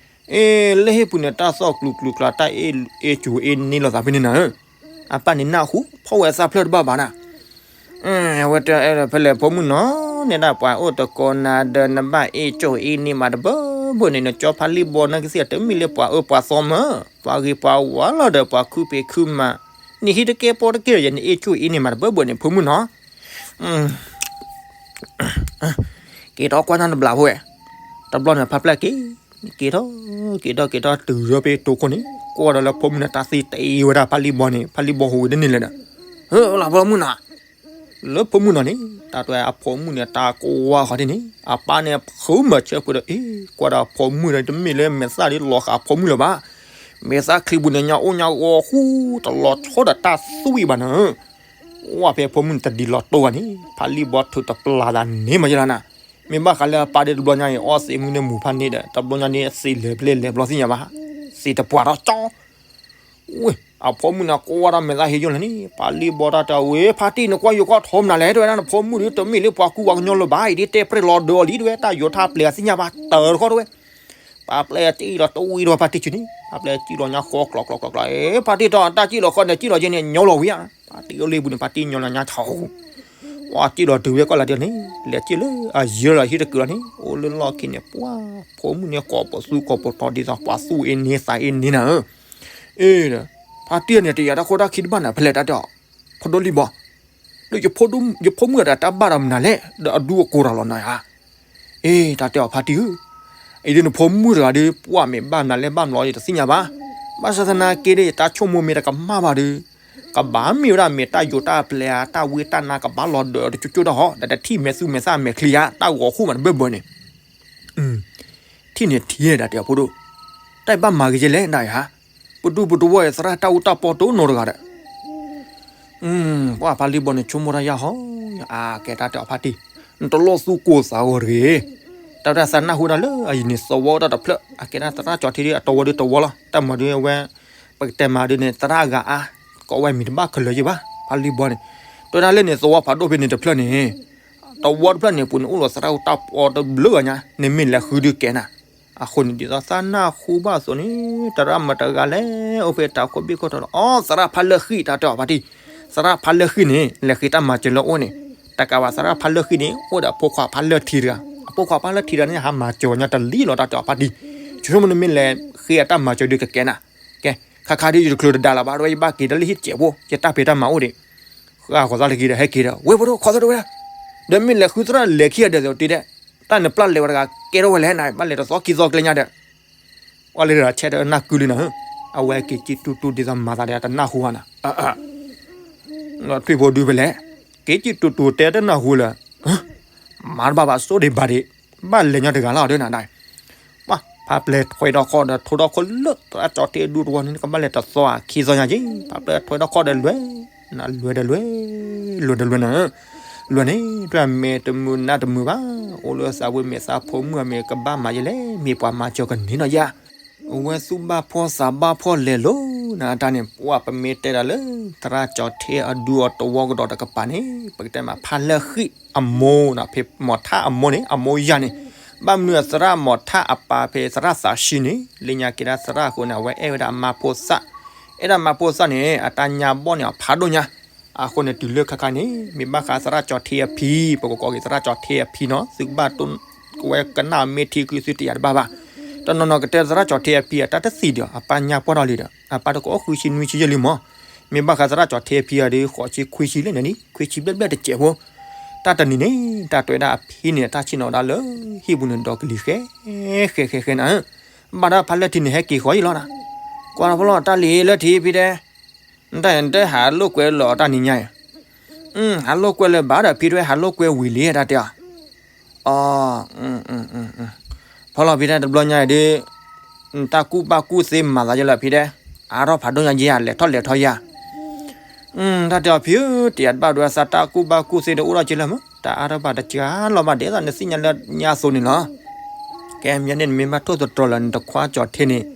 အ့ လၢဟ့ၣ်ပူၤန့ၣ် တၢ်သီၣ်ကျူၤကျူၤကျါ တၢ်အ့ၣ်ကၠိအ့ၣ်န့ၢ်လိာ်သးဖဲန့ၣ်နၤဧၢ, အပၢ်န့ၣ်နၢ်ဟူ ဖီၣ်ဝဲသၣ်ဖျၢၣ်တဘၣ်ဘၣ်နၤ အဝဲတဲဖဲလဲၣ် ဖိမုၣ်နီၤ, နဲဒၣ်ပှၤအိၣ်တကိးနၤဒီး နဘၣ်အ့ၣ်ကၠိအ့ၣ်န့ၢ်မးတဘၢဘၢန့ၣ် နကၠီဖါလံၢ်ဘီနကသ့ၣ် တမ့ၢ်လၢပှၤအၢပှၤသီမၢ်, ပှၤဂ့ၤပှၤဝါလီၤဒီး ပှၤခုဖံးခုမၤ, နဟံးတကဲပီတကဲဒီး ယနအ့ၣ်ကၠိအ့ၣ်န့ၢ်မးတဘၢဘၢန့ၣ် ဖိမုၣ်နီၤ က့ၤထီၣ်ကွၢ်တၢ်တဘျီဖိဝဲ, တဘျီန့ၣ် ဖါပျဲၢ်က့ၤ, က့ၤထီၣ် က့ၤထီၣ်က့ၤထီၣ် တုၤဒီးဖဲတိခိၣ်န့ၣ် ကွၢ်ဒီးလၢဖိမုၣ်န့ၣ် တၢ်သ့တ့ၢ်ဝဲဒၣ်ဖါလံၢ်ဘီန့ၣ် ဖါလံၢ်ဘီဟူးဝဲတန့ၢ်လဲၣ်ဒီး, ဟၢလီၤဖိမုၣ်နီၤ, လၢဖိမုၣ်နီၤန့ၣ် တၢ်တဲအဖိမုၣ်န့ၣ် တၢ်ကွၢ်ဃီဒ်န့ၣ် အပၢ်န့ၣ် ဖုးမၤဆၢပူၤဒီး အ့ ကွၢ်ဒီးဖိမုၣ်ဒီး တမ့ၢ်လၢမဲာ်သၣ်ဒ်လီၤဃာ်ဖိမုၣ်လၢၤဘၣ်, မဲာ်သၣ်ချံပူၤန့ၣ် ညါအိၣ်ညါဂီၤဃူ တလီၤဆီဒီးတၢ်သွံၣ်ဘၣ်နၤ ဝဲဖဲဖိမုၣ်န့ၣ် တဒ်လီၤတိၢ်ဘၣ်န့ၣ် ဖါလံၢ်ဘီထုးတပျၢ်သးန့ၢ်မးယလီၤနၤ, မ့ၢ်ဘၣ်ဃးလၢအပၢ်ဒ်တဘျီညါအံၤ အီသံးမုၢ်န့ၣ်မူၤဖးန့ၣ်ဒီး တဘျီညါန့ၣ် သံးလဲၤဖျဲၣ်လဲၤဘျီသ့ၣ်ညါဘၣ်, သံးတပှၢ်ထီၣ်ကၠီ ဝဲ အဖိမုၣ်န့ၣ် ကွၢ်ဒီးမဲာ်သၣ်ဟ့ယိၣ်လၢၤန့ၣ် ဖါလံၢ်ဘီတၢ်တဲဝဲ ဖါတံၢ် နကွၢ်ယိၤကွၢ်ထီမနုၤလဲၣ် တဲဝဲဒၣ် နဖိမုၣ်ဒ်တမ့ၢ်လၢပှၤကူပှၤကညီလၢၤဘၣ်အံၤ ဒ်တဲပြဲၢ်လီၤဒၢးအီၤလံ တဲဝဲတၢ်ယိၤတၢ်ပျဲၤသ့ၣ်ညါဘၣ်တၢ်တခီတဲဝဲ ဖါပျဲၢ်စံၣ်လီၤတဝံၤဒီးဖါတံၢ်ဆူန့ၣ် ဖါပျဲၢ်စံၣ်လီၤညါဃီကျီကျီကျီကျီ ဖါတံၢ်တီ တၢ်စံၣ်လီၤဃီန့ၣ် စံၣ်လီၤယဲန့ၣ် ညီလီၤဝံၤဧါ ဖါတံၢ်အိၣ်လၢပူၤန့ၣ် ဖါတံၢ်ညီလီၤညါထီၣ် ပှၤစံၣ်လီၤတုၤဝဲကီၢ်လၢတၢ်န့ၣ် လဲၤစံၣ်လၢအယၢလီၤဟံၣ်တကုာ်လီၤန့ၣ် အိၣ်လၢလီၢ်ခံန့ၣ် ပှၤ ဖိမုၣ်န့ၣ် ကိးပသူကိးပတီၤဒ်သိး ပှၤသူၣ်အ့န့သးအ့န့နၤဧၢ အ့ ဖါတံၢ်န့ၣ် တယာ်တၢ်ခိၣ်တၢ်ခံတဘၣ်နၤ ဖဲလဲၣ်တၢ်တဲအီၤ ဖိဒိၣ်လံၢ်ဘီ ဒီးယဖိမုၣ်အတၢ်ဘၣ်ဒီးမနုၤလဲၣ် ဒီးအဒူအကိးတၢ်လီၤနၤဧါ အ့ တၢ်တဲအီၤဖါတံၢ်ဧၢ အံၤဒ်နဖိမုၣ်တဂၤဒီး ပှၤမ့ၢ်ဘၣ်မနုၤလဲၣ်ဘၣ်မနုၤလီၤ ယတသ့ၣ်ညါဘၣ် ဘၣ်ဆၣ်သနာ်က့ဒီး ယတၢ်ဆိကမိၣ်မ့ၢ်တကမၣ်ဘၣ်ဒီး ကဘၣ်မ့ၢ်ဝဲဒၣ်မ့ၢ်တၢ်ယိၤတၢ်ပျဲၤဧါ တၢ်ဝံတၢ်နါကဘၣ်လီၤဒၢးတကၠိကၠိတၢ်ဟီ ဒီးတထံၣ်မဲာ်သူမဲာ်သၣ်မဲာ်ချံဧါ တၢ်ဂီၤဃူမးတဘၢဘၢန့ၣ် ထံၣ်န့ၣ်ထံၣ်တၢ်တဲအီၤဖိဒိၣ် တၢ်ဘၣ်မၤဂ့ၤယဲလဲၣ်ဒၣ်ယၤ ပဒူပတဝီၢ်သရၣ်တၢ်အူတၢ်ပီတိၢ်နီတဂၤဒီး ပှၤဖါလံၢ်ဘီန့ၣ် ဆိကမိၣ်တၢ်ယၢ်ဟီ အကဲတၢ်တဲအီၤဖါတံၢ် နတလိၣ်သူၣ်ကိၢ်သးဂီၤတဂ့ၤ တၢ်ဝဲဒၣ်သးနၢ်ဟူဒၣ်လၢအယံၤန့ၣ် သဝီတၢ်တဖျၢၣ် အကဲဒၣ်သရၣ်ကၠီၤထ့ဒ်အတဝီဒ်တဝီလီၤ. တၢ်မၤဒ်အဝဲ ပကတဲမၤဒ်န့ၣ် သရၣ်အဂၤအါ ကိးဝဲမံၤတဘၣ်ကလၢၤယဘၣ် ဖးလံဘီန့ၣ်. တဲဒၣ်လၢန့ၣ် သဝီဖးဒိၣ်ဖဲန့ၣ်တဖျၢၣ်န့ၣ် တဝီတဖျၢၣ်န့ၣ် ပူၤန့ၣ်အိၣ်လီၤသရၣ်တၢ်ပီတဘျုးဂၤညါ နမ့ၢ်လဲၤဃုဒုးကဲနၤ. အဃိန့ၣ် ဒ်သိးသးနၢ်ဟူဘၣ်အသိးန့ၣ် တရၣ်မတၤတဂၤလဲၣ် အိၣ်ဖဲတၢ်ခိၣ်ဘ့ၣ်ခိၣ်ထီလီၤ. အိ သရၣ်ဖးလၢဃံၣ် တၢ်တဲအီၤဖါတံၢ်, သရၣ်ဖးလၢဃံၣ်န့ၣ် လဲၤဃ့တၢ်မၤစၢၤလၢအအိၣ်န့ၣ် တကးဘၣ်သရၣ်ဖးလၢဃံၣ်န့ၣ် အိၣ်ဒီးအဖိခွါဖးလၢထံတဂၤ, အဖိခွါဖးလၢထံတဂၤန့ၣ် ဟးမၤစၢၤဝဲညါတလံၤလီၤ တၢ်တဲအီၤဖါတံၢ်. ဆိကမိၣ်နမ့ၢ်လဲၤဃ့အတၢ်မၤစၢၤဒုးကကဲနၤ. ကဲ ခါခါဒ်ယတချုးတဒါလၢၤဘၣ် ဒ်ဝဲယဘၣ်က့ၤဒီးလၢဟံၣ်စဲးဖိ ယတၢ်ဖံးတၢ်မၤအိၣ်ဒံး ဃၣ်ဃီၤသးတက့ၤဒီး ဟဲက့ၤဒီး ဝဲဖိဒိၣ်ခီသီတဝဲဒၣ်, ဒီးမ့ၢ်လဲၤဃုသရၣ်လဲၤခံဂၤဒဲးသိးတ့ဒီး တၢ်နပျၢ်လဲၤဝဲတဂၤ ကဲထီၣ်ဝဲလဲၣ်နၤ ဘၣ်လဲၤတသီခံသီကျဲညါဒီး အီၤလၢတဂၤဆဲးဒီးနၢ်ကုလံနၤ, အဝဲက့ၤကံၣ်တူၢ်တူၢ်ဒ်သိးမၤသးဒီးတနၢ်ဟူဘၣ်နၤ, ထွံၣ်ဖိဒုဖဲလဲၣ်, က့ၤကံၣ်တူၢ်တူၢ်တဲတနၢ်ဟူလၢၤ, မၤတဘၣ်ဘၣ် စိဒံးဘၣ်ဒံး, ဘၣ်လဲၤညါတဂၤလီၤဒီးနၤဒၣ် ပှၤဖးပျဲၢ်ထွဲဒီးခီဒီး ထိဒီးခိၣ်လၢသရၣ်ကၠီၤထ့အဒူတဝီန့ၣ် ကဘၣ်လဲၤတသီခံသီညါက့ၤ, ဖးပျဲၢ်ထွဲဒီးခီဒီးလွဲၤ, နလွဲၤဒီးလွဲၤ, လွဲၤဒီးလွဲၤနၤ, လွဲၤန့ၣ် တၢ်မဲာ်တမုာ်နါတမုာ်ဘၣ်, အိၣ်လၢသးဝံၣ်မဲာ်သးဖိမုၣ်အမဲာ် ကဘၣ်မၤယဲလဲၣ်, မ့ၢ်ပှၤမၤစၢၤကန့ၢ်နီၤယၤ အဝဲသူၣ်ဘၣ်ဖှီၣ်သးဘၣ်ဖှီၣ်လဲၤလိၤနၤတၢ်န့ၣ် ပှၤပမ့ၢ်တဲဒၣ်လၢ သရၣ်ကၠီၤထ့အဒူအတဝီကဒီးတကပၤန့ၣ် ပကတဲမးဖးလၢဃံၣ်အမိၢ်နီၤ ဖဲမိၢ်ထၣ်အမိၢ်န့ၣ် အမိၢ်ယၤန့ၣ်, ဘၣ်မနုၤအသရၣ်မိၢ်ထၣ်အပၢ်ဖဲသရၣ်သးဆှံန့ၣ် လၢညါက့ၤဒၣ်သရၣ်အဃိန့ၣ် အဝဲအဲၣ်ဝဲဒၣ်အမါဖိသၣ်, အဲၣ်ဒၣ်မါဖိသၣ်န့ၣ် အတၢ်ညါဘီၣ်န့ၣ်အဖးဒိၣ်ညါ အဃိန့ၣ် တုၤလၢခါခါန့ၣ် မ့ၢ်ဘၣ်ဃးသရၣ်ကၠီၤထ့အဖံ, ပကကိးက့ၤသရၣ်ကၠီၤထ့အဖံနီၤ, သုကဘၣ်တိၢ်, ကဝဲကနၣ်မ့ၢ်ထံခုသုတယာ်တဘၣ်ဘၣ်, တနီၤနီၤကတဲသရၣ်ကၠီၤထ့အဖံအတၢ်တသံဒံး အပၢ်ညါပှၢ်ထီၣ်လံဒီး အပၢ်တကိးဃုဆံနွံဆံယဲၢ်လံမး, မ့ၢ်ဘၣ်ဃးသရၣ်ကၠီၤထ့အဖံအဒီး ဃိးဆံခွံဆံလံန့ၣ် ခွံဆံဘျဲၣ်ဘျဲၣ်တစဲးဖိ, တၢ်တနံၤန့ၣ် တၢ်တဲဝဲဒၣ်အဖံန့ၣ် တၢ်ဆ့ၣ်နီၤဝဲဒၣ်လၢ ဟံၣ်ပူၤန့ၣ်ဒီးကလံၤဃဲ, ဃဲဃဲဃဲနၤ, ဘၣ်ဒီးဖးလၢထံန့ၣ် ဟဲက့ၤဃီၤယံၤလီၤနၤ, ကွၢ်လီၤဖီလီၤတၢ်လံၤလၢထံဖံတဲ နတၢ်နတဟးလိာ်ကွဲလၢာ်အီၤတၢ်နံၤညါအံၤ, ဟးလိာ်ကွဲလၢာ်ဘၣ်ဒီးဖံတဝဲ ဟးလိာ်ကွဲဝံၤလံတၢ်တဲအီၤ, အီ, ဖီလီၤဖံတဲတဘျီညါအံၤဒီး နတၢ်ကူၣ်ဘၣ်ကူၣ်သ့မၤသးယဲလၢာ်ဖံတဲ, အါထီၣ်ဖးဒိၣ်ညါယဲ လဲၤထီၣ်လဲၤထီယၤ တၢ်တဲအီၤဖံဧၢ တယာ်တဘၣ်ဒွဲသးတၢ်ကူၣ်ဘၣ်ကူၣ်သ့ဒီးအိၣ်ထီၣ်က့လၢမုၢ် တၢ်အါထီၣ်ဘၣ်တကးလီၤဘၣ်ဒ်သိး နသ့ၣ်ညါလၢညါအသိးန့ၣ်လီၤ. ကဲမ့ၢ်န့ၣ် နမ့ၢ်ဘၣ်ထိၣ်သတြီၤလၢနတခွါကၠီၤထ့န့ၣ်,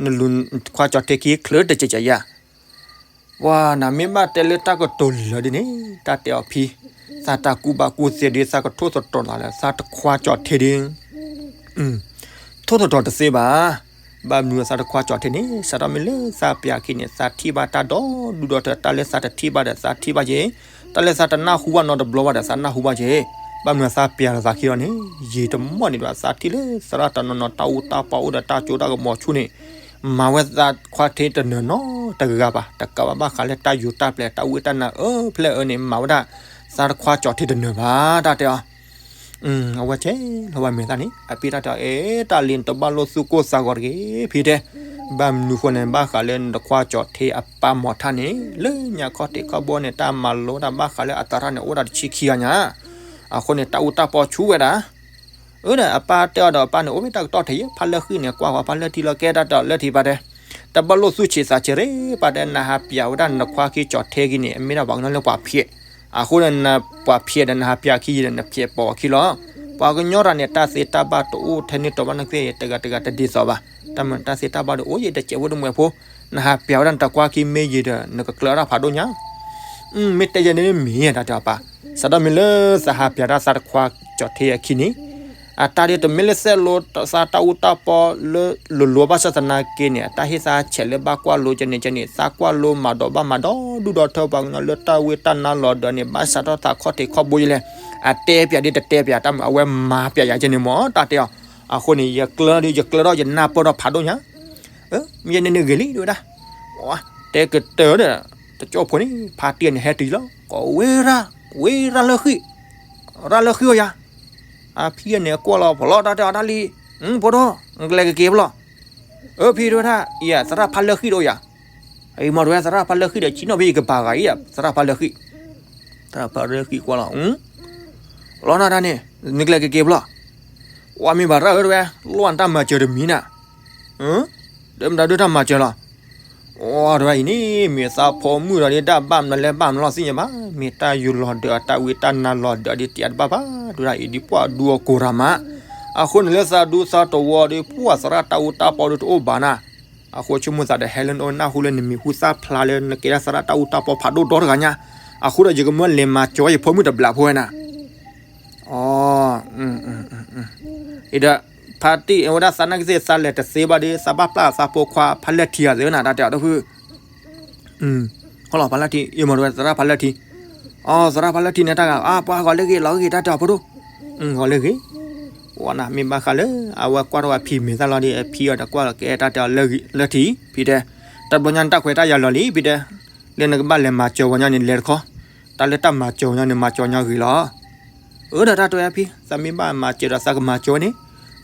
နလူၤခွါကၠီၤထ့ခံချၢတစဲးစဲးယၤ, ပှၤနမ့ၢ်ဘၣ်တဲလၢတၢ်ကတိၤလၢာ်ဒ်န့ၣ် တၢ်တဲအီၤဖံ, သးတၢ်ကူၣ်ဘၣ်ကူၣ်သ့ဒီး သးကထိၣ်သတြီၤလၢ်လၢသးတခွါကၠီၤထ့ဒီး ထိၣ်သတြီၤတသ့ဘၣ်. ဘၣ်မနုၤသးတခွါကၠီၤထ့န့ၣ် စးထီၣ်မ့ၢ်လၢသးပျးခံန့ၣ် သးထံၣ်ဘၣ်တၢ်ဒီဒူၣ်ဒီထၢ တၢ်လၢသးတထံၣ်ဘၣ်ဒီးသးထံၣ်ဘၣ်က့ၤ, တၢ်လၢသးတနၢ်ဟူဘၣ်နီတဘျီဘၣ်ဒီးသးနၢ်ဟူဘၣ်က့ၤ, ဘၣ်မနုၤသးပျးလီၤသးခံလီၤန့ၣ် ယံာ်တမီၢ်န့ၣ်ဒီး သးထံၣ်လၢသရၣ်တနီၤနီၤတၢ်အူတၢ်ပီအိၣ်ဒီးတၢ်စိတၢ်ကမီၤဆူၣ်န့ၣ် မၤဝဲသးခွါထ့တနၢၤနီတဂၤဘၣ်, တကးဘၣ်ဘၣ်ဃးလၢတၢ်ယူးတၢ်ပျဲၤ တၢ်အူတၢ်နၢၤအၢဖျဲၣ်အၢန့ၣ် မၤဝဲဒၣ်သးတခွါကၠီၤထ့တနၢၤဘၣ် တၢ်တဲအီၤ အဝဲဆဲးလီၤဝဲမဲာ်သၣ်န့ၣ် အဖံတၢ်တဲအီၤ အဲ တၢ်လံၤနတဘၣ်လိၣ်သူၣ်ကိၢ်သးဂီၤတဂ့ၤ ဖံတဲ, ဘၣ်မနုၤဃိန့ၣ် ဘၣ်ဃးလၢနတခွါကၠီၤထ့အပၢ်မီၤထၣ်န့ၣ် လၢညါခီၣ်ထံးခီၣ်ဘိန့ၣ် တၢ်မၤလိတၢ်ဘၣ်ဃးလၢအသရၣ်န့ၣ် အိၣ်ဒၣ်တဆံခံဂၤညါ, အဃိန့ၣ် တၢ်အူတၢ်ပီဆူၣ်ဝဲဒၣ် အၢဒီးအပၢ်တဲအီၤဒီးအပၢ်န့ၣ် အိၣ်မ့ၢ်တၢ်ကတီၢ်ထဲယဲ ဖးလၢဃံၣ်န့ၣ် ကွၢ်ဃီၤဖးလၢထံလီၤ ကဲတၢ်တဲအီၤလၢထံပၢ်တဲ, တဘၣ်လိၣ်သူၣ်ဆံးသးဆံးရ့ ပၢ်တဲ နဟးပျးဝဲဒၣ်နခွါခံကၠီၤထ့က့ၤန့ၣ် အမ့ၢ်ဒၣ်ပှၤကညီလၢပှၤဖျဲး, အဃိန့ၣ် နပှၤဖျဲးဒီးနဟးပျးခံယံၤဒီး နဖျဲးပိာ်အခံလီၤ. ပှၤကညီတၢ်န့ၣ် တၢ်သ့တၢ်ဘၣ်တအိၣ်ထဲန့ၣ်တီၤဘၣ်နခွဲး တဂၤတဂၤတဒ်သိးဘၣ်. တၢ်မ့ၢ်တၢ်သ့တၢ်ဘၣ်ဒီး အိၣ်ယံၤတစဲးဖိတမှဲးဖိ, နဟးပျးဝဲဒၣ်နတခွါခံမ့ၢ်ယံၤဒီး နကကျၢၤတၢ်ဖးဒိၣ်ညါ မ့ၢ်တဲယဲန့ၣ်မ့ၢ်တၢ်တဲအီၤပၢ်, စးထီၣ်မ့ၢ်လၢသးဟးပျးတၢ်သးတခွါကၠီၤထ့အခံန့ၣ်, အတၢ်ဒ်တမ့ၢ်လၢသဲးလိသးတၢ်အူတၢ်ပီလၢလိၤလိၤဘၣ်ဆၣ်သနာ်က့န့ၣ် အတၢ်ဟ့ၣ်သးဆဲးလၢဘၣ်ကွၢ်လိကန့ၣ်ကန့ၣ် သးကွၢ်လိမၤဒီးဘၣ်မၤဒီးဒူၣ်ဒီထၢ ပှၤကညီလၢတၢ်ဝ့ၢ်တၢ်နါလီၤဒီးန့ၣ် ဘၣ်စးထီၣ်သးခီၣ်ထံးခီၣ်ဘိယလဲၣ်, အတဲပျးဒ်တတဲပျးတၢ်မုာ် အဝဲမၤပျးယၤကန့ၣ်မ့ၢ်တၢ်တဲအီၤ, အဃိန့ၣ် ယကျၢၤဒီးယကျၢၤထီၣ်ယနၢ်ပၢၢ်ထီၣ်ဖးဒိၣ်ညါ မ့ၢ်ယန့ၣ်န့ၣ်ဂ့ၤလံဒဝဲဒၣ်, တဲကတၢၢ်ဒီး တကၠိဖိန့ၣ် ဖါတံၢ်န့ၣ်ဟဲတုၤလီၤ ကိးဝဲရၣ်, ဝဲရၣ်လၢဃံၣ်, ရၣ်လၢဃံၣ်ဧိၤယၤ, အဖံန့ၣ်ကွၢ်လီၤဖီၣ်လီၤတၢ်တဲအီၤတၢ်လံ, ဖိဒိၣ် နကလဲၤကက့ၤဖဲလဲၣ်, အၢ ဖံတဝဲဒၣ် အံၤသရၣ်ဖါလၢဃံၣ်တအိၣ်ယၤ, အံၤမ့ၢ်တဝဲသရၣ်ဖါလၢဃံၣ်ဒီး ဆံနီၣ်ဖဲယကပၤဂၤအံၤ သရၣ်ဖါလၢဃံၣ် သရၣ်ဖါလၢဃံၣ်ကွၢ်လီၤ, လီၤနၤတၢ်န့ၣ် နကလဲၤကက့ၤဖဲလဲၣ်, ဝဲမ့ၢ်ဘၣ်ရၣ်ဧၢတဝဲ လိၣ်နတၢ်မၤစၢၤတမံၤနၤ, ဒီးမတၤဒုးတၢ်မၤစၢၤလီၤ, အိ တဝဲအံၤန့ၣ် မ့ၢ်သးဖိမုၣ်ဒီးဒ်တၢ်ဘၣ်မနုၤလဲၣ်ဘၣ်မနုၤလီၤသ့ၣ်ညါဘၣ်, မ့ၢ်တၢ်ယူၤလီၤဒီးအတၢ်ဝ့ၢ်တၢ်နါလီၤဒီးဒ်တယၤတဘၣ်ဘၣ်, တဝဲဒၣ်အံၤဒ်ပှၤဒူအီၤကိၤရၤမး, အဃိန့ၣ်လၢသးဒူသးတဝီဒီး ပှၢ်သရၣ်တၢ်အူတၢ်ပီဒီးတအိၣ်ဘၣ်နၤ, အဃိဆိကမိၣ်သးဒီး ဟဲလၢနအိၣ်နၢ်ဟူလၢနမံၤဟူသၣ်ဖျါလၢနကဲဒၣ်သရၣ်တၢ်အူတၢ်ပီဖးဒိၣ်ဒီတဂၤညါ, အဃိဒီးယကမၢလဲၤမၤစၢၤယဖိမုၣ်တဘျးဖိဝဲနၤ. အ အံၤဒီး ဖါတံၢ်အဝဲဒၣ်သးနာ်က့သ့ၣ် သးလဲၤတသ့ဘၣ်ဒီး သးဘၣ်ပျၢ်သးဖိခွါဖါလၢၢ်ထံအသ့ဝဲနၤ တၢ်တဲအီၤဒီးဖု ဟီလီၤဖါလၢၢ်ထံ ယမၤတဝဲသရၣ်ဖါလၢၢ်ထံ, အ သရၣ်ဖါလၢၢ်ထံန့ၣ်တၢ်ဂၤ အ ပှၤဂီၤလၢဂ့ၤ လီၤဂ့ၤတၢ်တဲအီၤဖိဒိၣ်, ဂီၤလၢဂ့ၤ, ဝဲနၤမ့ၢ်ဘၣ်ဃးလၢ အဝဲကွၢ်ထီၣ်ဝဲဖံမ့ၢ်သၣ်လီၤဒီး အဖံအီၤဒီးကွၢ်လီၤကဲတၢ်တဲအီၤလၢၢ်ထံ, ဖံတဲ, တဘျီညါနတၢ်ခွဲးတၢ်ယာ်လီၤလံ ဖံတဲ, လၢနကဘၣ်လဲၤမၤစၢၤဝဲညီန့ၣ် လဲၤတခီ, တၢ်လၢတၢ်မၤစၢၤဝဲညီန့ၣ် မၤစၢၤညီဂ့ၤလီၤ. အၢ ဒီးတၢ်တဲဝဲဖံ သးမ့ၢ်ဘၣ်မၤစၢၤဒီးသးကမၤစၢၤဝဲန့ၣ်,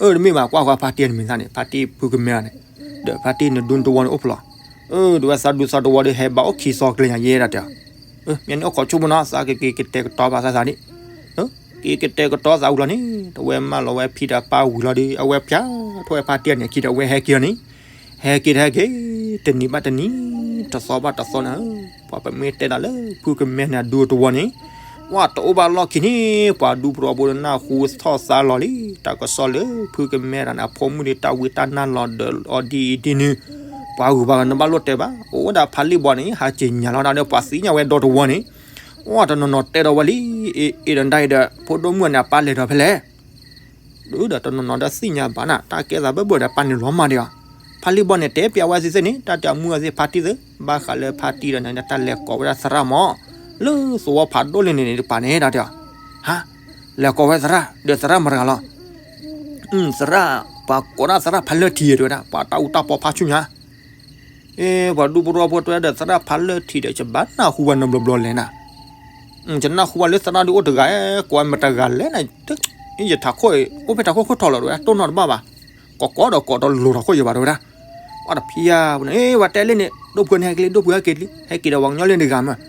အၢ တမ့ၢ်ဘၣ် ကွၢ်ဃီဖါတံၢ်အမံၤသၣ်န့ၣ် ဖါတံၢ်ဖုကမဲန့ၣ်, ဒီးဖါတံၢ်နဒူနတဝီန့ၣ်အိၣ်ဖျိး, အၢ ဒ်ဝဲသးဒူသးတဝီဒီးဟဲဘၣ်အိၣ်ခံသီကျဲညါယဲဒၣ်တဲ, မ့ၢ်န့ၣ်အိၣ်ခိးဆိကမိၣ်နီၤ သးကက့ၤကတဲာ်ကတီၤဘၣ်သးသးန့ၣ်, က့ၤကတဲာ်ကတီၤသးဝံၤလီၤန့ၣ် တဝဲမၢလီၤဝဲဖံဒီးပၢ်ဝံၤလီၤဒီး အဝဲဖၠါထီၣ်ဝဲဖါတံၢ်န့ၣ် အခံဒီးအဝဲဟဲက့ၤလီၤန့ၣ်, ဟဲက့ၤတဟဲက့ၤ, တနံၤဘၣ်တနံၤ, တသီဘၣ်တသီန့ၣ်, ပှၤပမ့ၢ်တဲဒၣ်လၢဖုကမဲန့ၣ်အဒူတဝီန့ၣ်, ဝဲတအိၣ်ဘၣ်လီၢ်ခံန့ၣ် ပှၤဒူပရိဝီဖိဒီးနၢ်ဟူထီၣ်သါလီၤလံ တၢ်ကစီၣ်လၢဖုကမဲတၢ်န့ၣ် အဖိမုၣ်ဒီးတၢ်ဝံတၢ်နါလီၤဒီးအီၤဒ်အံၤဒ်နုၤ, ပှၤဂုၤပှၤဂၤနဘၣ်လိၣ်တဲဘၣ် အိၣ်ဝဲဒၣ်ဖါလံၢ်ဘီန့ၣ် ဟးက့ၤညါလီၤဒၣ်ဒီးပှၤသ့ၣ်ညါဝဲဒီတဝီန့ၣ်, ဝဲတနီၤနီၤတဲဒီးဝဲလံ, အ့ၣ်ဒီးဒၣ်အံၤဒီး ဖိဒိၣ်မုၣ်န့ၣ် အပၢ်လဲၤဒီးဖဲလဲၣ် ဒီးတနီၤနီၤဒီးသ့ၣ်ညါဘၣ်နၤ တၢ်ကဲသးဘၢဘၢဒီးပၢ်န့ၣ်လီၤမၢ်ဒံးအီၤ, ဖါလံၢ်ဘီန့ၣ် တဲပျးဝဲသ့ၣ်သ့ၣ်န့ၣ် တၢ်တဲအမုၢ်အသ့ၣ်ဖါတံၢ်သ့ၣ် ဘၣ်ဃးလၢဖါတံၢ်ဒီးန့ၣ် တၢ်လဲၤကိးဝဲဒၣ်သရၣ်မး, လၢသဝီဖးဒိၣ်လၢန့ၣ်န့ၣ်တပၤန့ၣ် တၢ်တဲအီၤ, ဟါ, လဲၤကိးဝဲသရၣ် ဒီးသရၣ်မတၤတဂၤလီၤ, သရၣ် ပှၤကိးဒၣ်သရၣ်ဖါလၢၢ်ထံတဲဝဲဒၣ် ပှၤတၢ်အူတၢ်ပီဖးဆူၣ်ညါ အ့ ပှၤဒူပရိဝီဖိတဲဒီးသရၣ်ဖးလၢၢ်ထံဒီး ယဘၣ်နၢ်ဟူဘၣ်နီတဘျီဘျီလဲၣ်နၤ, ယနၢ်ဟူဘၣ်လၢသရၣ်ဒုးအိၣ်တဂၤ ကိးမတၤတဂၤလဲၣ်နၤ, ယထးခိၣ် အိၣ်ဖဲထးခိၣ်ခိၣ်ထီၣ်လီၤတဲဝဲဒၣ် တိၢ်နီၣ်တဘၣ်ဘၣ်, ကိးကိးဒီးကိးတလိၤထးခိၣ်ယဘၣ်တဲဝဲဒၣ်, ပှၤတဖံယါပူၤန့ၣ် အ့ ပှၤတဲလၢန့ၣ် ဒိၣ်ဖုဟဲက့ၤလံ ဒိၣ်ဖုဟဲက့ၤလံ ဟဲက့ၤဒီးပှၤကညီလၢန့ၣ်တဂၤမး,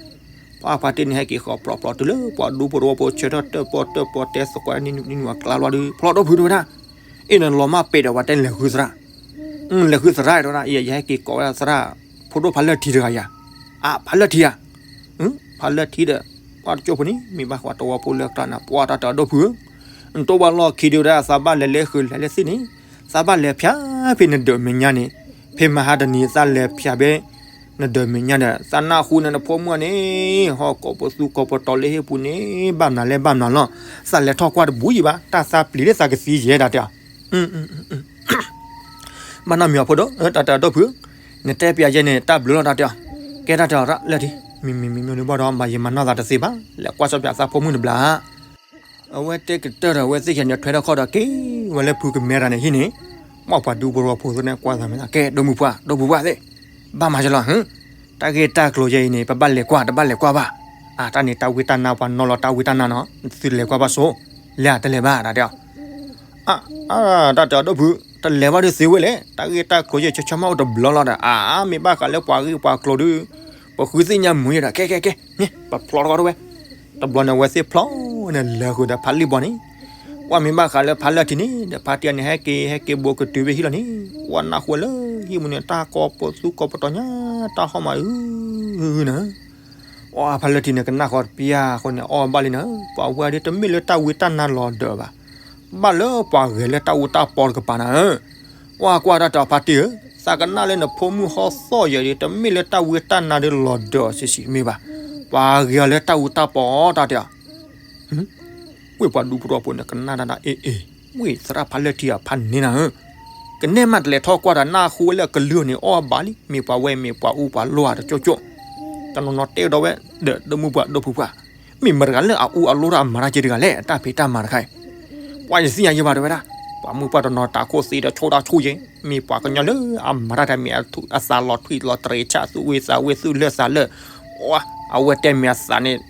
ပှၤဖါတံၢ်န့ၣ် ဟဲက့ၤဃီၤဖျိးဖျိးတုၤလၢပှၤဒူပရိဝီဖိဆၢထၢၣ်တၢၣ်ပီၣ်တၢၣ်ပီၣ်တဲသကိးနံၣ်နူာ်နံၣ်နူာ်အကျါလီၤဒီး ဖျိးဒိၣ်ဖုတဲဝဲဒၣ်, အ့ၣ် နလီၤမၢ်ပဲာ်ဒီးပှၤတဲလဲၤဃုသရၣ် လဲၤဃုသရၣ်တဲဝဲဒၣ် ယဟဲက့ၤကိးဝဲဒၣ်သရၣ် ဖိဒိၣ်ဖးလၢၢ်ထံတဂၤယၤ, အ ဖးလၢၢ်ထံယၤ, ဖးလၢၢ်ထံဒီး ပှၤတကၠိဖိန့ၣ် မ့ၢ်ဘၣ်ဃးတဝီဖိလၢအကျါန့ၣ် ပှၤတၢ်တဲအီၤဒိၣ်ဖုဧၢ, နတိၢ်ဘၣ်လီၢ်ခံဒီးဝဲဒၣ် သးဘၣ်လဲၤလၢဃုာ်လဲၤလၢသ့ၣ်န့ၣ်, သးဘၣ်လဲၤဖၠါဖဲနဒၢးမဲာ်ညါန့ၣ်, ဖဲမဟါတနံၤသးလဲၤဖၠါဖဲ နဒၢးမဲာ်ညါဒီး သးနၢ်ဟူန့ၣ်နဖိမုၣ်န့ၣ် ဟီၣ်ကိးပသူကိးပတီၤလၢဟ့ၣ်ပူၤန့ၣ် ဘၣ်မနုၤလဲၣ်ဘၣ်မနုၤလီၤ, သးလဲၤထီၣ်ကွၢ်တဘူးယံၤဘၣ် တၢ်သးပျံၤလၢသးကသံယဲဒၣ်တဲအီၤ ဘၣ်နီတမံၤအီၤဖိဒိၣ် တၢ်တဲအီၤဒိၣ်ဖု, နတဲပျးယဲန့ၣ် တၢ်ဘျုးလီၤတၢ်တဲအီၤ, ကဲတၢ်တဲအီၤရၣ်လၢာ်ထံ, မံၤမံၤမံၤမံၤန့ၣ်ဘၣ်ဒီး မၤယံာ်မၤနီၢ်သးတသ့ဘၣ်, လဲၤကွၢ်စီပျးသးဖိမုၣ်တဘျီ, အဝဲတဲကတၢၢ်ဒီးအဝဲသ့ၣ်ယဲန့ၣ် ထွဲထီၣ်ခီၣ်ဒီးက့ၤဝဲလၢဖုကမဲတၢ်န့ၣ်ဟံၣ်န့ၣ်, မ့ၢ်ပှၤဒူပရိဝီဖိသ့ၣ်န့ၣ် ကွၢ်သးမ့ၢ်သး ကဲ ဒိၣ်မုၢ်ပှၢ် ဒိၣ်ဖုပှၢ်သ့ၣ်, ဘၣ်မၤစၢၤလီၤ, တၢ်ဂ့ၢ်တၢ်ကျိၤယဲအံၤန့ၣ် ပဘၣ်လဲၤကွၢ် တဘၣ်လဲၤကွၢ်ဘၣ်, အ တၢ်န့ၣ်တၢ်ဝံတၢ်နါပှၤနီၤလီၤတၢ်ဝံတၢ်နါနီၤ, သုလဲၤကွၢ်ဘၣ်ဆိ, လဲၤတလဲၤဘၣ် တၢ်တဲအီၤ အ တၢ်တဲအီၤဒိၣ်ဖု, တလဲၤဘၣ်ဒုးသ့ဝဲလဲၣ်, တၢ်ဂ့ၢ်တၢ်ကျိၤယဲအံၤ ဆၢဆၢမးအိၣ်တဘျီလီၤဒီး အ မ့ၢ်ဘၣ်ဃးလၢပှၤဂ့ၢ်ပှၤကျိၤဒုး, ပဃုသ့ၣ်ညါမုာ်ယဲဒီး ကဲ ကဲ ကဲ န့ၣ် ပဖျီထီၣ်တဝဲ, တဘျီန့ၣ်အဝဲသ့ၣ်ဖျီန့ၣ်လဲၤဃုာ်ဒီးဖးလံၢ်ဘီန့ၣ်, ပှၤမ့ၢ်ဘၣ်ဃးလၢဖးလၢၢ်ထံန့ၣ် ဒီးဖါတံၢ်န့ၣ် ဟဲက့ၤ ဟဲက့ၤဘိးကတုၤဖဲဟံၣ်လီၤန့ၣ်, ပှၤနၢ်ဟူလၢဟံၣ်ပူၤန့ၣ် တၢ်ကိးပသူကိးပတီၤညါ တၢ်ဟီၣ်မးအုနၤ အ ဖးလၢၢ်ထံန့ၣ် ကနၣ်ဃီတပျၢ်အဃိန့ၣ် အီၣ်ဘၣ်လံနၤ, ပှၤဝဲဒၣ်တမ့ၢ်လၢတၢ်ဝံတၢ်နါလီၤဒၢးဘၣ်, ဘၣ်လၢပှၤဂဲၤလၢတၢ်အူတၢ်ပီတကပၤနၤဧၢ, ကွၢ်ကွၢ်တၢ်တဲအီၤဖါတံၢ်ဧၢ, သးကနၣ်လၢနဖိမုၣ်ဟီၣ်သီၣ်ယဲဒီး တမ့ၢ်လၢတၢ်ဝံတၢ်နါဒီးလီၤဒၢးဆံးဆံးမ့ၢ်ဘၣ်, ပှၤဂဲၤအီၤလၢတၢ်အူတၢ်ပီတၢ်တဲအီၤ ဝ့ၢ်ပှၤဒူပရိဝီဖိန့ၣ် ကနၣ်တၢ်ဒၣ်အ့ၣ်အ့ၣ်, ဝ့ၢ်သရၣ်ဖးလၢၢ်ထံအဖးန့ၣ်နၤဧၢ, ကနဲၣ်မးတလဲၤထီၣ်ကွၢ်တၢ်နၢ်ဟူဝဲလၢကလုၢ်န့ၣ် အီၣ်ဘၣ်လံ မ့ၢ်ပှၤဝဲမ့ၢ်ပှၤအူပှၤလိၣ်ဧါတကၠိကၠိ, တနီၤနီၤတဲဒီးဝဲ ဒီးဒိၣ်မုၢ်ပှၢ်ဒိၣ်ဖုပှၢ်, မ့ၢ်မတၤတဂၤလၢအအူအလိၣ်တၢ်အမၤတၢ်က့တဂၤလဲၣ် အတၢ်ဖံးတၢ်မၤတခါအံၤ, ပှၤယသ့ၣ်ညါယဲဘၣ်တဲဝဲဒၣ်, ပှၤမုၢ်ပှၢ်တနီၤတၢ်ခိၣ်သ့ဒီးဆိတၢ်ဆိယဲ, မ့ၢ်ပှၤကညီလၢအမၤတၢ်တမ့ၢ်အသးလီၤထွံၣ်လီၤတြဲၤဆၣ် သူၣ်ဝံသးဝံ သူၣ်လၢာ်သးလၢာ်, အဝဲတဲမ့ၢ်အသးန့ၣ်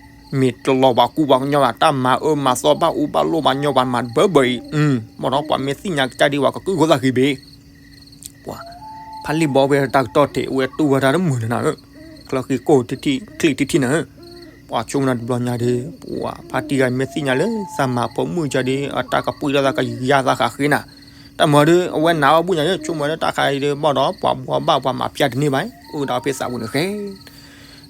မ့ၢ်တလီၤဘၣ်ကူဘၣ်ကညီဘၣ် တၢ်မၤအၢမၤသီဘၣ်အူဘၣ်လိၣ်ဘၣ်ညီဘၣ်မၤတဘၢဘၢအံၤ, မ်ဒီးပှၤမ့ၢ်သ့ၣ်ညါကစၢ်ဒ်ဝဲကကုၢ်ဃိသးဃံဘ့ၣ် ပှၤ ဖးလံၢ်ဘီဝဲတၢ်ကတီၢ်တ့ၢ် အဝဲတူၢ်ဝဲတၢ်တမုာ်လၢၤနၤဧၢ, ချၢဃံကိၢ်တထံၣ် ချံၣ်တထံၣ်နၤဧၢ, ပှၤဆိကမိၣ်နၤတဘျီညါဒီး ပှၤဖါတံၢ်ဂၤမ့ၢ်သ့ၣ်ညါလၢ သးမၤဖိမုၣ်ကဒီး အတၢ်ကပှံၢ်ထီၣ်သးကယါသးဃးဃ့နၤ, တၢ်မၤဒီး အဝဲနာ်အီၤဘူၣ်ညါဒီး ဆိကမိၣ်လၢတၢ်ခါအံၤဒီး ဘၣ်ဒီး ပှၤဘှီဘၣ်ပှၤမၤဖၠၣ်တန့ၢ်ဘၣ် အိၣ်ဒီးဖဲသးပူၤန့ၣ်ဃဲ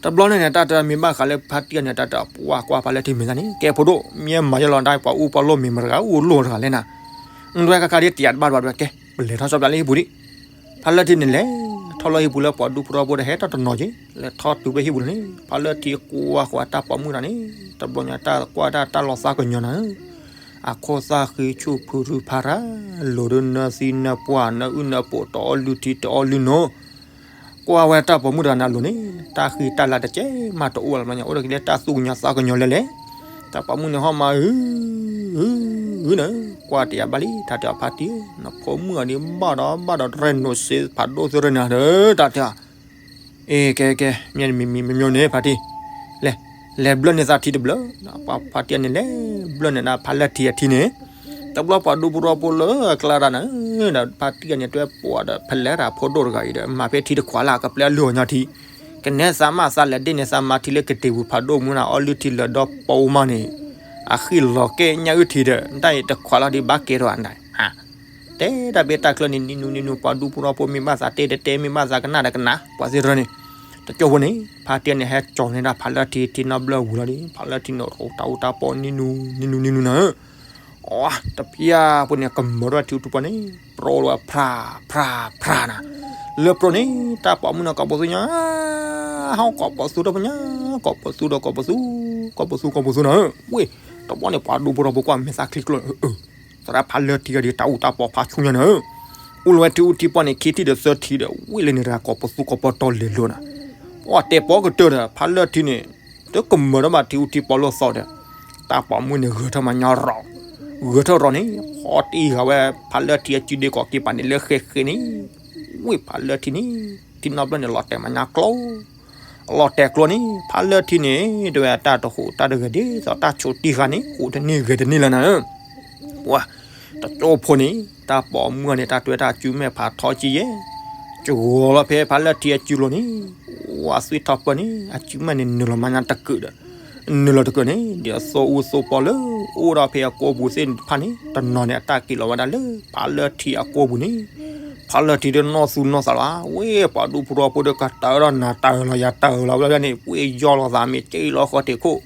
တဘျီန့ၣ်န့ၣ် တၢ်တမ့ၢ်ဘၣ်ဃးလၢဖါတံၢ်န့ၣ် တၢ်တပှၢ်ကွၢ်ဖးလၢၢ်ထံမ့ၢ်သးန့ၣ် ကဲဖိဒိၣ် မ့ၢ်မၤယဲလီၤဒၣ် ပှၤအူပှၤလိၣ်မ့ၢ်မတၤတဂၤ အူလိၣ်တဂၤလဲၣ်နၤ, ဒွဲခါခါဒ်တယၤတဘၣ်ဘၣ်ဒွဲကဲ ပလဲၤထီၣ်ဆီဘျါလၢဟံၣ်ပူၤဒံး. ဖါလၢထံန့ၣ်လဲၤထီၣ်လၢဟံၣ်ပူၤလၢပှၤဒူဖိထီဖိဒီးဟဲထီၣ်တနီၤက့ၤ လဲၤထီၣ်တုၤဖဲဟံၣ်ပူၤန့ၣ် ဖါလၢထံကွၢ်ဃီၤတၢ်ပိာ်မုၣ်တဂၤန့ၣ် တဘျီညါတၢ်ကွၢ်တၢ်တၢ်လီၤသးကညီၤနၤဧၢ အခိၣ်သၣ်ဃံဆူၣ်ဖုရူဖးရၤ လိၤဒုးနၢသံနၢပှၢ် နၢအုၣ်နၢပိာ် တအီၣ်လုၢ်ထံတအီၣ်လုၢ်နိ ကွၢ်ဝဲတၢ်ပိာ်မုၣ်တဂၤန့ၣ်အလိၤန့ၣ် တၢ်ဃံတၢ်လၤတကဲမးတအိၣ်လၢၤဘျီညါ အိၣ်ဒီးက့ၤလၢတၢ်သူၣ်ကညီၤသးကညီၤလဲၤလဲၤ တၢ်ပိာ်မုၣ်န့ၣ်ဟီၣ်မး ဟု ဟု ဟု န ကွၢ်တယၤဘၣ်လံ တၢ်တဲအီၤဖါတံၢ် နဖိမုၣ်အီၤဒ်ဘၣ်ဒီးဘၣ်ဒီးတရဲၣ်နိးစ့ဖးဒိၣ်သ့ၣ်ရၢန့ၣ်ဒီး တၢ်တဲအီၤ အ့ ကဲကဲ မ့ၢ်မံမံမ့ၢ်မ့ၢ်န့ၣ် ဖါတံၢ် လဲၤ လဲၤဘျၢၣ်န့ၢ်သးထံတဘျၢ ဖါတံၢ်န့ၣ်လဲၤဘျၢၣ်န့ၢ်ဒၣ်ဖါလၢထံအထံန့ၣ် တဘျီပှၤဒူဖိထီဖိလၢအကျါတၢ်န့ၣ်ဒီး ဖါတံၢ်န့ၣ်တွဲပိာ်ဒီးဖဲလဲၣ်တၢ်ဖိဒိၣ်တဂၤအံၤဒီး မၤဖဲထံတခွးလၢ် ကပျဲလုၢ်အီၣ်ညါထံ ကနဲသးမးသးလဲၤဒ့ၣ်န့ၢ်သးမၤထံလၢကတ့ၤပူၤဖးဒိၣ်မူနၤ အီၣ်လုၢ်ထံလၢာ်ဒီးပိာ်မးန့ၣ် အဃံလီၤကဲညၣ်အုၣ်ထံဒီး တၢ်အံၤတခွးလီၤဒံးဘၣ်ကဲထီၣ်အဒၣ် တဲဒၣ်ဖဲတၢ်ချၢန့ၣ် နံၤနူနံၤနူ ပှၤဒူဖိထီဖိမ့ၢ်ဘၣ်သးတဲတတဲ မ့ၢ်ဘၣ်သးကနၣ်ဒီးကနၣ် ပှၤသ့ၣ်တဖၣ်န့ၣ် ဖါတံၢ်န့ၣ် ဟဲကၠီၤန့ၢ်ဒၣ်ဖါလၢထံထံနီတဘျၢဝံၤလီၤဒီး ဖါလၢထံန့ၣ် တၢ်အူတၢ်ပီနံၤနူနံၤနူနံၤနူနၤဧၢ အတပျၢ်ဖိန့ၣ် ကမၢထီၣ်ထံအူထံပီန့ၣ် ပြီလီၤဖျါ ဖျါ ဖျါနၤ လၢပြီန့ၣ် တၢ်ပိာ်မုၣ်န့ၣ် ကိးပသူညါ ဟီၣ်ကိးပသူထီၣ်ဖိညါ ကိးပသူဒီးကိးပသူ ကိးပသူကိးပသူနၤဧၢ ဝ့ၢ် တဘျီန့ၣ် ပှၤဒူဖိထီဖိကွၢ်မဲာ်သၣ်ချံကျိ သရၣ်ဖါလၢထံဂၤဒီး တၢ်အူတၢ်ပီဖးဆူညါနၤဧၢ အိၣ်လီၤဝဲထံအူထံပီန့ၣ် ခံထံၣ်ဒီးသၢထံၣ်ဒီး ဝ့ၢ်လၢန့ၣ်တဂၤကိးပသူကိးပီတီၤလဲၤလိာ်နၤ အိၣ်တဲပီကတၢၢ်ဒီး ဖါလၢထံန့ၣ် တကမၢထီၣ်ဘၣ်ထံအူထံပီလၢသီဒီး တၢ်ပိာ်မုၣ်န့ၣ် ဂဲၤထီၣ်မးညါရီၤ ဂဲၤထီၣ်ရီၤန့ၣ် ဖီတံၢ်ဃာ်ဝဲ ဖါလၢထံအစုဒ့ကိးက့ၤပာ်န့ၣ်လၢဃဲဃဲန့ၣ် ဝ့ၢ်ဖါလၢထံန့ၣ် ထံနီတဘျီန့ၣ် လီၤတဲာ်မးညါကျိ လီၤတဲာ်ကျိန့ၣ် ဖါလၢထံန့ၣ် တဝဲတၢ်တဟူးတၢ်တဂဲၤဒ်သိးတၢ်ဆိးတံၢ်ဃာ်န့ၣ် ဟူးတန့ၢ်ဂဲၤတန့ၢ်လၢၤနၤဧၢ ပှၤ တကၠိဖိန့ၣ် တၢ်ပိာ်မုၣ်န့ၣ် တၢ်တွဲတၢ်စုမဲာ်ဖးထီကံယဲၢ် ကဂီၤလီၤဖဲဖါလၢထံအစုလိၤန့ၣ် ဝါသွံၣ်ထီၣ်ပၢၢ်န့ၣ် အစုမဲာ်န့ၣ် နုာ်လီၤမးညါတကုာ်ဒီး နုာ်လီၤတကုာ်န့ၣ် ဒီးသိအူသိပီလၢ အိၣ်ဒီးဖဲအကိာ်ပူၤသ့ၣ်တဖၣ်န့ၣ် တနီၤန့ၣ် အတၢ်က့ၤလီၤဝဲဒၣ်လၢ ဖါလၢထံအကိာ်ပူၤန့ၣ် ဖါလၢထံဒီးနီၢ်သူနီၢ်သးလီၤ ဝ့ၢ်ပှၤဒူဖိထီဖိဒီးကတၢၢ်ဒီးနၤတၢၢ်လီၤယၤတၢၢ်လီၤဘျီန့ၣ် ဝ့ၢ်ယီၢ်လီၤသးမ့ၢ်က့လီၤဃီၤထံးခိၣ်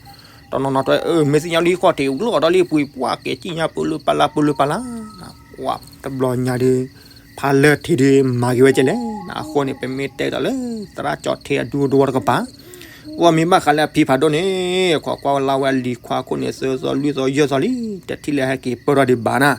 တနီၤနီၤတဲ အၢ မ့ၢ်သ့ၣ်ညါလံဃီၣ်ထံးလီၤဒီးလံပှ့ၤပှၢ်ကဲကံၣ်ညါပူၤလၢပလါပူၤလၢပလါ ဝါ တဘျီညါဒီး ဖါလၢထံဒီးမၤက့ၤဝဲကဲလဲၣ် အဃိန့ၣ် ပမ့ၢ်တဲဒီးလၢ သရၣ်ကၠီထံအဒူဒဝီတကပၤ ဝဲမ့ၢ်ဘၣ်ဃးလၢအဖံဖးဒိၣ်န့ၣ် ခိးကွၢ်ဝဲလၢဝဲလံၤခွါခိၣ်န့ၣ် သၢသီလွံၢ်သီယဲၢ်သီလံ တထံၣ်လၢဟဲက့ၤပၢၢ်ထီၣ်ဒံးဘၣ်နၤ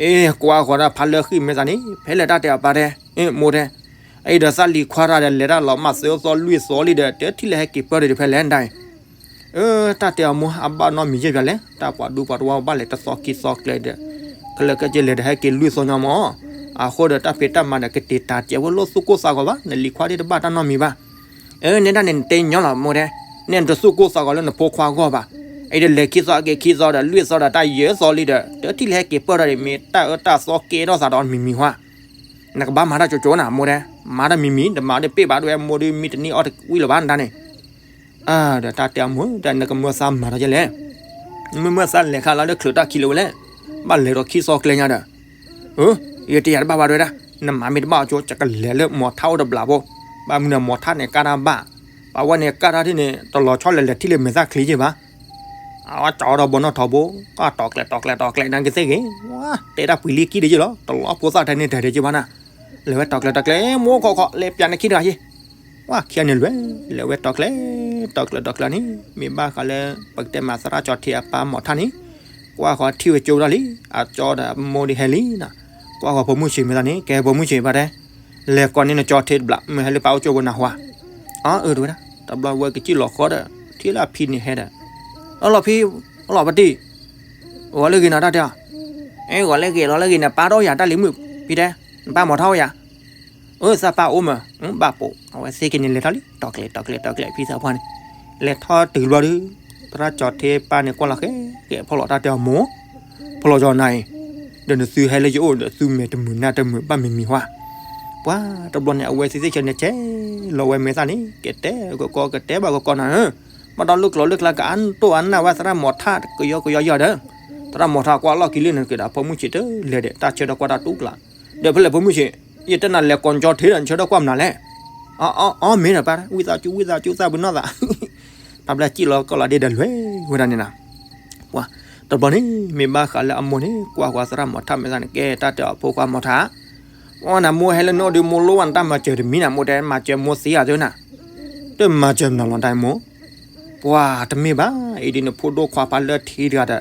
အ့ ကွၢ်ဃီၤဒၣ်ဖါလၢဃံမဲာ်သးန့ၣ် ဖဲလဲၣ်တၢ်တဲအပၢ်တဲ အ့ မိၢ်တဲ အံၤဒီးသးလံၤခွါတၢ်ဒီးလဲၤတၢ်လီၤမၢ်သၢသီလွံၢ်သီလံဒီး တထံၣ်လၢဟဲက့ၤပၢၢ်ထီၣ်ဒံးဖဲလဲၣ်နတၢ်အံၤ အၢ တၢ်တဲအီၤမိၢ် အဘၣ်နီတမံၤယဲၢ်ပၠးလဲၣ် တၢ်ပှၤဒူပှၤတဝါဘၣ်လဲၤတသီခံသီကျဲဒီး ခဲလၢာ်ခဲဆ့လဲၤဒီးဟဲက့ၤလွံၢ်သီညါမၢ် အဃိဒီးတၢ်ဖံးတၢ်မၤဒီးကတ့ၤတၢ်ကဲဝဲလိၣ်သူၣ်ကိၢ်သးဂီၤဘၣ် နလံၤခွါဒ်တဘၣ်တၢ်နီတမံၤဘၣ် အၢ နဲဒၣ်န့ၣ် နတဲညီလီၤမိၢ်တဲ နဲနတသူၣ်ကိၢ်သးဂီၤလၢနဖိခွါဂီၢ်ဘၣ် အံၤဒီးလဲၤခံသီက့ၤခံသီဒီးလွံၢ်သီဒီးတၢ်ယဲၢ်သီလံဒီး တထံၣ်လၢဟဲက့ၤပၢၢ်ထီၣ်ဒံးမ့ၢ်တၢ်အၢတၢ်သီကဲထီၣ်သးဒီးမံၤမံၤဟါ နကဘၣ်မၤတၢ်ကၠိကၠိနၤမိၢ်တဲ မၤတၢ်မံၤမံၤ တမၤတပ့ၢ်ဘၣ်ဒ်ဝဲမိၢ်ဒ်မံတနံၣ်အီၣ်တဝံၣ်လၢၤဘၣ်နတၢ်န့ၣ် အၢ ဒီးတၢ်တဲအမိၢ် တၢ်နကမၢသးမၤထီၣ်ကဲလဲၣ် မ့မ့ၢ်သးလဲၤခါလၢလၢချုးတၢ်ခံလၢၤဝဲလဲၣ် ဘၣ်လဲၤဒီးခံသီကျဲညါဒီး အၢ ယတယာ်တဘၣ်ဘၣ်ဒ်ဝဲဒၣ် နမၤမ့ၢ်တဘၣ်အီၤကၠိ ယကလဲၤလၢမီၤထၣ်အိၣ်တဘျီဖိ ဘၣ်မနုၤမီၤထၣ်န့ၣ်ကၢ်တၢ်ဘၣ် ပှၤဝဲန့ၣ်ကၢ်တၢ်ထံၣ်န့ၣ် တလီၤဆီလဲၣ်လဲၤထံၣ်လၢမဲာ်သၣ်ချံက့ဘၣ် အဝဲကၠီဒီးဘီနီၣ်ထီဘိ ကတီၤကျဲၤတီၤကျဲၤတီၤကျဲၤနကသ့ၣ်ဂ့ၤ ဝါ တဲတၢ်ပှံၤလံကံၢ်ဒံးက့လီၤ တလီၤဖိသၣ်ထဲန့ၣ်တၢ်ဒံးက့ဘၣ်နၤ လဲၤဝဲတီၤကျဲၤတီၤကျဲၤ မိၢ်ခီခီ လဲၤပၠးနခံတဂၤယ့ၣ် ဝါ ခံဂၤန့ၣ်လွဲၢ် လဲၤဝဲတီၤကျဲၤ တီၤကျဲၤတီၤကျဲၤန့ၣ် မ့ၢ်ဘၣ်ဃးလၢ ပကတဲမးသရၣ်ကၠီထံအပၢ်မီၤထၣ်န့ၣ် ကွၢ်ဃီထံၣ်ဝဲကၠိဒၣ်လံ အကၠီဒီးအမိၢ်ဒ်ဟဲလံနၤ ကွၢ်ဃီဖိမုၣ်ဆံးမဲာ်သးန့ၣ် ကဲဖိမုၣ်ဆံးဘၣ်တဲ လဲၤကိးန့ၢ်နကၠီထံတဘျီ မ့ၢ်ဟဲလၢပၢ်အိၣ်ကၠိဝဲနၢ်ဟူဧါ အၢ အၢ တဝဲဒၣ် တဘျီဝဲကစံၣ်လီၤဃီဒီး ထံၣ်လၢအဖံန့ၣ်ဟဲဒီး အလီၤဖံ အလီၤပတံၢ် ဂီၤလၢဂ့ၤနၤတၢ်တဲအီၤ အဲ ဂီၤလၢဂ့ၤလီၤလၢဂ့ၤန့ၣ် ပၢ်တအိၣ်ယၤတၢ်လံၤမုၣ် ဖံတဲ နပၢ်မီၤထၣ်အိၣ်ယၤ အၢ သးပၢ်အိၣ်မး ဘၣ်ပိာ် အဝဲသ့ၣ်က့ၤန့ၣ်လဲၤထီၣ်လံ တီၤကျဲၤတီၤကျဲၤတီၤကျဲၤ ဖံသးပှၢ်န့ၣ် လဲၤထီၣ်တုၤဘျီဒုး သရၣ်ကၠီထံပၢ်န့ၣ်ကွၢ်လီၤဃဲဃဲ ဖီလီၤတၢ်တဲအီၤမိၢ် ဖီလီၤကၠီနၤအံၤ ဒီးနသုဟဲလၢယအိၣ်ဒီးသုမဲာ်တမုာ်နၢ်တမုာ်ဘၣ်မံၤမံၤဟါ ပှၤတဘျီန့ၣ် အဝဲသ့ၣ်သ့ၣ်ဆၢန့ၣ် ကဲလီၤဝဲမဲာ်သၣ်န့ၣ် ကတဲကကီကတဲဘၣ်ကကီနၤဧၢ ဘၣ်ဒီးလၢကျိၤလၢကျါကအါတိၢ်အါနၢ်ဝဲသရၣ်မီၤထၣ်ကယီကယီယီၤဒီး သရၣ်မီၤထၣ်ကွၢ်လီၢ်ခံလၢနက့ၤဒီးဖိမုၣ်ဆံးတလဲၤဒီး တၢ်ဆၢဒီးကွၢ်တၢ်တူၢ်ကျါ ဒီးဖဲလဲၣ်ဖိမုၣ်ဆံး ယတဲနၤလဲၤကိးကၠီထံဒီး နဆၢဒီးကွၢ်မနုၤလဲၣ် အီ အီ အီ မ့ၢ်ဒီးပၢ် ဝံသးစူၤ ဝံသးစူၤ သၣ်ပှ့ၤနီၢ်သး ဖးဘျါစံၣ်လီၤကီၢ်လီၤဒ့ဒီးလွဲၢ်ဝဲဒၣ်န့ၣ်နၤ ပှၤ တဘျီန့ၣ် မ့ၢ်ဘၣ်ဃးလၢအမိၢ်န့ၣ် ကွၢ်ဃီၤသရၣ်မီၤထၣ်မဲာ်သၣ်န့ၣ် ကဲတၢ်တဲအီၤ ဖိခွါမီၤထၣ်, အီနမိၢ်ဟဲလၢနအိၣ်ဒီး မိၢ်လိၣ်ဘၣ်နတၢ်မၤစၢၤတမံၤနၤ မိၢ်တဲ မၤစၢၤမိၢ်သ့ဧါသ့နၤ, တမၤစၢၤမနုၤလီၤတၢ်မိၢ်, ပှၤတမ့ၢ်ဘၣ်, အံၤဒ်နဖိဒိၣ်ခွါဖးလၢထံတဂၤဒီး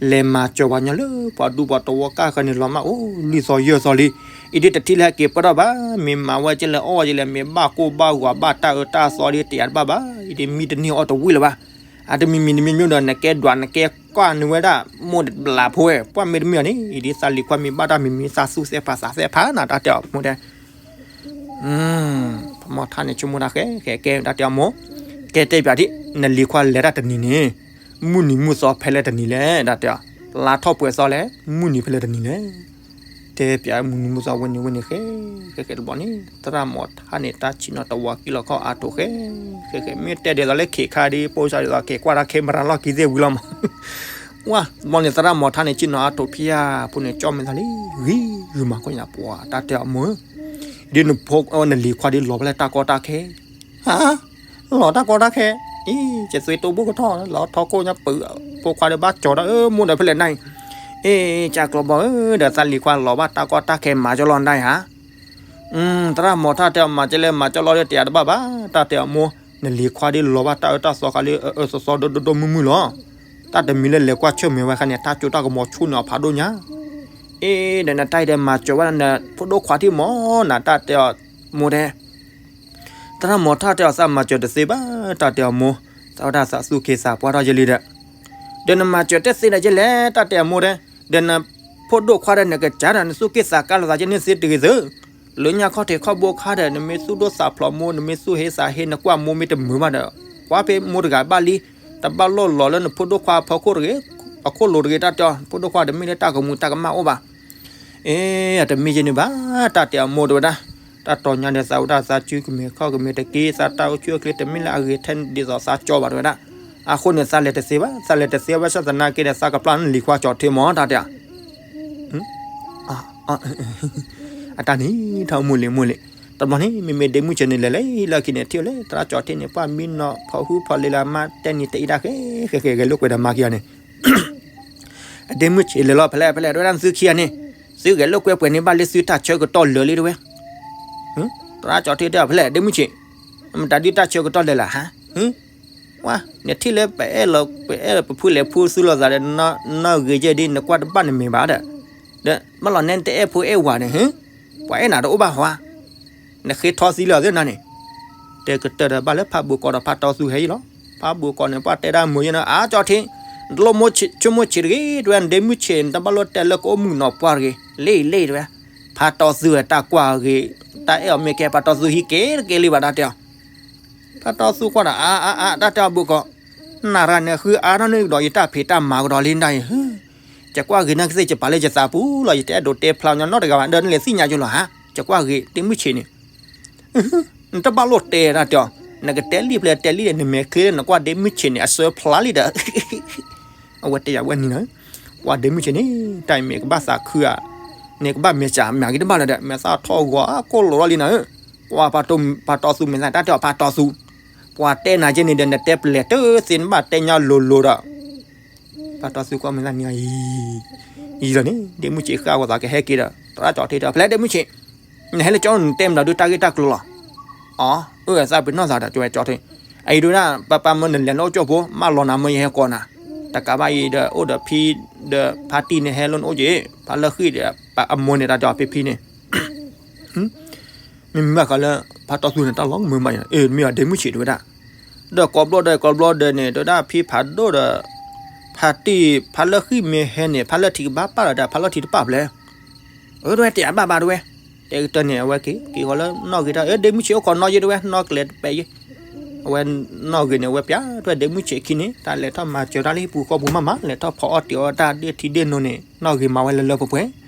လဲၤမၤစၢၤပှၤညီလၢပှၤဒူပှၤသဝီကၢ်ဃၢၤန့ၣ် လီၤမၢ်အိၣ်လွံၢ်သီယဲၢ်သီလံ, အံၤဒ်တထံၣ်လၢဟဲက့ၤပၢၢ်ထီၣ်ဘၣ်, မ့ၢ်မၤဝဲကဲလဲၣ်အီၣ်ဝဲကဲလဲၣ် မ့ၢ်ဘၣ်ကိၢ်ဘၣ်ဂီၤဘၣ်တၢ်အၢတၢ်သီဒ်တယၤတဘၣ်ဘၣ်, အံၤဒ်မံတန့ၢ်အီၣ်တဝံၣ်လၢၤဘၣ်, အတမံၤမံၤတမံၤမံၤဒီး နကဲဒွးနကဲ ကွၢ်နုာ်ဝဲဒၣ် မိၢ်ဘျးဖိဝဲ ပှၢ်မ့ၢ်တမ့ၢ်အီၤန့ၣ် အံၤဒ်သးလံၤခွါမ့ၢ်ဘၣ်တၢ်မံၤမံၤ သးသူၣ်သဲးဖးသးသဲးဖးနၤ တၢ်တဲအီၤမိၢ်တဲ, မီၤထၣ်န့ၣ် ဆိကမိၣ်တၢ်ဃဲ ဃဲကဲ တၢ်တဲအီၤမိၢ်, ကဲတဲပၠးဒ် နလံၤခွါလဲၤတၢ်တနံၤန့ၣ် မုၢ်နံၤမုၢ်သီဖဲလဲၣ်တနံၤလဲၣ် တၢ်တဲအီၤ, လါထီၣ်ပှဲၤသီလဲၣ် မုၢ်နံၤဖဲလဲၣ်တနံၤလဲၣ် တဲပၠးမုၢ်နံၤမုၢ်သီဝဲန့ၣ်ဝဲန့ၣ်ဃဲ, ဃဲဃဲတဘျီန့ၣ် သရၣ်မီၤထၣ်န့ၣ် တၢ်ဆံးနီၤတဝီကံၣ်လီၤခီၣ်အါထီၣ်ဃဲ, ဃဲဃဲ မ့ၢ်တဲဒ်သိးလၢခ့ခါဒ် ပိစါဒ်သိးက့ၤကွၢ်တၢ်ခဲမရၤလီၢ်ခံသ့ၣ်ဝံၤလီၤမး, ဝါ တဘျီန့ၣ် သရၣ်မီၤထၣ်န့ၣ် ဆံးနီၤအါထီၣ်ဖဲအပူၤန့ၣ် ကၠီၣ်မဲာ်သၣ်လံ ဂံၤဂုာ်မးခိၣ်ညါ ပှၤတၢ်တဲအီၤမိၢ်ဧၢ, ဒ်နဖိနလံၤခွါဒ်လီၤဖဲလဲၣ်တၢ်ကီတၢ်ခဲ ဟါ, လီၤတၢ်ကီတၢ်ခဲ, အံၤ ကသွ့တိၢ်ဘိၣ်ကထီၣ် လီၤထီခိၣ်ညါပုး ဖိခွါဒီးဘၣ်ကၠီၤဒီး မိၢ်ဒီးဖဲလဲၣ်နၤအံၤ, အ့ ကၢ်ကျီဘီဧၢ ဒီးသးလံၤခွါလီၤဘၣ်တၢ်ကီတၢ်ခဲ မၤကၠီလီၤနၤအံၤဟါ, သရၣ်မီၤထၣ်တဲအီၤ မၤကၠီလဲၣ် မၤကၠီလီၤဒီးတယၤတဘၣ်ဘၣ်, တၢ်တဲအီၤမိၢ် နလံၤခွါဒ်လီၤဘၣ်တၢ်အၢတၢ်သီဃာ်လၢအအၢသီသီဒိၣ်ဒိၣ်ဒိၣ်မုၢ်မုၢ်လီၤ, တၢ်တမံၤလၢလဲၤကွၢ်ဆၢၣ်မဲာ်ဝဲခါန့ၣ် တၢ်ကၠိတၢ်ကမီၤဆူၣ်န့ၢ်အီၤဖးဒိၣ်ညါ, အ့ ဒီးနတၢ်အံၤဒီးမၤစၢၤဝဲဒၣ်နဖိဒိၣ်ခွါထံၣ်မီၤနၤ တၢ်တဲအီၤမိၢ်တဲ သရၣ်မီၤထၣ်တဲအီၤ သးမၤစၢၤတသ့ဘၣ် တၢ်တဲအီၤမိၢ်, သးဝဲဒၣ်သးသူၣ်က့သးပှၢ်ထီၣ်ယဲလံဒီး, ဒီးနမၤစၢၤတသ့ဒီးယဲလဲၣ် တၢ်တဲအီၤမိၢ်တဲ, ဒီးနဖိဒိၣ်ခွါဒီးနကစၢ်ဒီး နသူၣ်က့သးကါလိာ်သးကန့ၢ်သ့တဂ့ၤသု, လၢညါခီၣ်ထံးခီၣ်ဘိခါဒီး နမ့ၢ်သူၣ်ဒိၣ်သးဖျိးမိၢ် နမ့ၢ်သူၣ်ဟ့သးဟ့ နကွၢ်မိၢ်မ့ၢ်တမုာ်ဘၣ်ဒီး ကွၢ်ဖဲမိၢ်တဂၤဘၣ်လံ, တဘၣ်လိၣ်လီၤလၢနဖိဒိၣ်ခွါအဖီခိၣ်တဂ့ၤ, အခိၣ်လိၤတဂ့ၤ တၢ်တဲအီၤ ဖိဒိၣ်ခွါတမ့ၢ်လၢတၢ်ကမူးတၢ်ကမၣ်အိၣ်ဘၣ် အ့ အတမ့ၢ်ယဲန့ၣ်ဘၣ် တၢ်တဲအီၤမိၢ်တဲဝဲဒၣ်, တၢ်တီညါဒီးသးဝဲဒၣ်သးစုကမဲာ်ခီၣ်ကမဲာ်တက့ၢ် သးတၢ်အိၣ်ဆူၣ်အိၣ်ချ့တမ့ၢ်လၢအဂ့ၤထဲဒ်သိးသးကၠီဘၣ်တဲဝဲဒၣ်, အဃိန့ၣ် သးလဲၤတသ့ဘၣ် သးလဲၤတသ့ဘၣ်ဆၣ်သနာ်က့ဒီး သးကပျၢ်နလံၤခွါကၠီထံမီၤ တၢ်တဲအီၤ အတၢ်န့ၣ် ထီၣ်မိၢ်လံၤမိၢ်လံၤ, တဘျီန့ၣ် မ့မ့ၢ်ဒ့မုၢ်ဆ့ၣ်န့ၣ် လဲၤလၢဟံၣ်လၢခံန့ၣ် ထံၣ်ဝဲလၢသရၣ်ကၠီထံန့ၣ် ပှၢ်မံနီၤဖီဟူဖီလ့လၢအမါတဲနံၤတအံၣ်တၢ်ဃဲဃဲဃဲဂဲၤလိာ်ကွဲဒီးမါခံဂၤန့ၣ် အဒ့မုၢ်ဆ့ၣ်လဲၤလီၤဖဲလဲၣ်ဖဲလဲၣ်တဲဝဲဒၣ် သုခံဂၤန့ၣ် သုဂဲၤလိာ်ကွဲပှဲၤန့ၣ်ဘၣ်လၢသုတၢ်ဆၢကတီၢ်လၢာ်လံတဲဝဲ, သရၣ်ကၠီထံတဲအီၤဖဲလဲၣ် ဒ့မုၢ်ဆ့ၣ်, မတၤဒုတၢ်ဆၢကတီၢ်လၢာ်လၢဟါ, ဝါ နထံၣ်လၢပအဲၣ်လီၤ ပအဲၣ်လီၤပဖုလဲၤဖုသူလိာ်သးဒီး နီၢ်ဂ့ၤယဲၢ်ဒ်နကွၢ်တဘၣ်နမဲာ်ဘၣ်ဒီး, ဒီးဘၣ်လီၤနဲနတအဲၣ်ဖိအဲၣ်ဝၤန့ၣ် ပှၤအဲၣ်နၤတအိၣ်ဘၣ်ဟါ နဃ့ထီသံလၢအသ့ၣ်နၤန့ၣ်, တဲကတၢၢ်ဒီးဘၣ်လၢဖးဘိကီးဒီးဖးတီသူဟဲအံၤလီၤ. ဖးဘိကီးန့ၣ် ပှၤတဲဒၣ်မုာ်ယဲၢ်နီၤ အါကၠီထံ, နတလိၣ်ဆိကမိၣ်ဆံးတဂ့ၤ တဲဝဲ နဒ့မုၢ်ဆ့ၣ် နတဘၣ်လိၣ်တဲလၢကအိၣ်မုာ်နီၢ်ပှၢ်တဂ့ၤ လ့ၣ်လ့ၣ်တဲဝဲ, ဖးတီသူဝဲတၢ်ကွၢ်ဂ့ၤ, တၢ်အဲၣ်အီၤမ့ၢ်ကဲဖးတီသူဟံးက့ၤတက့ၤလံဘၣ်တၢ်တဲအီၤ ဖးတီသူကွၢ်ဒီး အါအါအါ တၢ်တဲအီၤဘိကီး, နရၣ်န့ၣ်ဃုအါထီၣ်န့ၢ်ကဒီးယတၢ်ဖံးတၢ်မၤကဒီးလံဒၣ်အံၤ, ယကွၢ်ဂ့ၤနကသ့ၣ်ယပာ်လၢယသးပူၤလီၤ ယတအဲၣ်ဒိးတဲဖျါညီနီတဂၤဘၣ် ဒီးနလဲၤသ့ၣ်ညါယလီၤဧါ, ယကွၢ်ဂ့ၤဒ့မုၢ်ဆ့ၣ်န့ၣ် နတဘၣ်လိၣ်တဲတၢ်တဲအီၤ, နကတဲလံဖျဲးတဲလံဒီး နမဲာ်ချ့လၢနကွၢ်ဒ့မုၢ်ဆ့ၣ်န့ၣ် အစၢဖျါလံဒီး အဝဲတဲယၤဝဲနံၤနီၤ, ကွၢ်ဒ့မုၢ်ဆ့ၣ်န့ၣ် တၢ်အံၤမ့ၢ်ကဘၣ်သးခုဧါ, န့ၣ်ကဘၣ်မဲာ်စးမၤဂ့ၤတဘၣ်လၢၤဒီး မဲာ်သၣ်ထီၣ်ဂီၤအကိၢ်လိာ်ထီၣ်လံနီၤ, ကွၢ်ဖးတီသူမဲာ်သၣ် တၢ်တဲအီၤဖးတီသူ, ပှၤတဲနၤကဲန့ၣ်ဒီး နတဲပလဲၤတသ့ နဘၣ်တဲညီလိၤလိၤဒီး ဖးတီသူကွၢ်မဲာ်သၣ်န့ၣ်အံၤ, ယံၤလီၤန့ၣ် ဒ့မုၢ်ဆ့ၣ်ဃၣ်ဝဲသးကဟဲက့ၤဒီး သရၣ်ကၠီထံတဲ ဖဲလဲၣ်ဒ့မုၢ်ဆ့ၣ်, နဟဲလၢကၠီနတဲမတၤဒုတၢ်ဂ့ၢ်တၢ်ကျိၤလီၤ, အီ အၢ သးပ့ၤနီၣ်သးဒီး ကၠီထံ, အံၤဒုဒၣ် ပၢ်ပၢ်မၢနလဲၤလၢအိၣ်ကၠိဖိ မၢလီၤနၤမၢယဟဲကိးနၤ, တကးဘၣ်အံၤဒီး အိၣ်ဒီးဖံဒီးဖါတံၢ်န့ၣ် ဟဲလၢနအိၣ်က့ၤ, ဖါလၢဃံၣ်ဒီး အမိၢ်န့ၣ် တၢ်တဲအီၤဖံဖံန့ၣ် မ့မ့ၢ်ဘၣ်ဃးလၢ ဖးတီသူန့ၣ် တၢ်လီၤမုာ်မးအံၤ အ့ မ့ၢ်အီၤဒ့မုၢ်ဆ့ၣ်တဲဝဲဒၣ်, ဒီးကိးဘျီဒီးကိးဘျီဒီးန့ၣ် တဲဝဲဒၣ်ဖံဖးဒိၣ်ဒီး ဖါတံၢ် ဖါလၢဃံၣ်မ့ၢ်ဟဲန့ၣ် ဖါလၢထံကဘၣ်ပာ်လီၤဒီး ဖါလၢထံတပာ်ဖျဲး, အၢ တဲဝဲ တယၤဘၣ်ဘၣ်တဲဝဲ, တဲကတၢၢ်န့ၣ် အဝဲက့ၤ က့ၤဃီၤလၢနီၢ်ဂ့ၤတၢ် အၢ ဒ့မုၢ်ဆ့ၣ်အိၣ်ခိးနီၢ်ယဲတဲဝဲ နီၢ်ကလဲၤတပဲယဲ အဝဲနီၢ်ဂ့ၤန့ၣ် အဝဲပျး တဲဝဲဒ့မုၢ်ဆ့ၣ်ခံန့ၣ် တၢ်လဲၤထီၣ်မၤစၢၤတၢ်လၢဟံၣ်ပူၤဃီပူၤမးမး လဲၤထီၣ်ဖီအီၣ်တ့ၤအီၣ်တၢ်ဒ့ၣ်ထံဒ့ၣ်နိန့ၣ် နီၢ်ဂ့ၤမၤဝဲလၢလၢပှဲၤပှဲၤ,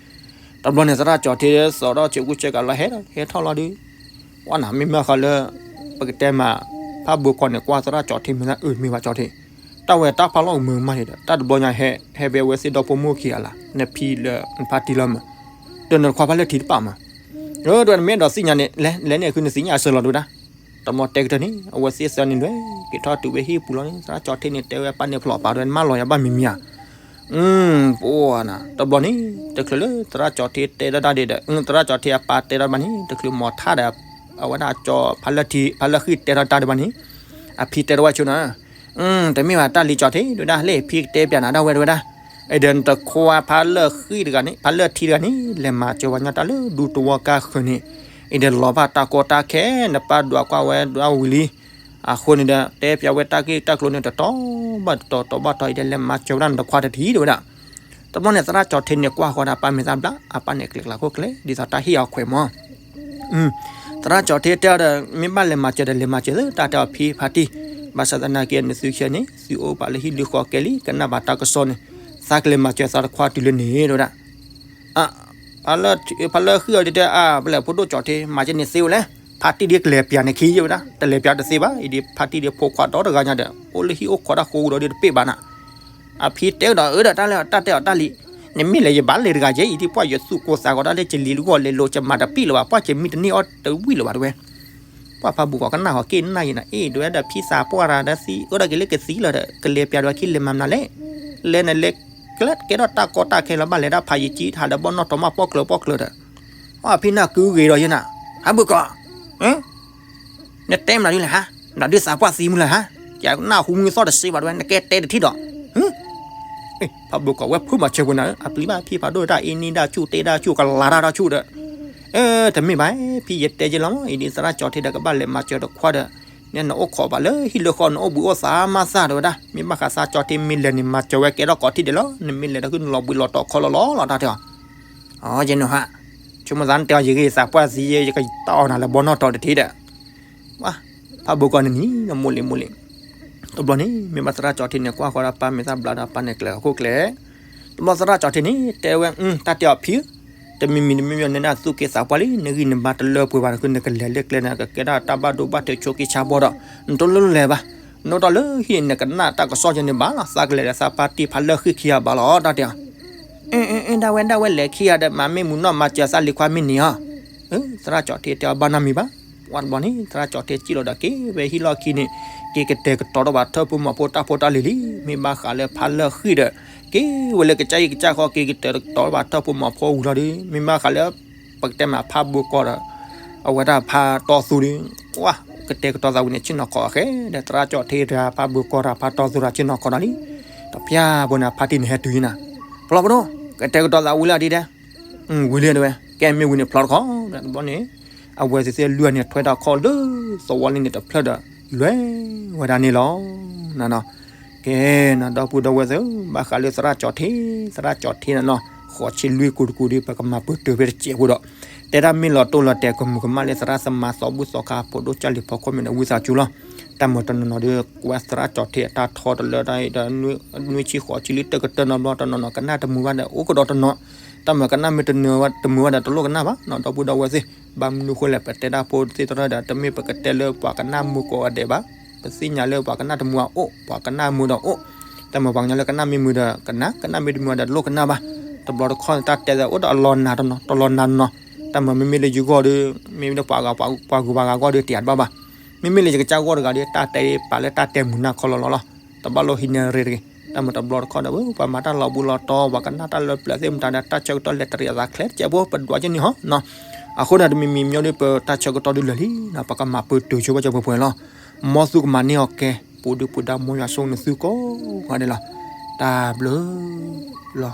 တဘျီန့ၣ် သရၣ်ကၠီထံ သိးထီၣ်ဆံးကူဆံးကၤလီၤ ဟဲထီၣ်လီၤဒုး, ဝဲနၤ မ့မ့ၢ်ဃီလၢ ပကတဲမး ဖးဘိကီးန့ၣ် ကွၢ်သရၣ်ကၠီထံမ့ၢ်သၣ် အၢ မ့ၢ်ဘၣ်ကၠီထံ, တၢ်ဝဲတၢ်ဖးလီၤမုာ်မးန့ၣ်ဒီး တၢ်တဘျီညါဟဲ ဟဲဖဲအဝဲသ့ၣ်ဒီဖိမိၢ်ခံဂၤလၢ နဖံလၢနဖါတံၢ်လီၤမး, ဒီးနတခွါဖါလၢထံတပာ်မး, အၢ တဲဝဲ နမ့ၢ်အဲၣ်ဒိးသ့ၣ်ညါန့ၣ် လဲၤ လဲၤန့ၢ်အခုနသ့ၣ်ညါအစၢၤလီၤတဲဝဲဒၣ်, တမီၤတဲကတၢၢ်န့ၣ် အဝဲသ့ၣ်သၢန့ၣ်လဲၤ က့ၤထီၣ်တုၤဝဲဟံၣ်ပူၤလီၤန့ၣ် သရၣ်ကၠီထံန့ၣ် တဲဝဲပၢ်န့ၣ်ဖျိးပာ်တဲဝဲ နမၢလီၤယၤဘၣ်မံၤမံၤဧါ, ပအိၣ်နၤ တဘျီန့ၣ် တချုးလၢသရၣ်ကၠီၤထံတဲထီၣ်တၢ်ဒံးဒီး သရၣ်ကၠီၤထံအပၢ်တဲထီၣ်တဘၣ်န့ၣ် တချုးမိၢ်ထါဒီး အဝဲဒၣ်ကၠီၤဖါလၢထံ ဖါလၢဃံၣ်တဲထီၣ်တၢ်ဒံးဘၣ်န့ၣ် အဖံတဲထီၣ်ဝဲဆိနီၤ, တမ့ၢ်ဘၣ်တၢ်လံကၠီၤထံ ဒဝဲဒၣ် လၢဖံကတဲပၠးနၤဒၣ်ဝဲတဝဲဒၣ်, အဒီးနတခွါဖါလၢဃံၣ်တဂၤန့ၣ် ဖါလၢထံတဂၤန့ၣ် လဲၤမၤစၢၤပှၤညီတၢ်လၢဒူသဝီကါဃၢၤန့ၣ်, အဒီးလီၤဘၣ်တၢ်ကီတၢ်ခဲ နပၢ်ဒွးကွၢ်ဝဲဒၣ်ဝံၤလံ အဃိန့ၣ်ဒီး တဲပၠးဝဲတၢ်ဂ့ၢ်တၢ်ကျိၤန့ၣ် တတီဘၣ်တတီ တီဘၣ်တီ အံၤဒီး လဲၤမၤစၢၤဝဲဒၣ်နတခွါတထံၣ် တဲဝဲဒၣ်. တဘျီန့ၣ် သရၣ်ကၠီၤထံန့ၣ် ကွၢ်ဃီၤဒီးအပၢ်မဲာ်သၣ်ဘျါ အပၢ်န့ၣ်ကျဲၤကျါခိၣ်ကျဲၤ ဒ်သိးတၢ်ဟ့ၣ်အီၤခွဲးမၢ်. သရၣ်ကၠီၤထံတဲအီၤဒီး မ့ၢ်ဘၣ်လဲၤမၤစၢၤဒီး လဲၤမၤစၢၤသ့ တၢ်တဲအီၤဖံဖါတံၢ်, ဘၣ်ဆၣ်သနာ်က့ နသုဆဲန့ၣ် သုအိၣ်ဘၣ်လၢဟံၣ်လၢဃီကဲလံ ကနၣ်ဘၣ်တၢ်ကစီၣ်န့ၣ် သးကလဲၤမၤစၢၤသးတခွါတုၤလၢန့ၣ် တဲဝဲဒၣ်. ဖါလၢဃံၣ်အီၤဒ်တဲ အါ ပလဲၤဖိဒိၣ်ကၠီၤထံ မၤကဲန့ၣ်သ့ဝဲလဲၣ်, ဖါတံၢ်ဒ်ကလဲၤပၠးန့ၣ်ခံယဲဝဲဒၣ် တလဲၤပၠးတသ့ဘၣ် အံၤဒ်ဖါတံၢ်ဒ်ဖိခွါဒီတဂၤညါဒီး အိၣ်လၢဟံၣ်အိၣ်ခိးတၢ်ဃိဒီးဒ်တပ့ၢ်ဘၣ်နၤ. အဖံတဲဒီး အၢဒီးတၢ်လၢတၢ်တဲအီၤတၢ်လံ, နမ့ၢ်လဲၤယဘၣ်လဲၤတဂၤယဲ အံၤဒ်ပှၢ်ယသူၣ်ကိၢ်သးဂီၤဒၣ်လၢကလံၤလၢဂီၢ်လဲၤလိာ်ကမၤတပံၣ်လၢၤဘၣ် ပှၢ်ကမံတန့ၢ်အီၣ်တဝံၣ်လၢၤဘၣ်တဲဝဲ ပှၢ်ဖးဘူးကီးကနၣ်ဟီၣ်က့ၤနၢ်ယံၤနၤ အ့ၣ် ဒဝဲဒီးဖံသးပှၢ်ရၤဒီးသံ အၢဒီးက့ၤလၢကသံလီၤဒီး ကလဲၤပၠးဒွးခံလဲၤမၤမနုၤလဲၣ်, လဲၤနလဲၤ ကဲထီၣ်တၢ်ကီတၢ်ခဲလီၤ ဘၣ်လဲၤဒၣ်ဖးယံၤကံ ဟးဒီးဘီၣ်နီၣ်တီၤမးပီၣ်ကျၢၤပီၣ်ကျၢၤဒီး အဖံနၢ်ကုဂ့ၤဒီးယဲနၤ, ဖးဘူးကီး နတဲမနုၤဒ်လဲၣ်ဟါ, မနုၤဒ်သးပှၢ်သံမုၢ်လၢ်ဟါ, ယနၢ်ဟူမုၢ်သီၣ်တစ့ဘၣ်တဲဝဲ နကဲတဲတထံၣ်ဒီး ဖးဘူးကီးဝဲဖုမၤစၢၤပှၤနၤ အပျံၤဘၣ်ဖံဖးဒိၣ်တၢ်အ့န့ၢ်ဒၣ်ဆူၣ်တဲဒၣ်ဆူၣ်ကလၤတၢ်တၢ်ဆူၣ်ဒီး, တမ့ၢ်ဘၣ် ဖံယတဲက့လီၤမး အံၤဒ်သရၣ်ကၠီၤထံဒီးကဘၣ်လဲၤမၤစၢၤတခွါဒီး, နဲနအိၣ်ခိးဘၣ်လၢဟံၣ်လၢဃီနအိၣ်ဘှံးအိၣ်သါမးသၣ်တဲဝဲဒၣ် မ့ၢ်ဘၣ်ဃးသရၣ်ကၠီၤထံမ့ၢ်လဲၤန့ၣ် မၤစၢၤဝဲကဲထီၣ်ကိးထံၣ်ဒဲးလီၤ နမ့ၢ်လဲၤဒီးဃုနလီၤဘှံးလီၤတီၤခီလီၤလီၤလီၤတၢ်တဲအီၤ အယဲန့ၣ်ဟါ, ဆိကမိၣ်သးနတဲအီၤယဂ့ၤသးပှၢ်သံယဲ ယကတၢ်အီၣ်နၤလၢဘီၣ်နီၣ်တီၤတထံၣ်ဒီး, ဝါ, ဖးဘူးကီးန့ၣ်နံၤ မိၢ်လံၤမိၢ်လံၤ, တဘျီန့ၣ် မ့ၢ်ဘၣ်သရၣ်ကၠီၤထံန့ၣ် ကွၢ်ဃီဒီးပၢ်မဲာ်သၣ်ဘျါဒီးပၢ်န့ၣ်ကျဲၤ အခိၣ်ကျဲၤ, တဘျီသရၣ်ကၠီၤထံန့ၣ် တဲဝဲ တၢ်တဲအီၤဖံဧၢ, တမံၤမံၤတမံၤမံၤန့ၣ်ဒၣ်သူၣ်က့သးပှၢ်လံ နဂံၢ်နဘါတလၢပှဲၤဘၣ်နဃုနကလဲၤလၢကျဲန့ၣ် ကကဲဒၣ်တၢ်ဘၣ်ဒိဘၣ်ထံးဆိက့ဆါဘီဒီး, နတလိၣ်လဲၤဘၣ်, နအိၣ်တ့ၢ်လၢဟံၣ်န့ၣ် နကနၣ်တၢ်ကစီၣ်ကဲန့ၣ်ဘၣ်လီၤ သးကလဲၤဒီးသးပၢ်တံၢ်ဖးလၢဃံၣ်ခံဂၤဘၣ်လီၤ တၢ်တဲအီၤ အ့ အ့ အ့ ဒၣ်ဝဲဒၣ်ဝဲလဲၤခံဂၤဒီး မၤမ့ၢ်မုာ်နီၢ်မၤစၢၤသးလံၤခွါမ့ၢ်န့ၣ်ဧါ, သရၣ်ကၠီၤထံတဲအီၤဘၣ်နီတမံၤဘၣ်, ဝါတဘျီန့ၣ် သရၣ်ကၠီၤထံစံၣ်လီၤဒီးက့ၤဝဲဟံၣ်လီၢ်ခံန့ၣ်, က့ၤကတဲာ်ကတီၤထီၣ်ဘၣ်ထၢၣ်ဖိမီၤဖိတၢ်ဖိတၢ်လံၤလံ, မ့ၢ်ဘၣ်ဃးလၢဖးလၢဃံၣ်ဒီး, က့ၤဝဲလၢကစၢ်ဟံၣ်ကစၢ်ဃီ က့ၤကတဲာ်ကတီၤထီၣ်ဘၣ်ထၢၣ်ဖိမီၤဖိဝံၤလီၤဒီး, မ့ၢ်ဘၣ်ဃးလၢ ပကတဲမးဖးဘူးကီးဒီး, အဝဲဒၣ်ဖးတီသူဒီး, ဝါ, ကတဲာ်ကတီၤသးဝံၤန့ၣ်ဆ့ၣ်နီၤခီအဃဲ, ဒီးသရၣ်ကၠီၤထံတဂၤဖးဘူးကီးတၢ်ဖးတီသူဒီးဆ့ၣ်နီၤခီဒီးလံ, တပျၢ်ဖိန့ၣ် ဖါတံၢ်န့ၣ်ဟဲတုၤယဲနၤ, ဖျီပဒိၣ်, ကတဲာ်ကတီၤသးဝံၤလၢဒ်ဒဲး, ဝံၤလံတဲဝဲ, ကဲမ့ၢ်ဝံၤန့ၣ်ဖျီတခီ, တဘျီန့ၣ်, အဝဲသ့ၣ်သ့ၣ်လွံၢ်န့ၣ် ထွဲတၢ်ခီၣ်လၢသဝီလံန့ၣ်တဖျၢၣ်ဒီး, လွဲၢ်ဝဲဒၣ်န့ၣ်လီၤ, နနီၤ, ကဲ, နဒီပုၢ်ဒီဝဲၢ်သ့ၣ်, ဘၣ်ဃးလၢသရၣ်ကၠီၤထံ, သရၣ်ကၠီၤထံနနီၤ, ဃိးဆံလွံၢ်ကူတကူဒီး ပကမၤပၢၢ်တုၤဖဲတစဲးဖိဒီး, တဲဒၣ်မ့ၢ်လီၤတိၢ်လီၤတဲာ်ကမူးကမၣ်လၢသရၣ်သမါသီဘူၣ်သီခါဖိဒိၣ်ကၢ်လံၤဖီခိၣ်မ့ၢ်န့ၣ် ဝံသးစူၤလီၤ, တၢ်မၤတနီၤနီၤဒီး ကွၢ်သရၣ်ကၠီၤထံအတၢ်ထီတလၢတၢ်အံၤဒီး နွံဆံဃိးဆံလံတကတၢၢ်နီတဘျီတနီၤနီၤ ကနၣ်တမုာ်ဘၣ်ဒီး အိၣ်ကဒီးတနီၤ, တၢ်မၤကနၣ်မ့ၢ်တမုာ်ဘၣ်ဒီး တလိၣ်ကနၣ်ဘၣ်, ဒီပုၢ်ဒီဝဲၢ်သ့ၣ်, ဘၣ်မနုၤဃိလဲၣ် ပတဲတၢ်ဖိသ့ၣ်တဖၣ်ဒီး တမ့ၢ်ပကတဲလၢပှၤကနၣ်မုာ်ကိးဂၤဒဲးဘၣ်, ပသ့ၣ်ညါလၢပှၤကနၣ်တမုာ်အအိၣ်, ပှၤကနၣ်မုာ်ဒီးအိၣ်, တၢ်မၤပှၤကညီလၢကနၣ်မ့ၢ်မုာ်ဒီးကနၣ်, ကနၣ်မ့ၢ်တမုာ်ဒီးတလိၣ်ကနၣ်ဘၣ်, တဘျီတခီၣ်တၢ်တဲသးအိၣ်ဒီးအလီၤနၤတနီၤ တလီၤနၤတနီၤ, တၢ်မၤမ့မ့ၢ်လၢယဂီၢ်ဒီး, မ့မ့ၢ်လၢပှၤဂၤပှၤဂုၤပှၤဂၤဂီၢ်ဒီး တယာ်တဘၣ်ဘၣ်, မ့မ့ၢ်လၢယကစၢ်ဂီၢ်တဂၤဒီး တၢ်တဲပာ်လၢတၢ်တဲမုာ်နၢ်ခီလီၤလီၤလီၤ, တဘၣ်လိၣ်ဟံးန့ၢ်ရ့တဂ့ၤ, တၢ်မၤတဘျီတခီၣ်ဒီး ပှၤမၤတၢ်လီၤဘူးလီၤတီၤ ပှၤကနၣ်တၢ်လၢပျၢၤသ့ၣ်မတၤဒီး တၢ်ဆၢကတီၢ်လဲၤတရံးအသးချဲတစဲးဖိ ပဒွးကဲန့ၣ်ဟီနီၤ, အဃိဒီးတမံၤမံၤမ့ၢ်ဒီး ပတၢ်ဆၢကတီၢ်ဒုးလၢာ်လံနီၤ ပကမၤပၢၢ်တုၤဆိဘၣ်စၢၤပှဲၤပှဲၤလီၤ, မ်သုကမၤန့ၢ်အီၤကဲ, ပူၤဒုပူၤဒါ မ်ယွၤဆိၣ်ဂ့ၤနသုကိးဂၤဒဲးလီၤ, တၢ်ဘျုးလီၤ.